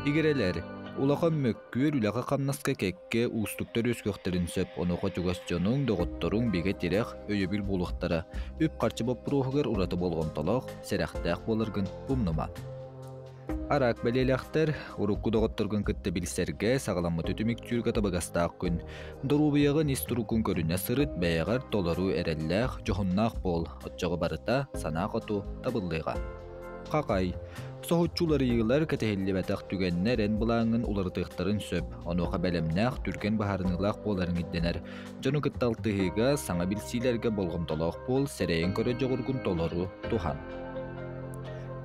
Игирэлэр, улахан мөккүөр үлэҕэ-хамнаска кэккэ уустуктар үөскүөхтэрин сөп, онуоха чугас дьонуҥ, доҕотторуҥ бигэ тирэх, өйөбүл буолуохтара. Үп-харчы боппуруоһугар ураты болҕомтолоох, сэрэхтээх буоларгын умнума. Араак бэлиэлээхтэр, урукку доҕотторгун кытта билсэргэ, саҕаламмыты түмүктүүргэ табыгастаах күн. Доруобуйаҕын ис туруккун көрүнэ сырыт, бэйэҕэр толору эрэллээх, дьоһуннаах буол, оччоҕо барыта санаа хоту табыллыаҕа. Хахай. Соһуччу уларыйыылар кэтэһиллибэтэх түгэннэр эн былааҥҥын уларытыахтарын сөп. Онуоха бэлэмнээх, түргэн быһаарыныылаах буоларыҥ ирдэнэр. Дьону кытта алтыһыыга, саҥа билсиилэргэ болҕомтолоох буол, сэрэйэн көрө дьоҕургун толору туһан.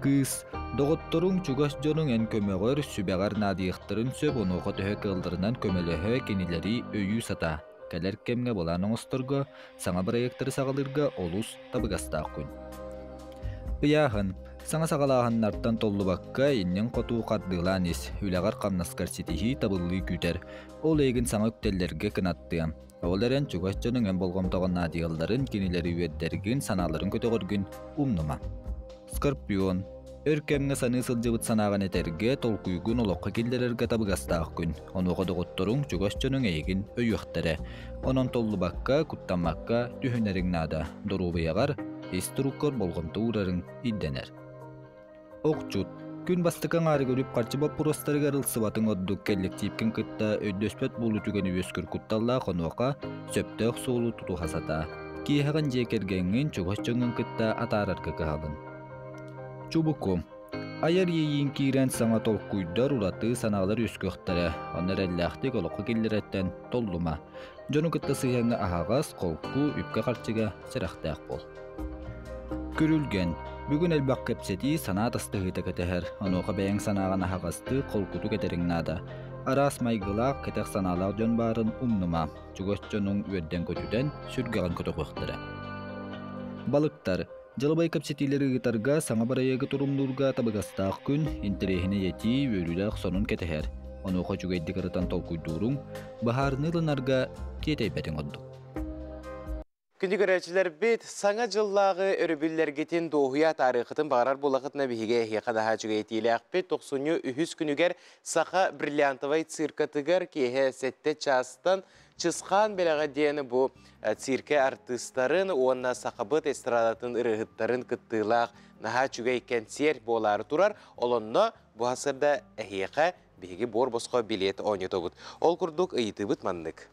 Кыыс, доҕотторуҥ, чугас дьонуҥ эн көмөҕөр, сүбэҕэр наадыйыахтарын сөп, онуоха төһө кыалларынан көмөлөһө, кинилэри өйүү сатаа. Кэлэр кэмҥэ былаан оҥосторго, саҥа бырайыактары саҕалыырга олус табыгастаах күн. Ыйааһын. Саҥа саҕалааһыннартан толлубакка, инниҥ хоту хардыылаан ис, үлэҕэр-хамнаскар ситиһии табыллыы күүтэр. Ол эйигин саҥа үктэллэргэ кынаттыа. Ол эрэн чугас дьонуҥ эн болҕомтоҕун наадыйалларын, кинилэри үөрдэргин, санааларын көтөҕөргүн умнума. Скорпион. Өр кэмҥэ саныы сылдьыбыт санааҕын этэргэ, толкуйгун олоххо киллэрэргэ табыгастаах күн. Онуоха доҕотторуҥ, чугас дьонуҥ эйигин өйүөхтэрэ. Онон толлубакка, куттаммакка түһүнэриҥ наада. Доруобуйаҕар, ис туруккар болҕомто уурарыҥ ирдэнэр. Охчут. Күн бастакы аҥаарыгар үп-харчы боппуруостарыгар ылсыбатыҥ ордук кэллэктиипкин кытта өйдөспөт буолуу түгэни үөскүүр кутталлаах онуоха сөптөөх суолу тутуһа сатаа. Киэһэҕин дьиэ кэргэҥҥин, чугас дьоҥҥун кытта атаарарга кыһалын. Чубуку. Айар иэйииҥ киирэн саҥа толкуйдар, ураты санаалар үөскүөхтэрэ. Онно эрэллээхтик олоххо киллэрэттэн толлума. Дьону кытта сыһыаҥҥа аһаҕас, холку, үпкэ-харчыга сэрэхтээх буол. Күрүлгэн. Бүгүн элбэх кэпсэтии, санаа тастыһыыта кэтэһэр. Онуоха бэйэҥ санааҕын аһаҕастыы, холкутук этэриҥ наада. Араас майгылаах, кэтэх санаалаах дьон баарын умнума. Чугас дьонуҥ үөрдэн-көтүтэн, сүргэҕин көтөҕүөхтэрэ. Балыктар. Дьылабай кэпсэтиилэри ыытарга, саҥа бырайыагы турумнуурга табыгастаах күн, интэриэһинэй этии, үөрүүлээх сонун кэтэһэр. Онуоха үчүгэйдик ырытан толкуйдууруҥ, быһаарыныы ылынарга тиэтэйбэтиҥ ордук. Күндү көрөөччүлэрбит, саҥа дьыллааҕы өрөбүллэргитин дуоһуйа таарыаххытын баҕарар буоллаххытына биһиги эһиэхэ наһаа үчүгэй этиилээхпит. Тохсунньу үһүс күнүгэр Саха бриллиантовай циркатыгар киэһэ сэттэ чаастан Чысхаан бэлэҕэ диэн бу циркэ артыыстарын уонна сахабыт эстрадатын ырыаһыттарын кыттыылаах наһаа үчүгэй кэнсиэр буолаары турар. Олонно бу сарсыарда эһиэхэ биһиги буор босхо билиэт оонньотобут. Ол курдук ыйытыыбыт маннык.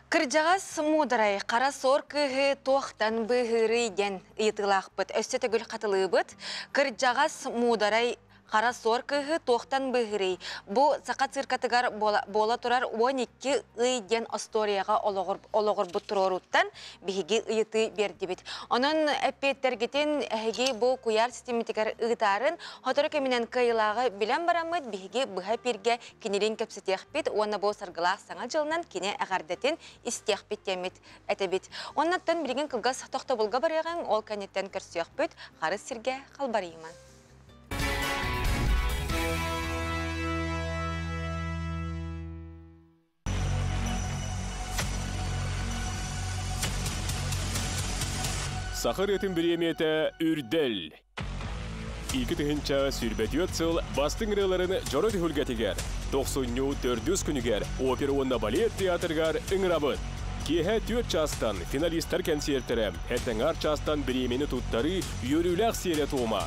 Кырдьаҕас муударай хара суор кыыһы туохтан быыһыырый диэн ыйытыылаахпыт. Өссө төгүл хатылыыбыт. Кырдьаҕас муударай Хара суор кыыһы туохтан быыһырый? Бу саха циркатыгар буола турар 12 ый диэн остуоруйаҕа олоҕурбут туруорууттан биһиги ыйытыы биэрдибит. Онон эппиэттэргитин эһиги бу куйаар ситиммитигэр ыытаарын, сотору кэминэн кыайыылааҕы билэн бараммыт биһиги быһа эпииргэ кинилиин кэпсэтиэхпит уонна бу саргылаах саҥа дьылынан кини эҕэрдэтин истиэхпит диэммит этэбит. Оннуттан билигин кылгас тохтобулга барыаҕыҥ, ол кэнниттэн көрсүөхпүт, харыс сиргэ халбарыйыман. Саха ырыатын бириэмийэтэ Үрдэл. 2024 сыл бастыҥ ырыаларын дьоро түһүлгэтигэр, тохсунньу төрдүс күнүгэр опера уонна балет театрыгар ыҥырабыт. Киэһэ 4 чаастан финалистар кэнсиэртэрэ, этэҥар чаастан бириэмийэни туттарыы үөрүүлээх сиэрэ-туома.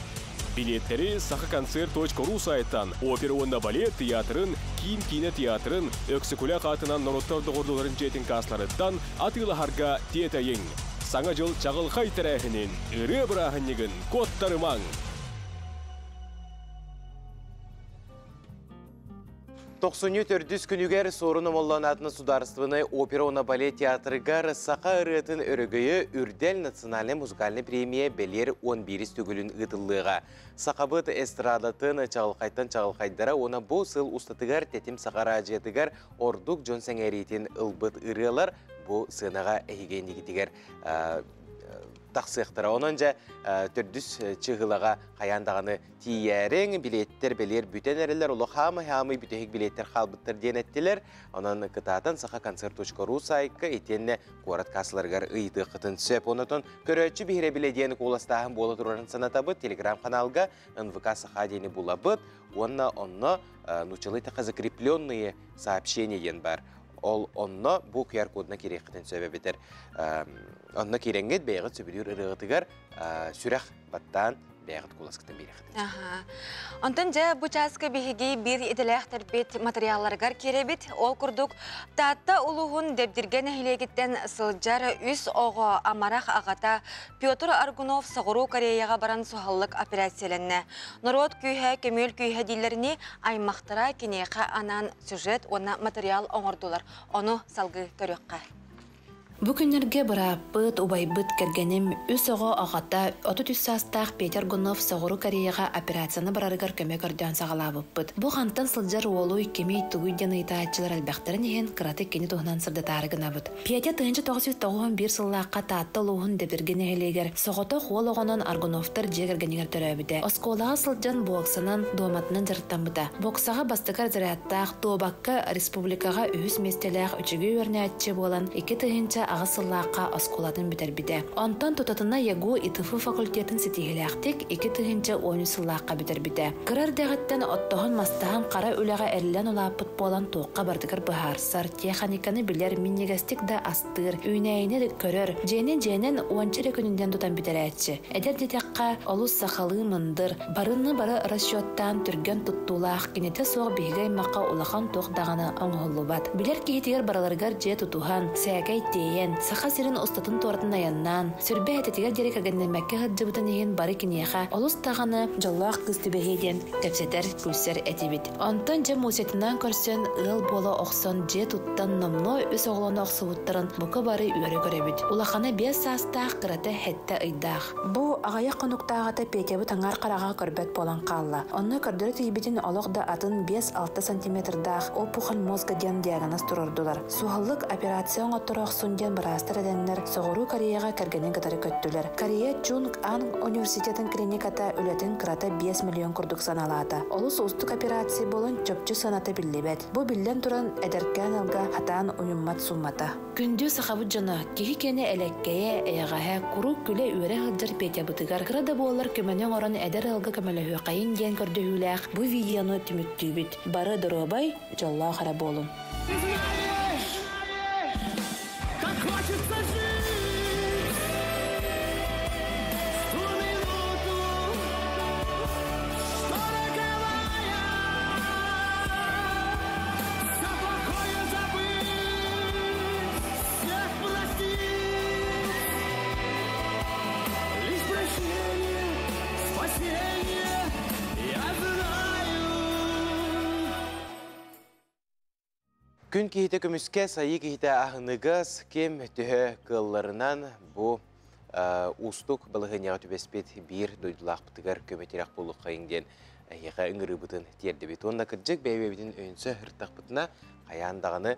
Билиэттэри сахаконцерт.ру сайтан Опера уонна балет театрын, Киин киинэ театрын, Өксөкүлээх аатынан норуоттар доҕордууларын дьиэтин каасларыттан атыылаһарга тиэтэйиҥ. Саҥа дьыл чаҕылхай тэрээһинин, ырыа бырааһынньыгын куоттарымаҥ! Тохсунньу төрдүс күнүгэр Суорун Омоллоон аатынан судаарыстыбаннай опера уонна балет театрыгар саха ырыатын өрөгөйө Үрдэл национальнай музыкальнай премия бэлиэр 11 төгүлүн ыытыллыаҕа. Сахабыт эстрадатын чаҕылхайтан чаҕылхайдара уонна бу сыл устатыгар Тэтим саха араадьыйатыгар ордук дьон сэҥээриитин ылбыт ырыалар бу сыанаҕа эһиги иннигитигэр тахсыахтара. Онон дьэ төрдүс чыһылаҕа хайаан даҕаны тиийээриҥ, билиэттэр бэлиэр бүтэн эрэллэр, олох хаамай-хаамай бүтэһик билиэттэр хаалбыттар диэн эттилэр. Онон кытаатан сахаконцерт.ру сайтка итиэннэ куорат кассаларыгар ыйытыаххытын сөп. Онотон көрөөччү биһирэбилэ диэн куоластааһын буола турарын санатабыт. Телеграм-каналга НВК Саха диэни булабыт уонна онно нууччалыы таха закрепленные сообщения диэн бар. Ол онно бу QR-кодuna киириэххитин сөп эбэтэр онно киирэҥҥит бэйэҕит сөбүлүүр ырыаҕытыгар сүрэх баттаан бэйэҕит куоласкытын биэрэххит. Аха. Онтон дьэ бу чааска биһиги биир идэлээхтэрбит материалларыгар киирэбит. Ол курдук Таатта улууһун Дэбдиргэ нэһилиэгиттэн сылдьар үс оҕо амарах аҕата Петр Аргунов Соҕуруу Кореяҕа баран суһаллык операцияланна. Норуот күүһэ, көмүөл күүһэ дииллэринии аймахтара киниэхэ анаан сюжет уонна материал оҥордулар. Ону салгыы көрүөххэ. Бу күннэргэ бырааппыт, убайбыт, кэргэним, үс оҕо аҕата, 33 саастаах Петя Аргунов Соҕуруу Кореяҕа операцияны барарыгар көмө көрдөөн саҕалаабыппыт. Бу хантан сылдьар уолуй, кимий, тугуй диэн ыйытааччылар элбэхтэрин иһин, кыратык кини туһунан сырдатаары гынабыт. Петя 1991 сыллаахха Таатта улууһун Дэбдиргэ нэһилиэгэр соҕотох уол оҕонон Аргуновтар дьиэ кэргэнигэр төрөөбүтэ. Оскуолаҕа сылдьан боксанан, дуоматынан дьарыктаммыта. Боксаҕа бастакы разрядтаах, дуобакка республикаҕа үһүс миэстэлээх үчүгэй үөрэнээччи буолан 2008 сыллаахха оскуолатын бүтэрбитэ. Онтон тутатына ЯГУ ИТФ факультетын ситиһиилээхтик 2013 сыллаахха бүтэрбитэ. Кыра эрдэҕиттэн оттоһон-мастаһан хара үлэҕэ эриллэн улааппыт буолан туохха барытыгар быһаарсар, тиэхэникэни билэр, минньигэстик да астыыр, үүнээйини көрөр, дьиэни дьиэнэн уонча эрэ күнүнэн тутан бүтэрээччи. Эдэр диэтэххэ, олус сахалыы мындыр, барыны бары расчеттаан түргэн туттуулаах, кинитэ суох биһиги аймахха улахан туох даҕаны оҥоһуллубат. Билэр киһитигэр барыларыгар дьиэ тутуһан, сээкэй тиэйэн, Саха сирин устатын-туоратын айаннаан, сүрбэ этэтигэр диэри кэргэннэммэккэ сылдьыбытын иһин бары киниэхэ олус даҕаны дьоллоох кыыс түбэһиэ диэн кэпсэтэр, күлсэр этибит. Онтон дьэ Мусятынаан көрсөн, ыал буола охсон, дьиэ туттан, номнуо үс оҕолоно охсубуттарын бука бары үөрэ көрөбүт. Улахана 5 саастаах, кырата сэттэ ыйдаах. Бу аҕыйах хонуктааҕыта Петябыт аҥаар хараҕа көрбөт буолан хаалла. Онно көрдөрө тиийбитин олох да атын 5-6 сантиметрдаах опухоль мозга диэн диагноз туруордулар. Суһаллык операция оҥотторо охсун диэн быраастар этэннэр, Соҕуруу Кореяҕа кэргэнин кытары көттүлэр. Корея Чунг Анг университетын клиниката үлэтин кырата 5 миллион курдук сыаналаата. Олус уустук операция буолан чопчу сыаната биллибэт. Бу биллэн туран, эдэркээн ыалга хатаан уйуммат сууммата. Күндү сахабыт дьоно, киһи киэнэ элэккэйэ, эйэҕэһэ, куруук күлэ-үөрэ сылдьар Петябытыгар кыра да буоллар көмөнү оҥорон эдэр ыалга көмөлөһүөххэйиҥ диэн көрдөһүүлээх бу видеону түмүктүүбүт. Бары доруобай, дьоллоох эрэ буолуҥ. Как хочется жить! В ту минуту, что роковая, все плохое забыть, всех простить. Лишь прощение, спасение я знаю. Күн киһитэ көмүскэ, сайы киһитэ аһыныгас, ким төһө кыалларынан бу уустук балаһыанньаҕа түбэспит биир дойдулаахпытыгар көмө-тирэх буолуоххайыҥ диэн эһиэхэ ыҥырыыбытын тиэрдэбит. Уонна кырдьык бэйэ-бэйэбитин өйөнсө ыртахпытына хайаан даҕаны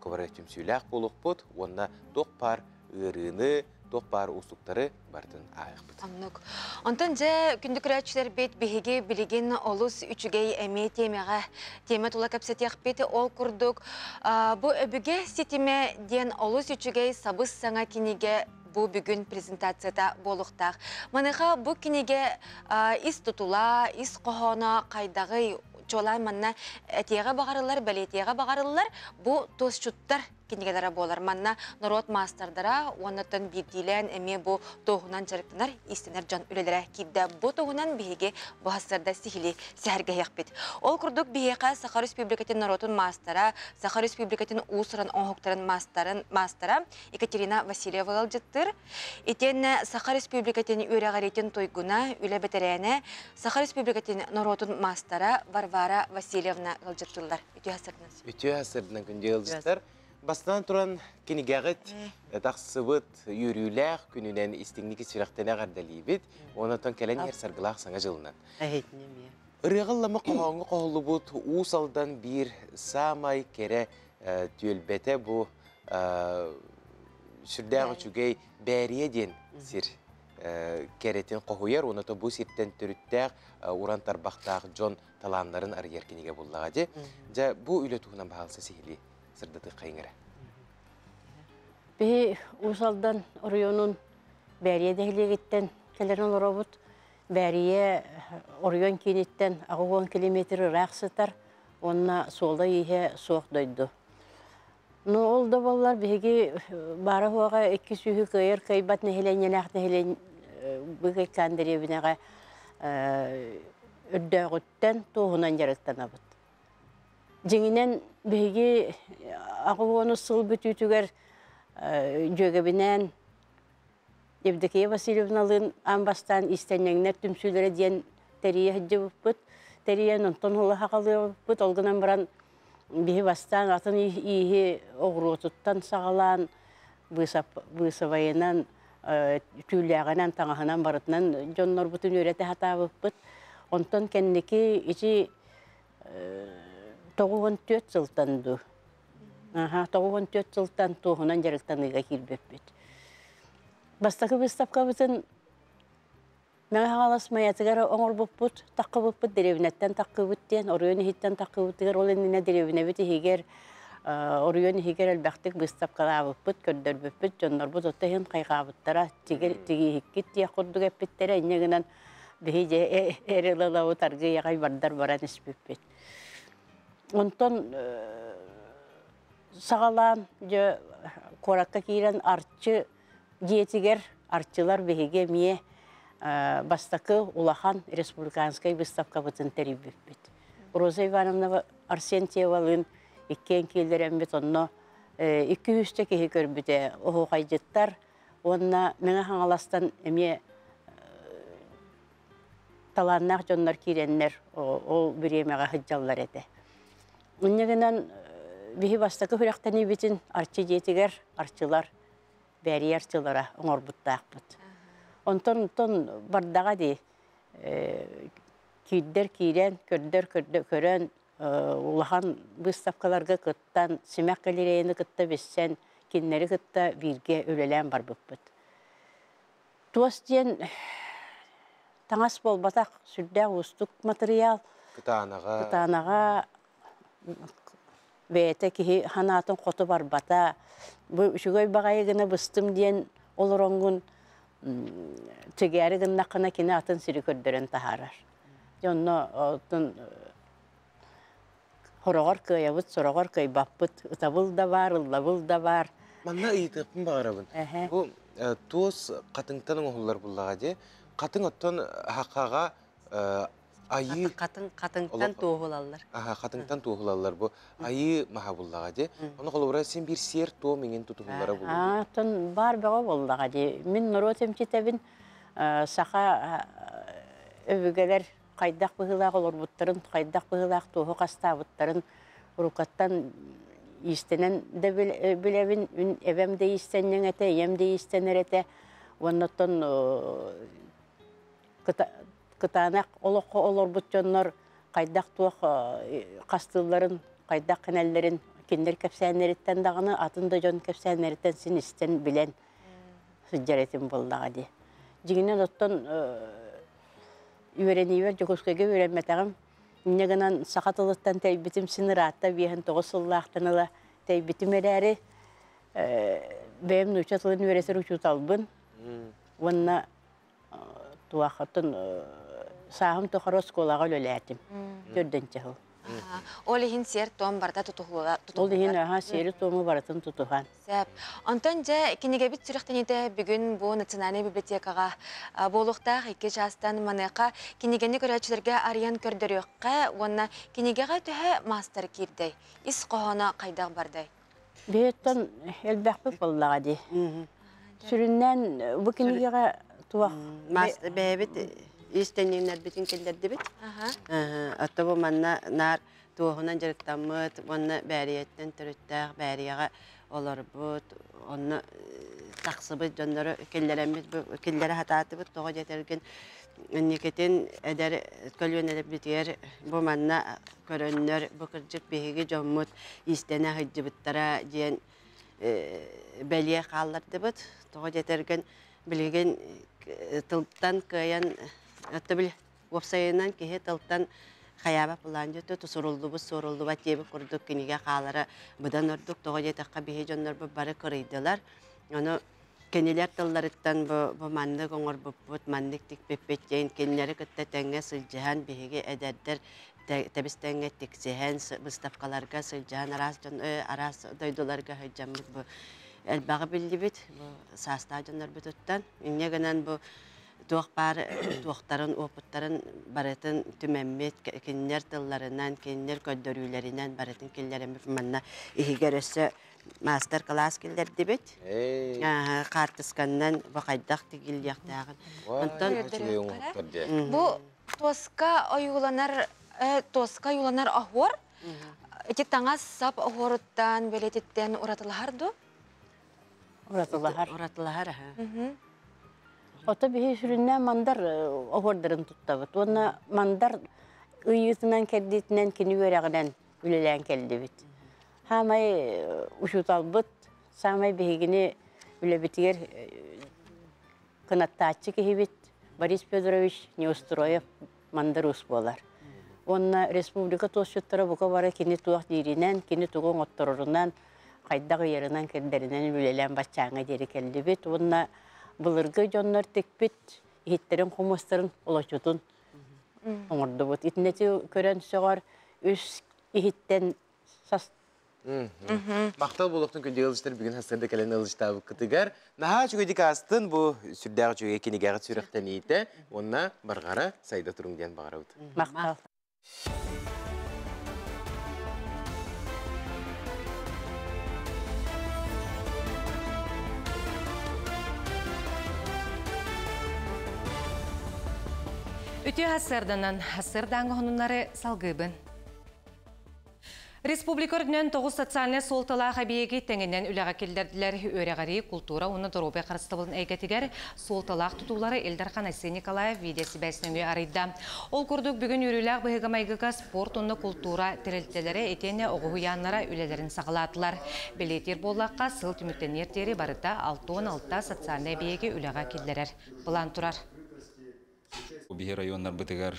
бука түмсүүлээх буолуохпут уонна туох баар ыарыыны, туох баар уустуктары барытын ааһыахпыт. Оннук. Онтон дьэ күндү көрөөччүлэрбит биһиги билигин олус үчүгэй эмиэ тиэмэҕэ тиэмэ тула кэпсэтиэхпит. Ол курдук бу өбүгэ ситимэ диэн олус үчүгэй сабыс саҥа кинигэ бу бүгүн презентацията буолуохтаах. Маныаха бу кинигэ ис тутула, ис хоһооно хайдаҕый чуолаан манна этиэҕэ баҕарыллар, бэлиэтиэҕэ баҕарыллар бу туосчуттар кинигэлэрэ буолар. Манна норуот маастардара уоннаттан биирдиилээн эмиэ бу туоһунан дьарыктанар, иистэнэр дьон үлэлэрэ киирдэ. Бу туһунан биһиги бу сарсыарда сиһилии сэһэргэһиэхпит. Ол курдук биһиэхэ Саха Республикатын норуотун маастара, Саха Республикатын уус-уран оҥоһуктарын маастарын маастара Екатерина Васильева ыалдьыттыыр. Итиэннэ Саха Республикатын үөрэҕириитин туйгуна, үлэ бэтэрээнэ, Саха Республикатын норуотун маастара Варвара Васильевна ыалдьыттыыллар. Үтүө сарсыарданан. Үтүө сарсыарданан күндү ыалдьыттар. Бастатан туран кинигэҕит тахсыбыт үөрүүлээх күнүнэн истиҥник сүрэхтэнэ эҕэрдэлиибит. Онтон кэлэн иһэр саргылаах саҥа дьылынан. Ырыаҕа ыллама хоһооҥҥо хоһуллубут Уус Алдан биир саамай кэрэ түөлбэтэ бу сүрдээх үчүгэй Бээрийэ диэн сир кэрэтин хоһуйар уонна бу сиртэн төрүттээх уран тарбахтаах дьон талааннарын арыйар кинигэ буллаҕа дии. Дьэ, бу үлэ туһунан баһаалса сиһилии сырдатыаххайыҥ эрэ. Биһи Уус Алдан оройуонун Бээрийэ нэһилиэгиттэн кэлэн олоробут. Бээрийэ оройуон кииниттэн 80 километр ыраах сытар уонна суола-ииһэ суох дойду. Ну, ол да буоллар биһиги баара-суоҕа икки сүүһү кыайар кыайбат нэһилиэнньэлээх нэһилиэн Быыкайкаан дэриэбинэҕэ өрдөөҕүттэн туоһунан дьарыктанабыт. Дьиҥинэн, биһиги 80 сыл бүтүүтүгэр дьүөгэбинээн Евдокия Васильевналыын аан бастаан иистэнньэҥнэр түмсүүлэрэ диэн тэрийэ сылдьыбыппыт. Тэрийэн онтон ыла саҕалыабыппыт. Ол гынан баран биһи бастаан атын ииһи оҕуруотуттан саҕалаан Быысабайынан, түүлээҕинэн, таҥаһынан барытынан дьоннорбутун үөрэтэ сатаабыппыт. Онтон кэнники ити 94 сылтан дуу. Аха, 94 сылтан туоһунан дьарыктаныыга киирбиппит. Бастакы выставкабытын Мэҥэ Хаҥалас Майатыгар оҥорбуппут, таххыбыппыт, дэриэбинэттэн таххыбыт диэн, оройуон иһиттэн таххыбытыгар, ол иннинэ дэриэбинэбит иһигэр, оройуон иһигэр элбэхтик быыстапкалаабыппыт, көрдөрбүппүт, дьоннорбут отто иһин хайҕаабыттара, тигииһиккит диэх курдук эппиттэрэ, инньэ гынан биһи дьэ эр ылалабыт аргыый аҕай бардар баран испиппит. Онтон саҕалаан дьэ куоракка киирэн Арчы дьиэтигэр Арчылар биһиги эмиэ бастакы улахан республиканскай выставкабытын тэрийбиппит. Роза Ивановна Арсентьевалыын иккиэн кииллэрэммит онно 200 киһи көрбүтэ оһуохайдьыттар уонна Мэҥэ Хаҥаластан эмиэ талааннаах дьоннор киирэннэр ол бириэмэҕэ сылдьаллар этэ. Инньэ гынан биһи бастакы күрэхтэниибитин Арчы дьиэтигэр Арчылар бэрийэр тыллара оҥорбуттаахпыт. Онтон онтон бардаҕа дии киирдэр киирэн, көрдөр көрөн улахан выставкаларга кыттан, Симэх галереяны кытта билсэн, кинилэри кытта бииргэ үлэлээн барбыппыт. Туос диэн таҥас буолбатах, сүрдээх уустук матырыйаал. Кытаанаҕа. Кытаанаҕа бэйэтэ киһи санаатын хоту барбата. Бу үчүгэй баҕайы гына быстым диэн олороҥҥун тигээри гыннаххына кини атын сири көрдөрөн таһаарар. Дьэ онно оттон хороҕор кыайабыт, сороҕор кыайбаппыт. Ытабыл да баар, ыллабыл да баар. Манна ыйытыахпын баҕарабын. Бу туос хатыҥтан оҥоһуллар буллаҕа дии. Хатыҥ оттон хахаҕа айыы хатыҥ хатыҥтан туоһулаллар. Аха, хатыҥтан туоһулаллар бу айыы маһа буллаҕа дии. Ону холобура син биир сиэр туом иҥин тутуһуллара булуу. Оттон баар бөҕө буоллаҕа дии. Мин норуот эмчитэбин саха өбүгэлэр хайдах быһыылаах олорбуттарын, хайдах быһыылаах туоһу хастаабыттарын уруккаттан иистэнэн да билэбин. Эбэм да иистэнньэҥ этэ, ийэм да иистэнэр этэ. Уонна оттон кытаанах олоххо олорбут дьоннор хайдах-туох хастыылларын, хайдах кэнэллэрин кинилэр кэпсээннэриттэн даҕаны, атын да дьон кэпсээннэриттэн син истэн билэн сылдьар этим буоллаҕа дии. Дьиҥинэн оттон үөрэниибэр Дьокуускайга үөрэммэтэҕим. Инньэ гынан саха тылыттан тэйбитим син ыраатта 59 сыллаахтан ыла тэйбитим эрээри, бэйэм нуучча тылын үөрэтэр учууталбын уонна Туохтан сааһым тухары оскуолаҕа үлэлээтим. Төрдүнчэ сыл. Ол иһин сиэр-туом барыта тутуһула Ол иһин аха сиэри-туому барытын тутуһан. Сөп. Онтон дьэ кинигэбит сүрэхтэниитэ бүгүн бу Национальнай библиотекаҕа буолуохтаах икки чаастан маныаха кинигэни көрөөччүлэргэ арыйан көрдөрүөххэ уонна кинигэҕэ төһө маастар киирдэй? Ис хоһооно хайдах бардай? Бэйэттэн элбэхпит буоллаҕа дии. Сүрүннээн бу кинигэҕэ туох бэйэбит иистэнньэҥнэрбитин киллэрдибит. Отто бу манна наар туоһунан дьарыктаммыт уонна Бээрийэттэн төрүттээх Бээрийэҕэ олорбут, онно тахсыбыт дьоннору киллэрэммит киллэрэ сатаатыбыт. Тоҕо диэтэргин инникитин эдэр көлүөнэлэрбитигэр бу манна көрөннөр бу кырдьык биһиги дьоммут иистэнэ сылдьыбыттара диэн бэлиэ хааллардыбыт. Тоҕо диэтэргин билигин тылтан кыайан били уопсайынан киһи тылтан хайаабат былаан дьөттө тусуруллубут суоруллубат диэбит курдук кинигэ хаалара быдан ордук. Тоҕо диэтэххэ биһи дьоннорбут бары кырыйдылар. Ону кинилэр тылларыттан бу, бу маннык оҥорбуппут, маннык тикпиппит диэн кинилэри кытта тэҥҥэ сылдьыһан биһиги эдэрдэр тэбис-тэҥҥэ тиксиһэн выставкаларга сылдьыһан араас дьон араас дойдуларга сылдьаммыт бу элбэҕи биллибит бу саастаах дьоннорбутуттан. Инньэ гынан бу туох баар туохтарын уопуттарын барытын түмэммит кинилэр тылларынан, кинилэр көрдөрүүлэринэн барытын киллэрэммит манна иһигэр өссө маастар-кылаас киллэрдибит. Хаартысканнан бу хайдах тигиллиэхтээҕин. Онтон Бу туоска ойууланар туоска ойууланар оһуор ити таҥас сап оһуоруттан бэлиэтиттэн уратылаһар дуо? Уратылаһар. Уратылаһар аха. Ото биһи сүрүннээн мандар оһуордарын туттабыт. Уонна мандар ыйыытынан кэрдиитинэн кини үөрэҕинэн үлэлээн кэллибит. Хаамай учууталбыт, саамай биһигини үлэбитигэр кынаттааччы киһибит Борис Федорович Неустроев мандар уус буолар. Уонна республика туосчуттара бука бары кини туох дииринэн, кини тугу оҥотторорунан, хайдах ыйарынан кэрдэринэн үлэлээн баччааҥҥа диэри кэллибит. Уонна былыргы дьоннор тикпит иһиттэрин хомуостарын олочутун оҥордубут. Итиннэти көрөн сөҕөр үс иһиттэн сас Махтал буолуохтун күндү ыалдьыттар бүгүн хастарда кэлэн ыалдьыттаабыккытыгар. Наһаа үчүгэйдик аастын бу сүрдээх үчүгэй кинигэҕит сүрэхтэниитэ уонна барҕара сайда туруҥ диэн баҕарабыт. Махтал. Үтүө хасырданан хасырдааңы хонуннары салгыыбын. Республика үрдүнэн 9 социальнай суолталаах эбийиэги тэҥинэн үлэҕэ киллэрдилэр. Үөрэҕирии, култуура уонна доруобуйа харыстабылын эйгэтигэр суолталаах тутуулары Ил Дархан Айсен Николаев видеосибээс нөҥүө арыйда. Ол курдук бүгүн үөрүүлээх быһыыга-майгыга спорт уонна култуура тэрилтэлэрэ итиэннэ оҕо уһуйааннара үлэлэрин саҕалаатылар. Бэлиэтиир буоллахха, сыл түмүктэниэр диэри барыта 66 социальнай эбийиэги үлэҕэ киллэрэр былаан турар. Биһи районнарбытыгар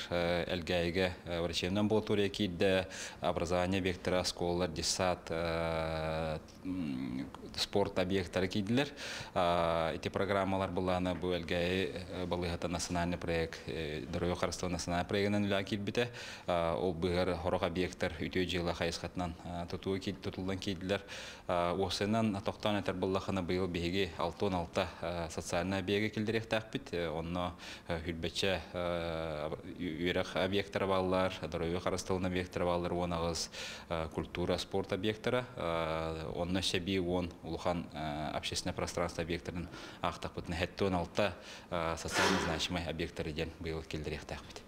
Элгээйигэ врачебнай амбулатория киирдэ, образование объектара, оскуолалар, детсад, спорт объектара киирдилэр. Ити программалар былаана бу Элгээйи балыыһата национальный проект, здоровье харыстабыл национальный проегынан үлэҕэ киирбитэ. Ол быһар хорох объектар үтүө дьыала хайысхатынан тутуллан киирдилэр. Уопсайынан тохтоон этэр буоллахына, быйыл биһиги 66 социальнай объеги киллэриэхтээхпит. Онно хүрбэччэ үөрэх объектара бааллар, здоровье харыстабылын объектара бааллар, 18 культура, спорт объектара. Онно шеби 10 улахан общественное пространство объектарын аахтахпытына 76 социально значимый объекттары диэн быйыл киллэриэхтээхпит.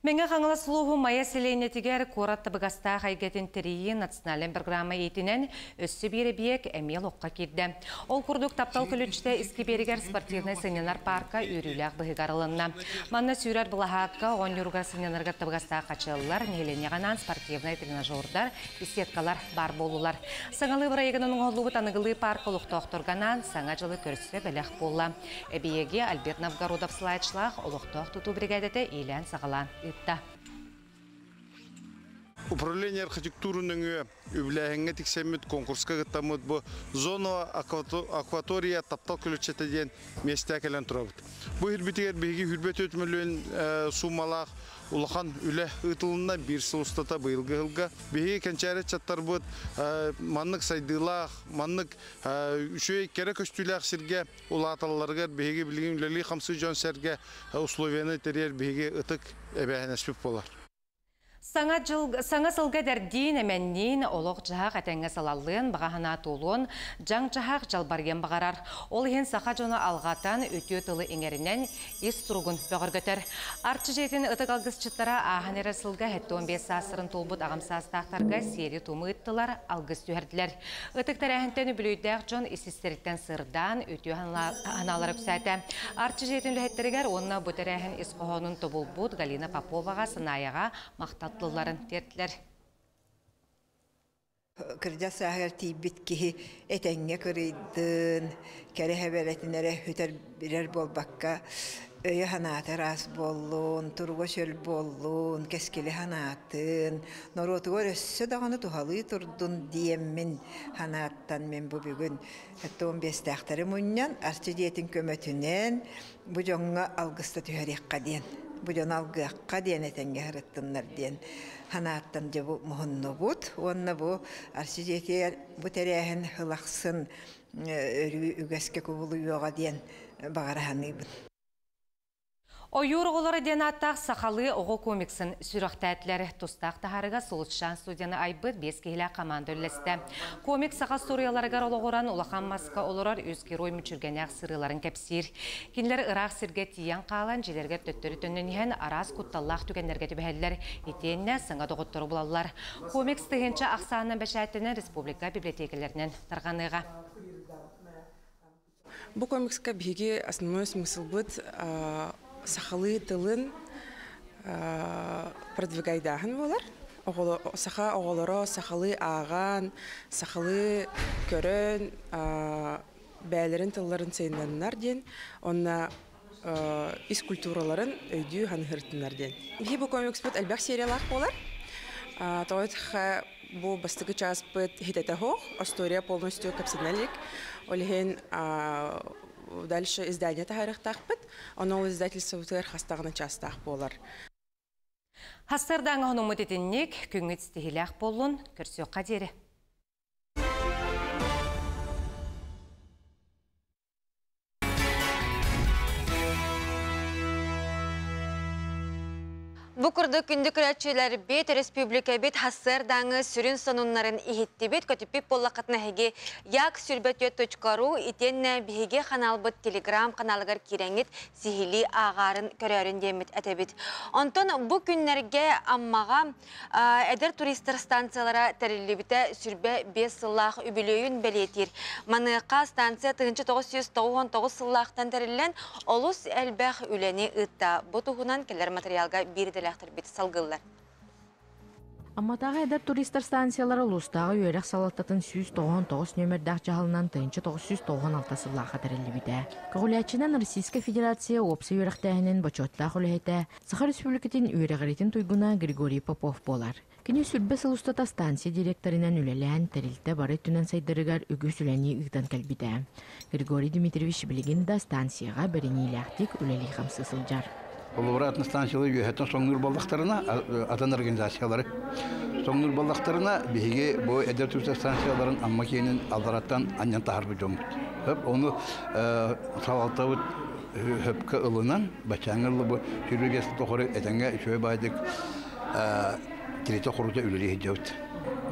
Мэҥэ Хаҥалас улууһун Майа сэлиэнньэтигэр куорат табыгастаах эйгэтин тэрийии национальнай программа иитинэн өссө биир эбийиэк эмиэ олоххо киирдэ. Ол курдук Таптал көлүччэтэ искибиэригэр спортивнай сынньанар паарка үөрүүлээх быһыыга арылынна. Манна сүүрэр былаһаакка оонньууругар сынньанарга табыгастаах хачыаллар, нэһилиэнньэҕэ анаан спортивнай тренажердар, беседкалар баар буоллулар. Саҥалыы бырайыгынан оҥоһуллубут аныгылыы паарка олохтоохторго анаан Саҥа дьылы көрсө бэлэх буолла. Эбийиэги Альберт Новгородов салайааччылаах олохтоох тутуу биригээдэтэ иилээн-саҕалаан ыытта. Управление архитектуры нөҥүө үбүлээһиҥҥэ тиксэммит конкурска кыттаммыт бу зона акватория таптал көлүччэтэ диэн миэстэ кэлэн турабыт. Бу иһирбитигэр биһиги 24 мөлүйүөн суумалаах улахан үлэ ыытылынна биир сыл устата быйылгы сылга. Биһиги кэнчээри ыччаттарбыт маннык сайдыылаах, маннык үчүгэй кэрэ көстүүлээх сиргэ улааталларыгар биһиги билигин үлэлии-хамсыы дьон-сэргэ условияны тэрийэр биһиги ытык эбээһинэспит буолар. Саҥа дьыл, саҥа сылга эдэрдиин, эмэнниин, олох-дьаһах этэҥҥэ салаллыан, баҕа санаа туолуон, дьаҥ-дьаһах дьалбарыйан баҕарар. Ол иһин саха дьоно алҕатан, үтүө тылы иҥэринэн, ис туругун бөҕөргөтөр. Арчы дьиэтин ытык алгысчыттара ааһан эрэр сылга 75 саастарын туолбут аҕам саастаахтарга сиэри-туому ыыттылар, алгыс түһэрдилэр. Ытык тэрээһинтэн үбүлүөйдээх дьон ис-истэриттэн сырдаан, үтүө санаалара үксээтэ. Арчы дьиэтин үлэһиттэригэр уонна бу тэрээһин ис хоһоонун тобулбут Галина Поповаҕа, Санаайаҕа махтал тылларын тиэртилэр. Кырдьар сааһыгар тиийбит киһи этэҥҥэ кырыйдын, кэрэ эбэрэтин эрэ үтэр билэр буолбакка, өйө-санаата ыраас буоллун, туруга чөл буоллун, кэскили санаатын, норуотугар өссө даҕаны туһалыы турдун диэммин санааттан мин бу бүгүн 15-тээхтэри мунньан, Арчы дьиэтин көмөтүнэн бу дьоҥҥо алгыста түһэриэххэ диэн, бу дьону алгыахха диэн этэҥҥэ сырыттыннар диэн санааттан дьэ бу муһуннубут уонна бу Арчы дьиэтигэр бу тэрээһин сыл ахсын өрүү үгэскэ кубулуйуоҕа диэн баҕара саныыбын. Ойуур оҕолоро диэн ааттаах сахалыы оҕо комиксын сүрэхтээтилэр. Тустаах таһаарыга Сулусчаан студияны айбыт биэс киһилээх команда үллэстэ. Комикс саха суруйаларыгар олоҕуран улахан маска олорор үс герой мүччүргэнээх сырыыларын кэпсиир. Кинилэр ыраах сиргэ тиийэн хаалан, дьиэлэригэр төттөрү төннөн иһэн араас кутталлаах түгэннэргэ түбэһэллэр, итиэннэ саҥа доҕоттору булаллар. Комикс тыһыынча ахсаанынан бэчээттэнэн республика библиотекаларынан тарҕаныаҕа. Бу комикска биһиги основной смыслбыт сахалыы тылын продвигайдааһын буолар. Саха оҕолоро сахалыы ааҕан, сахалыы көрөн, бээлэрин тылларын сайыннаннар диэн, онна ис культураларын өйдүү ханыһыртынар диэн. Биһи бу комикспыт элбэх сериялаах буолар. Тоҕо бу бастакы чааспыт хитэтэ хоох, история полностью кэпсэнэлик. Ол иһин дальше издание таһаарыахтаахпыт. Онон ол издательствобытыгар хастаҕына чаастаах буолар. Хассардааҥа хонуммут итинник, күҥҥүт ситиһилээх буоллун, көрсүөххэ диэри. Бу курдук күндү көрөөччүлэрбит, республикабит хассыардааҥы сүрүн сонуннарын иһиттибит, көтүппүт буоллаххытына эһиги як сүрбэтүөт.ру итиэннэ биһиги ханаалбыт телеграм каналыгар киирэҥҥит сиһилии ааҕаарын көрөөрүн диэммит этэбит. Онтон бу күннэргэ Аммаҕа эдэр туристар станциялара тэриллибитэ сүрбэ 5 сыллаах үбүлүөйүн бэлиэтиир. Маныаха станция 1999 сыллаахтан тэриллэн олус элбэх үлэни ыытта. Бу туһунан кэлэр материалга биир идэлээхтэрбит салгыыллар. Амматааҕы эдэр туристар станциялара улуустааҕы үөрэх салалтатын 199 нүөмэрдээх дьаһалынан 1996 сыллаахха тэриллибитэ. Көҕүлээччинэн Российскай Федерация уопсай үөрэхтээһинин бочуоттаах үлэһитэ, Саха Республикатын үөрэҕириитин туйгуна Григорий Попов буолар. Кини сүрбэ сыл устата станция директорынан үлэлээн, тэрилтэ бары өттүнэн сайдарыгар үгүс үлэни ыытан кэлбитэ. Григорий Дмитриевич билигин да станцияҕа бэриниилээхтик үлэлии-хамсыы сылдьар. Холобура, атын станциялар үөһэттэн соҥнуур буоллахтарына, атын организациялары соҥнуур буоллахтарына, биһиги бу эдэр туристар станцияларын Амма киэнин аллараттан анньан таһарбыт дьоммут. Хөп, ону салалтабыт хөпкө ылынан, баччааҥҥа ылла бу сүрү тохору этэҥҥэ үчүгэй баайдык тиритэ хорута үлэлии сылдьабыт.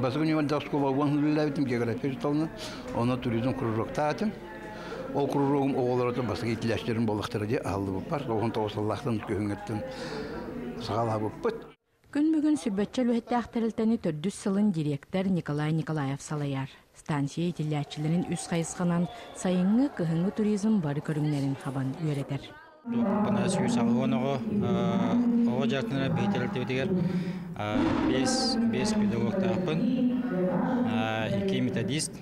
Бастакы ньымардаах оскуола уон үлэлээбитим география учууталынан, онно туризм кружоктаатым. Ол кружогум оҕолорото бастакы иитиллээччилэрим буоллахтара дии аһыллыбыппар. 99 сыллаахтан күһүҥҥэттэн саҕалаабыппыт. Күн бүгүн сүрбэччэ үлэһиттээх тэрилтэни төрдүс сылын дириэктэр Николай Николаев салайар. Станция иитиллээччилэрин үс хайысханан сайыҥҥы, кыһыҥҥы туризм бары көрүҥнэрин хабан үөрэтэр. Бына 180 оҕо оҕо дьарыктанара биһи тэрилтэбитигэр 5 педагогтаахпын, 2 методист.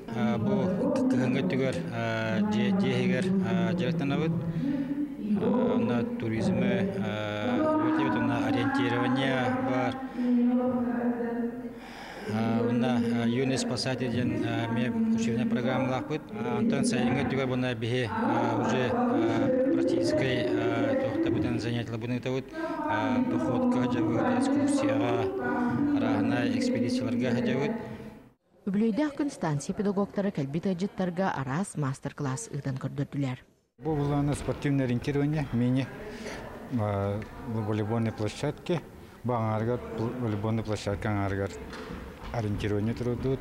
Бу кыһыҥҥы өттүгэр дьиэ иһигэр дьарыктанабыт. Онно туризмы үөрэтебит, онно ориентирование бар. Онно юный спасатель диэн эмиэ учебная программалаахпыт. Онтон сайыҥҥы өттүгэр буна биһи уже практическай туохтабытын занятияларбытын ыытабыт. Походка сылдьабыт, экскурсияҕа, арааһынай экспедицияларга сылдьабыт. Үбүлүөйдээх күн станция педагогтара кэлбит ыалдьыттарга араас маастар-класс ыытан көрдөрдүлэр. Бу булаана спортивное ориентирование, мини волейбольной площадки. Бу аҥаарыгар волейбольной площадка аҥаарыгар ориентирование турудут.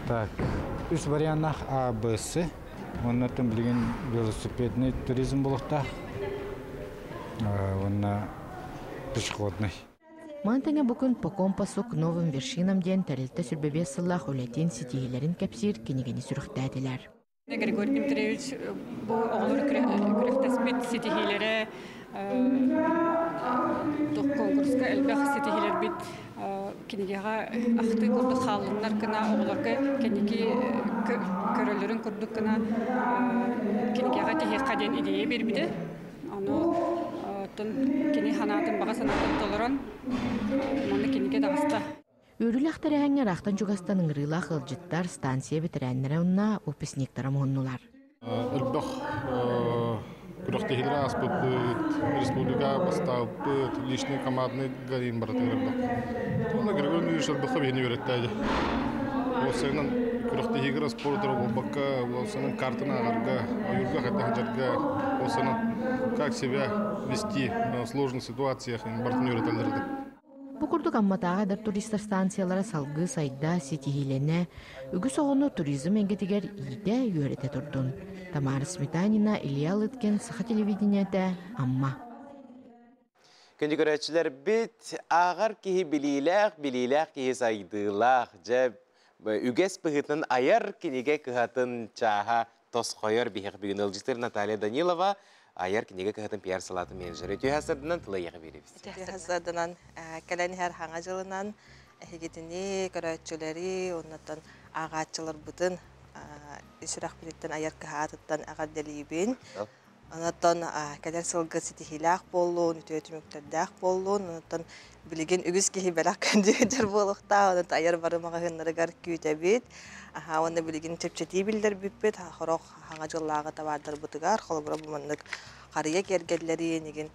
Так, үс варианнах А, Б, С. Оннан билигин велосипедный туризм булуохтаах. Уонна пешеходный. Маны тэҥэ бу күн По компасу к новым вершинам диэн тэрилтэ сүрбэ сыллаах үлэтин ситиһиилэрин кэпсиир кинигэни сүрэхтээтилэр. Григорий Дмитриевич бу оҕолор күрэхтэспит ситиһиилэрэ конкурска элбэх ситиһиилэрбит кинигэҕэ ахтыы курдук хааллыннар гына оҕолорго кэнники көрөллөрүн курдук гына кинигэҕэ тиһиэххэ диэн идея биэрбитэ. Ону оттон кини санаатын баҕа санаатын толорон манна кинигэ таҕыста. Үөрүүлээх тэрээһиҥҥэ ыраахтан чугастан ыҥырыылаах ыалдьыттар, станция бэтэрээннэрэ уонна выпускниктара муһуннулар. Элбэх күрэхтэһиилэри ааспыппыт, республика бастаабыппыт, личный командный гарин барытыгар элбэх. Уонна Григорий Юрьевич элбэххэ биһини үөрэттээди. Уопсайынан күрэхтэһиигэр спорт буолбакка, уопсайынан картаны ааҕарга, ойуурга хайдах сылдьарга, уопсайынан как себя вести в сложных ситуациях барытын үөрэтэллэр этэ. Бу курдук Амматааҕы эдэр туристар станциялара салгыы сайда, ситиһиилэнэ, үгүс оҕону туризм эйгэтигэр иитэ, үөрэтэ турдун. Тамара Сметанина, Илья Лыткин, Саха телевидениетэ, Амма. Күндү көрөөччүлэрбит, ааҕар киһи билиилээх, билиилээх киһи сайдыылаах. Дьэ, Үгэс быһыытынан айар кинигэ кыһатын чааһа тосхойор биһиэх бүгүн ыалдьытыр Наталья Данилова айар кинигэ кыһатын пиар салаатын менеджері үтүө сырдынан тыла иэҕэ биэрэбит. Үтүө сырдынан кэлэн иһэр хаҥа дьылынан эһигитини көрөөччүлэри оннуттан ааҕааччыларбытын сүрэхпититтэн айар кыһаатыттан эҕэрдэлиибин. Онтон кэлэр сылга ситиһиилээх буоллун, үтүө түмүктэрдээх буоллун. Онтон билигин үгүс киһи бэлэх күндү буолуохтаах. Онон айар бары маҕаһыыннарыгар күүтэбит. Аха, уонна билигин чэпчэтии биллэрбиппит. Хорох хаҥа дьыллааҕы табаардарбытыгар, холобура бу маннык харыйа киэргэллэрин, игин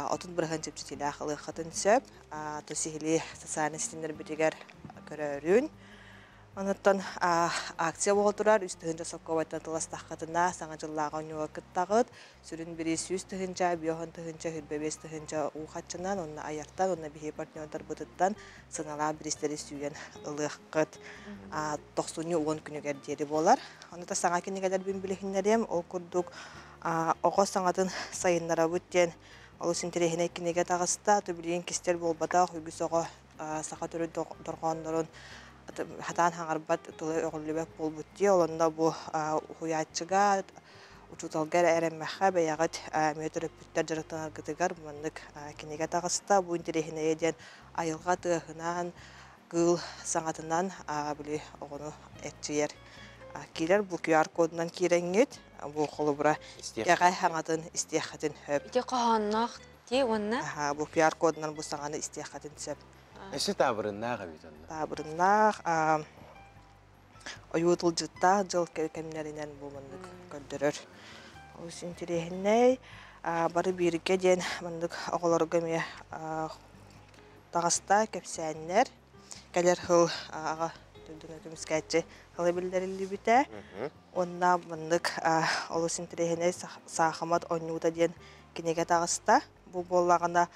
отут бырыһын чэпчэтиилээх ылыаххытын сөп. Тус сиһилии социальнай ситимнэрбитигэр көрөөрүн. Онуттан акция буола турар, 3 тыһыынча солкуобайтан тыластаххытына, саҥа дьыллааҕы оонньууга кыттаҕыт. Сүрүн бири 100 тыһыынча, 50 тыһыынча, 25 тыһыынча уу харчынан, онно айартан, онно биһи партнердарбытыттан сыналаах биристэри сүүйэн ылыаххыт. 90 күнүгэр диэри буолар. Онута саҥа кинигэлэрбин билиһиннэриэм, ол курдук оҕо саҥатын сайыннарабыт диэн олус интэриэһинэй кинигэ таҕыста. Билигин кистэл буолбатах, үгүс оҕо саха төрүт дорҕооннорун хатаан хаҥарбат тылы өҕүллүбэт буолбут дии. Олонно бу уһуйааччыга, учууталга эрэммэххэ бэйэҕит эмиэ төрөппүттэр дьарыктанаргытыгар маннык кинигэ таҕыста. Бу интэриэһинэйэ диэн айылҕа тыаһынан, кыыл саҥатынан били оҕону эрчийэр. Киирэр бу QR кодунан киирэҥҥит, бу холобура кэҕэ хаҥатын истиэххитин сөп. Ити хоһоонноох ти уонна Бу QR кодунан бу саҥаны истиэххитин сөп. Өссө таабырыннаах эбит онно. Таабырыннаах, ойуу тылдьыттаах дьыл кэмнэринэн бу маннык көрдөрөр. Олус интэриэһинэй. Бары бииргэ диэн маннык оҕолорго эмиэ таҕыста кэпсээннэр. Кэлэр сыл аҕа дойдуну көмүскээччи сылы биллэриллибитэ. Уонна маннык олус интэриэһинэй саахымат оонньуута диэн кинигэ таҕыста. Бу буоллаҕына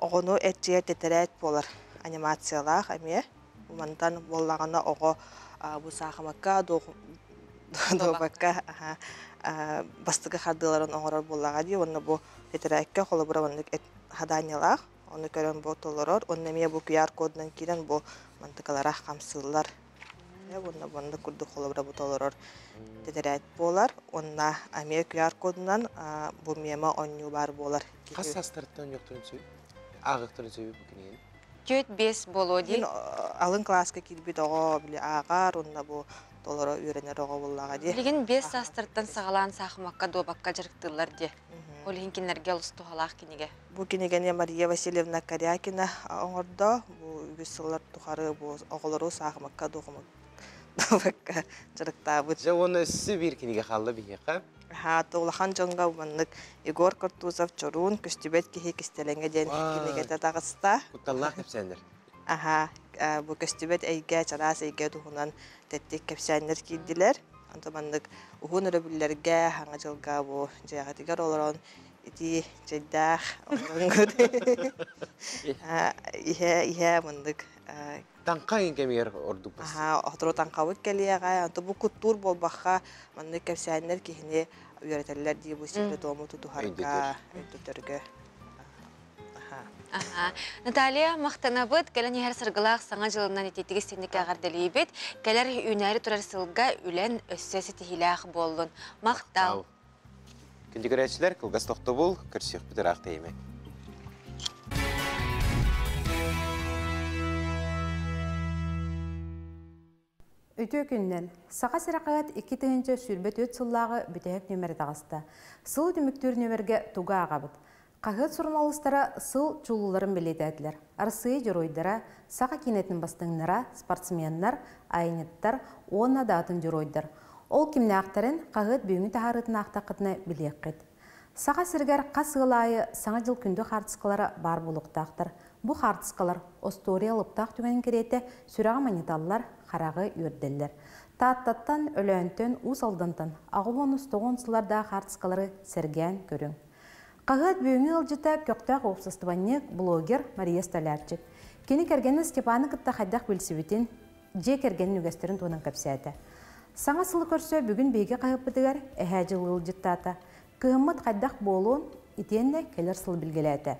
оҕону эрчийэр тэтэрээт буолар анимациялаах эмиэ. Мантан буоллаҕына оҕо бу саахымакка дуобакка бастакы хардыыларын оҥорор буоллаҕа дии. Уонна бу тэтэрээккэ холобура маннык хадаанньалаах. Ону көрөн бу толорор. Уонна эмиэ бу QR кодунан киирэн бу мантыкалара хамсыыллар. Уонна маннык курдук холобура бу толорор тэтэрээт буолар. Уонна эмиэ QR кодунан бу мема оонньуу баар буолар. Хас саастарыттан оонньуохтарын сөбүй? Ааҕыахтарын сөбүй бу кинигэни? 4-5 буолуо дии. Алын кылааска киирбит оҕо били ааҕар, уонна бу толоро үөрэнэр оҕо буоллаҕа дии. Билигин 5 саастарыттан саҕалаан саахымакка, дуобакка дьарыктыыллар дии. Ол иһин кинилэргэ олус туһалаах кинигэ. Бу кинигэни Мария Васильевна Корякина оҥордо. Бу үгүс сыллар тухары бу оҕолору саахымакка, дуобакка дьарыктаабыт. Дьэ, уонна өссө биир кинигэ хаалла биһиэхэ. Улахан дьоҥҥо маннык Егор Картузов Чоруун көстүбэт киһи кистэлэҥэ диэн кинигэтэ таҕыста. Кутталлаах кэпсээннэр. Аха, бу көстүбэт эйгэ, чараас эйгэ туһунан тэттик кэпсээннэр киирдилэр. Онто маннык уһун өрөбүллэргэ, хаҥа дьылга бу дьиэҕитигэр олорон ити чэйдээх олоронгут иһэ иһэ маннык Таҥха кэмигэр ордук бас. Аха, отору таҥхабыт кэлиэҕэ. Онто бу куттуур буолбахха маннык кэпсээннэр киһини үөрэтэллэр дии бу сири туому тутуһарга, өйдөтөргө. Аха. Наталья, махтанабыт, кэлэн иһэр саргылаах саҥа дьылынан итиитиги синник эҕэрдэлиибит. Кэлэр үүнээри турар сылга үлэн өссө ситиһиилээх буоллун. Махтал. Күндү көрөөччүлэр, кылгас тохтобул, көрсүөхпүт ыраах тэйимэҥ. Үтүө күнүнэн! Саха сирэ хаһыат 2024 сыллааҕы бүтэһик нүөмэрэ таҕыста. Сыл түмүктүүр нүөмэргэ тугу ааҕабыт? Хаһыат суруналыыстара сыл чулууларын бэлиэтээтилэр. Арассыыйа дьоруойдара, саха киинэтин бастыҥнара, спортсменнар, айанньыттар уонна да атын дьоруойдар. Ол кимнээхтэрин хаһыат бүгүҥҥү таһаарыытын аахтаххытына билиэххит. Саха сиригэр хас ыал аайы Саҥа дьыл күндү хаартыскалара баар буолуохтаахтар. Бу хаартыскалар остуоруйа алыптаах түгэнин кэриэтэ сүрэҕи манньыталлар, хараҕы үөрдэллэр. Тааттаттан, Өлөөнтөн, Уус Алдантан 89 сыллардаах хаартыскалары сэргээн көрүҥ. Хаһыат бүгүҥҥү ыалдьыта көхтөөх уопсастыбанньык, блогер Мария Столярчик. Кини кэргэнин Степаны кытта хайдах билсибитин, дьиэ кэргэнин үгэстэрин туһунан кэпсээтэ. Саҥа сылы көрсө бүгүн биһиги хаһыаппытыгар эһээ дьыл ыалдьыттаата. Кыһыммыт хайдах буолуон итиэннэ кэлэр сыл билгэлээтэ.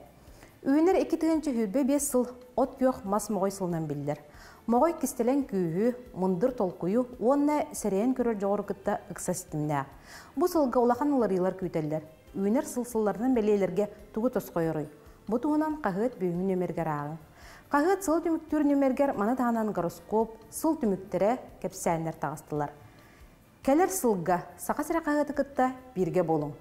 Үүнэр 2025 сыл от күөх мас моҕой сылынан биллэр. Моҕой кистэлэҥ күүһү, мындыр толкуйу уонна сэрэйэн көрөр дьоҕуру кытта ыкса ситимнээх. Бу сылга улахан уларыйыылар күүтэллэр. Үүнэр сыл сылларынан бэлиэлэргэ тугу тосхойоруй? Бу туһунан хаһыат бүгүҥҥү нүөмэргэр ааҕыҥ. Хаһыат сыл түмүктүүр нүөмэргэр маны таһынан гороскоп, сыл түмүктэрэ, кэпсээннэр таҕыстылар. Кэлэр сылга Саха сирэ хаһыаты кытта бииргэ буолуҥ!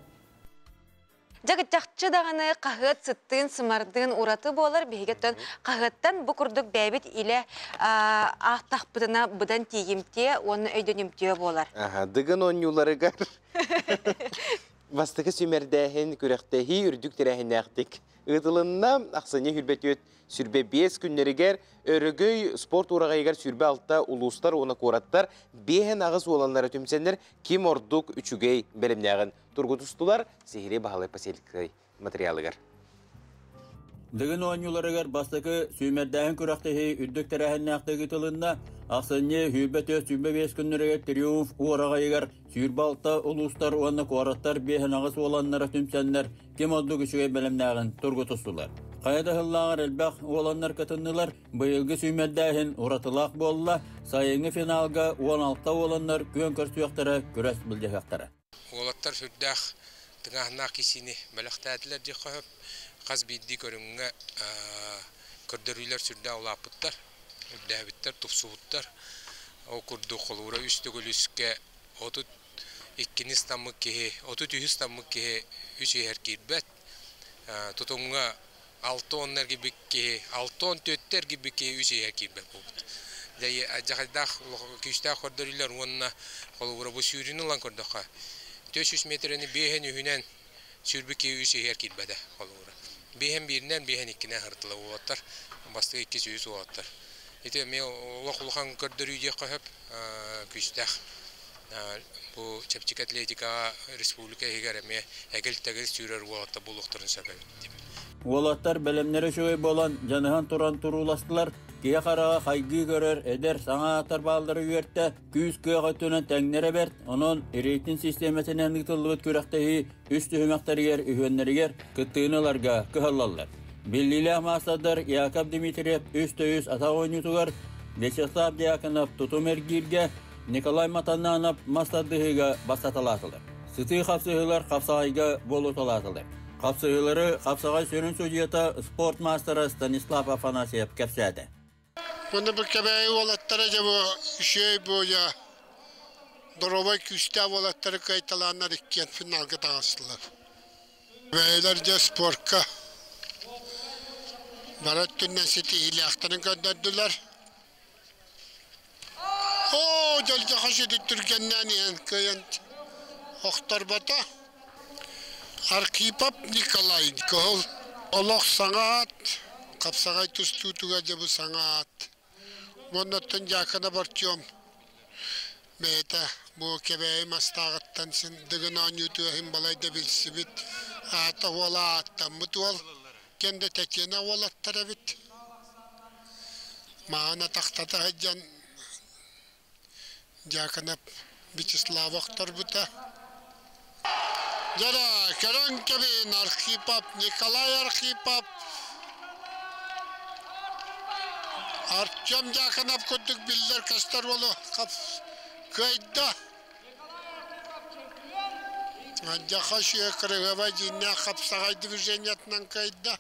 Дьэ, чахчы даҕаны хаһыат сыттыын-сымардыын ураты буолар. Биһиги оттон хаһыаттан бу курдук бэйэбит илэ аахтахпытына быдан тиийимтиэ уонна өйдөнүмтүө буолар. Аха, Дыгын оонньууларыгар бастакы сүүмэрдээһин күрэхтэһии үрдүк тэрээһиннээхтик ыытылынна. Ахсынньы хүрбэтүөт сүрбэ биэс күннэригэр Өрөгөй спорт уораҕайыгар 26 улуустар уонна куораттар биэһэн аҕыс уоланнара түмсэннэр ким ордук үчүгэй бэлэмнээҕин тургутустулар сиһилии Баһылай Посельскай материалыгар. Дыгын оонньууларыгар бастакы сүүмэрдээһин күрэхтэһии үрдүк тэрээһиннээхтик ыытылынна. Ахсынньы 24-25 күннэригэр Триумф уораҕайыгар 26 улуустар уонна куораттар биэһэн аҕыс уоланнара түмсэннэр ким ордук үчүгэй бэлэмнээҕин тургутустулар. Хайа да сыллааҕар элбэх уоланнар кытыннылар. Быйылгы сүүмэрдээһин уратылаах буолла. Сайыҥҥы финалга 16 уоланнар күөн көрсүөхтэрэ, күрэс былдьаһыахтара. Уолаттар сүрдээх тыҥааһыннаах киисиини бэлэхтээтилэр диэххэ сөп. Хас биирдии көрүҥҥэ көрдөрүүлэр сүрдээх улааппыттар, үрдээбиттэр, тупсубуттар. Ол курдук холобура үс төгүл үскэ 32-ни ыстаммыт киһи, 33 ыстаммыт киһи үс иһэр киирбэт. Тутумҥа 60 эргийбит киһи, 64 эргийбит киһи үс иһэр киирбэт буолбут. Дьахайдаах күүстээх көрдөрүүлэр уонна холобура бу сүүрүүнү ылан көрдөххө, 400 метрэни биэһин үһүнэн сүүрбүт киһи үс иһэр киирбэтэ холобура. Биэһин бииринэн, биэһин иккинэн сырыттылар уолаттар, бастакы иккис үһүс уолаттар. Ити эмиэ олох улахан көрдөрүү диэххэ сөп, күүстээх. Бу чэпчэки атлетикаҕа республика иһигэр эмиэ эгил-тэгил сүүрэр уолаттар буолуохтарын сөп эбит. Уолаттар бэлэмнэрэ үчүгэй буолан, дьаныһан туран турууластылар. Киһи хараҕа хайгыы көрөр эдэр саҥа ааттар бааллара үөртэ, күүс-кыах өттүнэн тэҥнэрэ бэрт. Онон рейтинг систиэмэтинэн ыытыллыбыт күрэхтэһии үс түһүмэхтэригэр үһүөннэригэр кыттыыны ыларга кыһаллаллар. Биллиилээх маастардар Яков Дмитриев үс төйүс атах оонньуутугар, Вячеслав Дьяконов тутум эргииргэ, Николай Матаннанов мас тардыһыыга бастаталаатылар. Сытыы хапсыһыылар хапсаҕайга буолуталаатылар. Хапсыһыылары хапсаҕай сүрүн судьуйата спорт маастара Станислав Афанасьев кэпсээтэ. Уонна бу Кэбээйи уолаттара дьэ бу үчүгэй буойа доруобай күүстээх уолаттары кыайталааннар иккиэн финалга таҕыстылар. Кэбээйилэр дьэ спортка бары өттүнэн ситиһиилээхтэрин көрдөрдүлэр. Оо, дьолдьохо сүдү түргэннээн иһэн кыайан охторбото. Архипов Николай кыһыл олох саҥа аат, хапсаҕай тустуутугар дьэ бу саҥа аат. Уоннаттан Дьааканап Артем бэйэтэ бу Кэбээйи Мастааҕыттан син Дыгын оонньуутугар иһин балайда билсибит, аата уола ааттаммыт уол, кэннэ Татьяна уолаттар эбит. Маҕан атахтата сылдьан Дьааканап Вячеслав охторбута. Дьэ көрөн кэбиһин Архипов, Николай Архипов Артем Дьааканап курдук биллэр-көстөр уолу кыайда. Дьаха үчүгэй кырыһыабай дьиҥнээх хапсаҕай движениетынан кыайда.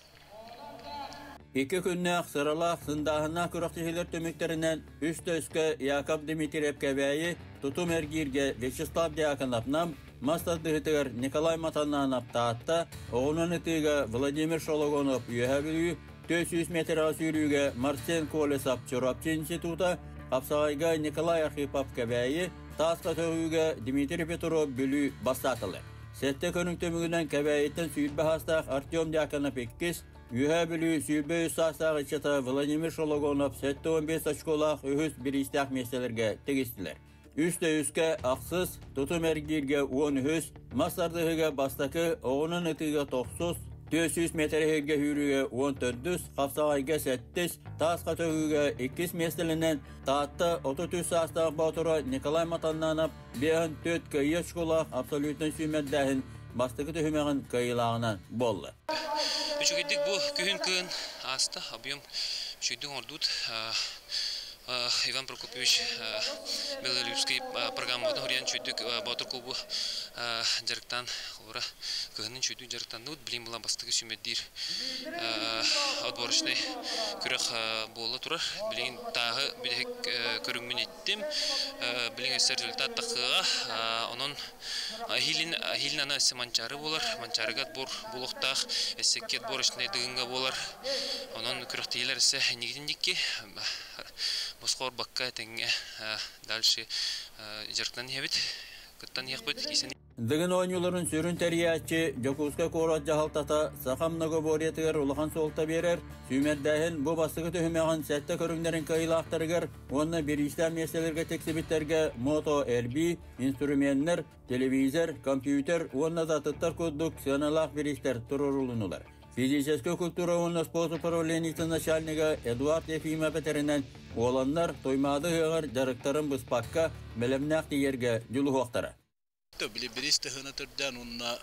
Икки күннээх сыралаах сындааһыннаах күрэхтэһиилэр түмүктэринэн үс төскө Яков Дмитриев Кэбээйи, Тутум эргииргэ Вячеслав Дьяконов Нам, мас тардыһыытыгар Николай Матаннанов Таатта, оҕунан ытыыга Владимир Шологонов Үөһээ Бүлүү, 400 метрэҕэ сүүрүүгэ Марсен Колесов Чурапчы института, хапсаҕайга Николай Архипов Кэбээйи, тааска сөҕүүгэ Дмитрий Петров Бүлүү бастаатылар. Сэттэ көрүҥ түмүгүнэн Кэбээйиттэн 20 саастаах Артем Дьяконов иккис, Үөһээ Бүлүү 23 саастаах ыччата Владимир Шологонов 75 очколаах үһүс бириистээх миэстэлэргэ тигистилэр. Үс төһүскэ ахсыс, тутум эргииргэ 13, мас тардыһыыга бастакы, оҕунан ытыыга тохсус, 400 метр иһиргэ сүүрүүгэ 14, хапсаҕайга сэттис, таас көтөҕүүгэ иккис миэстэлэнэн Таатта 33 саастаах боотура Николай Матаннанов 54 кыайыы очколаах абсолютнай сүүмэрдээһин бастакы түһүмэҕин кыайыылааҕынан буолла. Үчүгэйдик бу күһүн кыын ааста, объем үчүгэйдик оҥордубут. Иван Прокопьевич Белолюбский программабытын хуруйан үчүгэйдик Боотур клубу дьарыктаан ура кыһынын үчүгэйдик дьарыктанныбыт. Билим була бастакы сүүмэрдиир отборочный күрэх буола турар. Билигин тааһы бүтэһик көрүҥмүн иттим. Билигин өссө результат тахсыаҕа. Онон Ахилин Ахилин ана өссө Манчаары буолар. Манчаарыга отбор буолуохтаах. Өссө икки отборочный Дыгыҥҥа буолар. Онон күрэхтэһиилэр өссө иннигитин дикки босхо барбакка этэҥҥэ дальше дьарыктанан иһэбит, кыттан иһэхпит. Дыгын оонньууларын сүрүн тэрийээччи Дьокуускай куорат дьаһалтата саха многоборьетыгар улахан суолта биэрэр. Сүүмэрдээһин бу бастакы түһүмэҕин сэттэ көрүҥнэрин кыайыылаахтарыгар уонна бириистээх миэстэлэргэ тиксибиттэргэ мото эрбии, инструменнар, телевизор, компьютер уонна да атыттар курдук сыаналаах бириистэр туруорулуннулар. Физическэй культура уонна спорт управлениетын начальнига Эдуард Ефимов этэринэн, уоланнар Туймаада ыһыаҕар дьарыктарын быспакка бэлэмнээх тиийэргэ дьулуһуохтара. Били бириис тыһыына төрдөөн уонна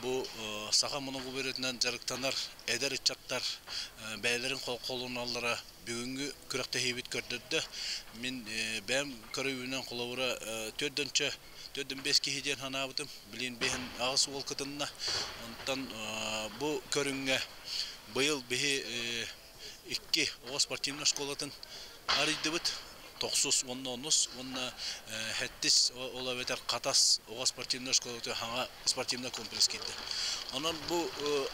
бу саха моногуберитынан дьарыктанар эдэр ыччаттар бэйэлэрин холуналлара бүгүҥҥү күрэхтэһиибит көрдөрдө. Мин бэйэм көрүүбүнэн холобура төрдөнчө төрдөн бес киһи диэн санаабытым. Билин бэһин аҕыс уол кытынна. Онтон бу көрүҥҥэ быйыл биһи икки оҕо спортивнай школатын арыйдыбыт. Тохсус уонна онус уонна хэттис ол эбэтэр Хатас оҕо спортивнай школатын хаҥа спортивнай комплекс киирдэ. Онон бу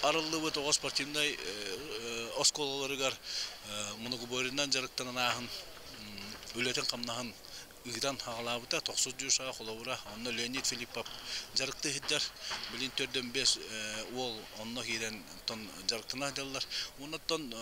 арыллыбыт оҕо спортивнай оскуолаларыгар многоборьенан дьарыктанан ааһын үлэтин-хамнаһын ыытан хаҕалаабыта тохсус дьуушаҕа холобура онно Леонид Филиппов дьарыкты иһдэр билин төрдөн бес уол онно киирэн тон дьарыктана сылдьаллар. Оннуттан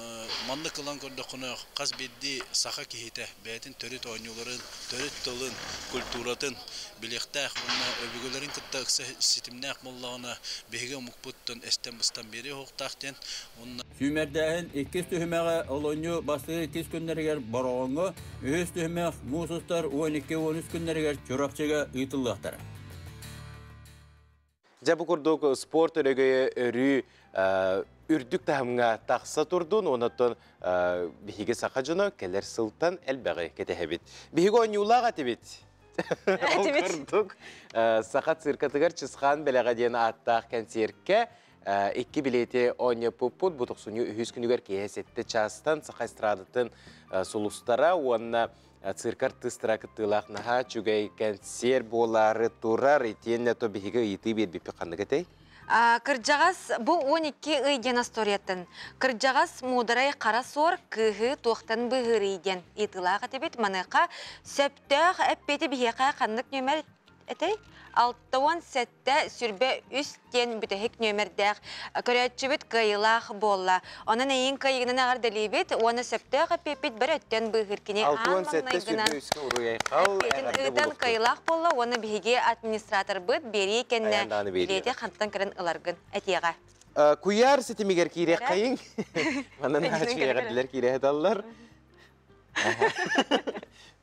маннык ылан көрдөххүнэ хас биирдии саха киһитэ бэйэтин төрүт оонньууларын, төрүт тылын, культуратын билиэхтээх уонна өбүгэлэрин кытта ыкса ситимнээх буоллаҕына биһиги омукпуттан эстэн-быстан биэриэ суохтаах диэн уонна Сүүмэрдээһин иккис түһүмэҕэ олунньу бастакы иккис күннэригэр Бороҕоҥҥо, үһүс түһүмэх муус устар 12-13 күннэригэр Чурапчыга ыытыллыахтара. Дьэ бу курдук спорт өрөгөйө өрүү үрдүк таһымҥа тахса турдун, онон биһиги саха дьоно кэлэр сылтан элбэҕи кэтэһэбит. Биһиги оонньуулаах этибит. Ол курдук саха циркатыгар Чысхаан бэлэҕэ диэн ааттаах кэнсиэркэ икки билиэти оонньоппуппут. Бу тохсунньу үһүс күнүгэр киэһэ сэттэ чаастан саха эстрадатын сулустара уонна цирк артыыстара кыттыылаах наһаа үчүгэй кэнсиэр буолаары турар. Итиэннэ то биһиги ыйытыы биэрбиппит ханнык этэй? Кырдьаҕас бу 12 ый диэн остуоруйаттан Кырдьаҕас муударай хара суор кыыһы туохтан быыһыырый диэн ыйытыылаах этибит. Маныаха сөптөөх эппиэти биһиэхэ ханнык нүөмэр этэй? 67 сүрбэ үс диэн бүтэһик нүөмэрдээх көрөөччүбүт кыайыылаах буолла. Онон эйиин кыайыгынан эҕэрдэлиибит уонна сөптөөх эппиэппит бары өттөн быыһыыр кини аан маҥнайгынан эппиэтин ыытан кыайыылаах буолла уонна биһиги администраторбыт биэрии кэннэ билиэти хантан көрөн ыларгын этиэҕэ. Куйаар ситимигэр киириэххэйиҥ. Манан эҕэрдэлэр киирэ сыталлар.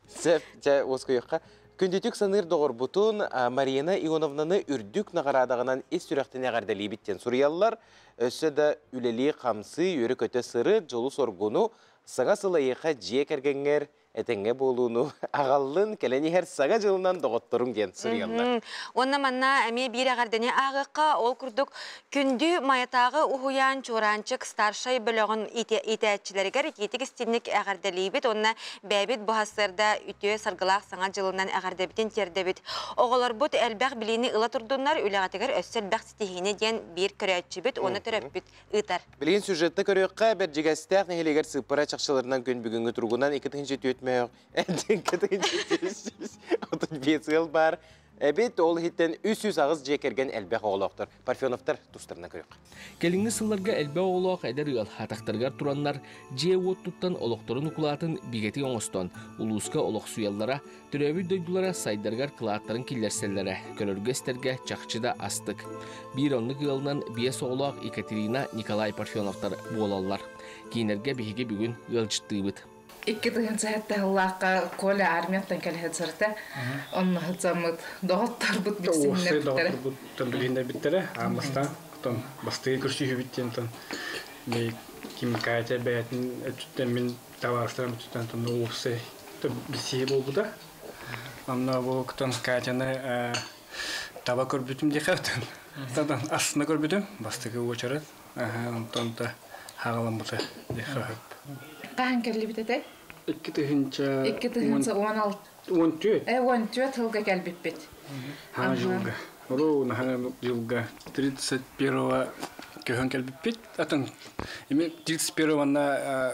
Сөп, дьэ, уоскуйуохха. Күндүтүк саныыр доҕорбутун Марина Ионовнаны үрдүк наҕараадаҕынан ис сүрэхтэн эҕэрдэлиибит диэн суруйаллар. Өссө да үлэлии-хамсыы, үөрэ-көтө сырыт, дьолу-соргуну, саҥа сыл эйиэхэ дьиэ кэргэҥҥэр этэҥҥэ буолууну аҕаллын, кэлэн иһэр саҥа дьылынан доҕотторуҥ диэн суруйаллар. Уонна манна эмиэ биир эҕэрдэни ааҕыахха, ол курдук Күндү Майатааҕы уһуйаан Чуораанчык старшай бөлөҕүн иитээччилэригэр итиитик истинник эҕэрдэлиибит уонна бэйэбит бу сарсыарда үтүө саргылаах саҥа дьылынан эҕэрдэбитин тиэрдэбит. Оҕолорбут элбэх билиини ыла турдуннар, үлэҕитигэр өссө элбэх ситиһиини диэн биир көрөөччүбүт уонна төрөппүт ыытар. Билигин сюжетта көрүөххэ, Бэрдьигэстээх нэһилиэгэр сыыппара чахчыларынан күн бүгүҥҥү туругунан 2 мөһөх 2 ыал баар. Эбит ол иһиттэн 308 дьиэ кэргэн элбэх оҕолоохтор. Парфеновтар тустарынан көрүөххэ. Кэлиҥҥи сылларга элбэх оҕолоох эдэр ыал атахтарыгар тураннар, дьиэ-уот туттан олохторун укулаатын бигэтик оҥостон, улууска олохсуйаллара, төрөөбүт дойдулара сайдарыгар кылааттарын киллэрсэллэрэ, көрөргө-истэргэ чахчы да астык. Биир оннук ыалынан биэс оҕолоох Екатерина, Николай Парфеновтар буолаллар. Киинэргэ биһиги бүгүн ыалдьыттыыбыт. Икки тыһыынча сэттэ сыллаахха Коля армияттан кэлэ сылдьарта. Онно сылдьаммыт доҕотторбут билсиһиннэрбиттэрэ. Доҕотторбут билиһиннэрбиттэрэ. Аан бастаан, оттон бастыгы көрсүһүүбүт диэн Ким Катя бэйэтин өттүттэн мин табаарыстарым өттүттэн тонно уопсай билсиһи буолбута. Онно бу кытан Катяны таба көрбүтүм диэхэ Тадан астына көрбүтүм бастакы уочарат. Онтон да хаҕаламмыта диэхэ Хаһан кэллибит этэй? 2 тыһыынча 2 тыһыынча 16. 14. 14 сылга кэлбиппит. Хаҥа жылга. Ровно хаҥа жылга 31-го көһөн кэлбиппит. Атын эми 31 манна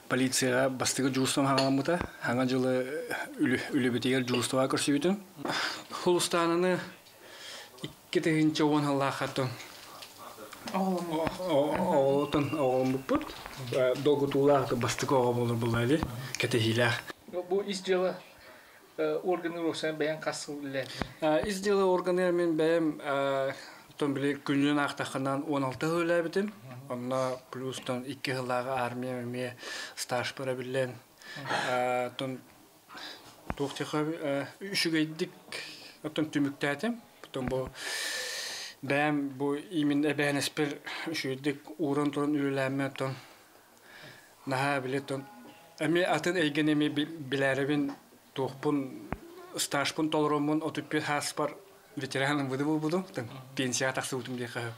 полицияга бастыгы дьуустан хаҥаламмыта. Хаҥа жылы үлүбүтигэр дьуустуга көрсүбүтүм. Хулустананы 2 тыһыынча 10 сыллаахаттан оҕолотон оҕоломмуппут. Долгутуулаах бастыкы оҕо болор буллаали кэтэһиилээх. Бу ис дьыала органы уопсайан бэйэн хас сыл үлэлээтиҥ? Ис дьыала органы мин бэйэм тон били күнүнэн аахтаххынан 16 сыл үлэлээбитим. Онно плюс тон 2 сыллааҕы армия эмиэ стаж биллэн. Тон туох үчүгэйдик оттон түмүктээтим. Потом бу бэйэм бу именно эбээнэспэр үчүгэйдик ууран туран үлэлээммэ оттон наһаа били тон эми атын эйгени эми билээребин туохпун стажпын толороммун 35 сааспар ветераным выды буолбутум, пенсияға тахсыбытым диэхэ.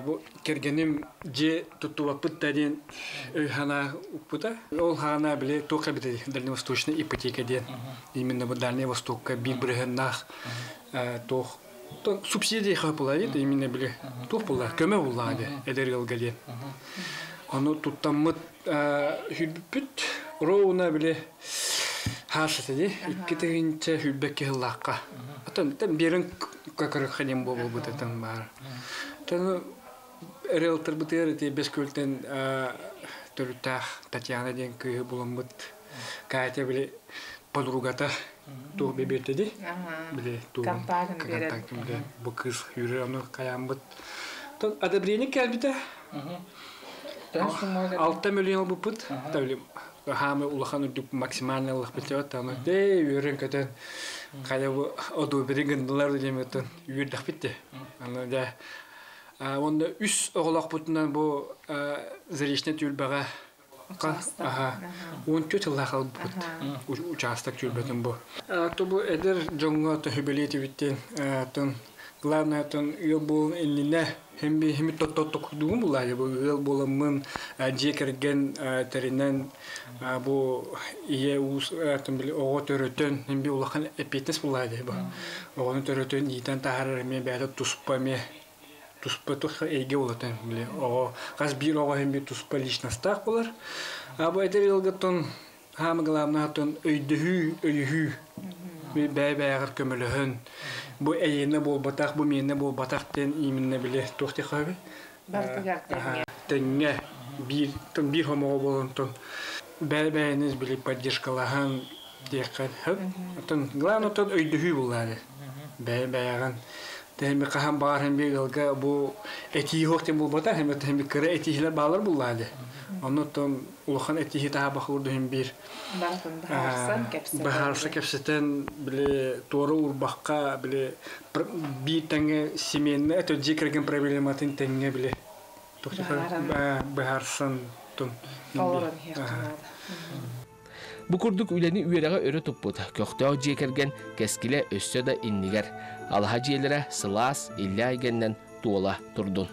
Бу кэргэним дьиэ туттубаппыт да диэн өй санаа укпута. Ол хаана били туох эбитий дальневосточная ипотека диэн. Именно бу Дальний Востокка биир бырыһыннаах туох субсидия хапыла именно били туох буолла көмө булла эдэр ыалга диэн. Ону туттаммыт хүрбүппүт ровно били хаасата ди 2 тыһыынча 22 сыллаахха. Атын тен берин какырык буолбут этен бар. Тен риэлтор бытыр ити бес көлтен төрүттаах Татьяна диэн кыыһы буламмыт. Катя били подругата туох бибертеди. Били туох контактын биле бу кыз хүрер аны каямбыт. Тон одобрение келбите. 6 миллион буппут. Табили хаамы улахан үрдүк максимальный лах битебет таны. Де үйрен көтөн кая бу одобрение гындылар деметтен үйрдах битте. Аны да онда үс оҕолоох бутунан бу Заречный түлбэҕэ аха 14 сыллаах албыт участок түлбэтин бу. То бу эдэр дьоҥҥо төһүбэлиэтибиттен тон главное тон ыал буолун иннинэ хемби хеми тот токуйдугум булаа бу ыал буоламмын дьиэ кэргэн тэринэн бу ие уус тон били оҕо төрөтөн хемби улахан эпиэтинэс булаа бу оҕону төрөтөн иитэн таһаарар эмиэ бэйэтэ туспа эмиэ туспа тух эйге болотен биле оҕо хас биир оҕо хемби туспа личностаах болар. А бу эдэр ыалгаттон хаамы главное тон өйдөһүү, өйүһүү, бэйэ бэйэҕэр көмөлөһөн бу эйиэнэ буолбатах, бу миэнэ буолбатах диэн именно биле туох тихаби тэҥҥэ биир тон биир хомоҕо болон тон бэйэ бэйэниз били поддержкалаһан диэххэ хөп. Отон главное тон өйдөһүү буллаары бэйэ бэйэҕин тэһими хаһан баар хем бир ылга бу этии хуох тем булбата хем тэһими кыра этиилер баалар буллаады. Онно тон улахан этиһи таha бахурду хем бир баһаарсан кэпсэтэн баһаарса кэпсэтэн биле туора урбахка биле биир тэҥҥэ семейный это дьиэ кэргэн проблематын тэҥҥэ биле баһаарсан тон олорон иһиэххэ. Бу курдук үлэни үөрэҕи өрө туппут, көхтөөх дьиэ кэргэн кэскилэ өссө да иннигэр. Алаһа дьиэлэрэ сылаас, иллэ айгэннэн туола турдун.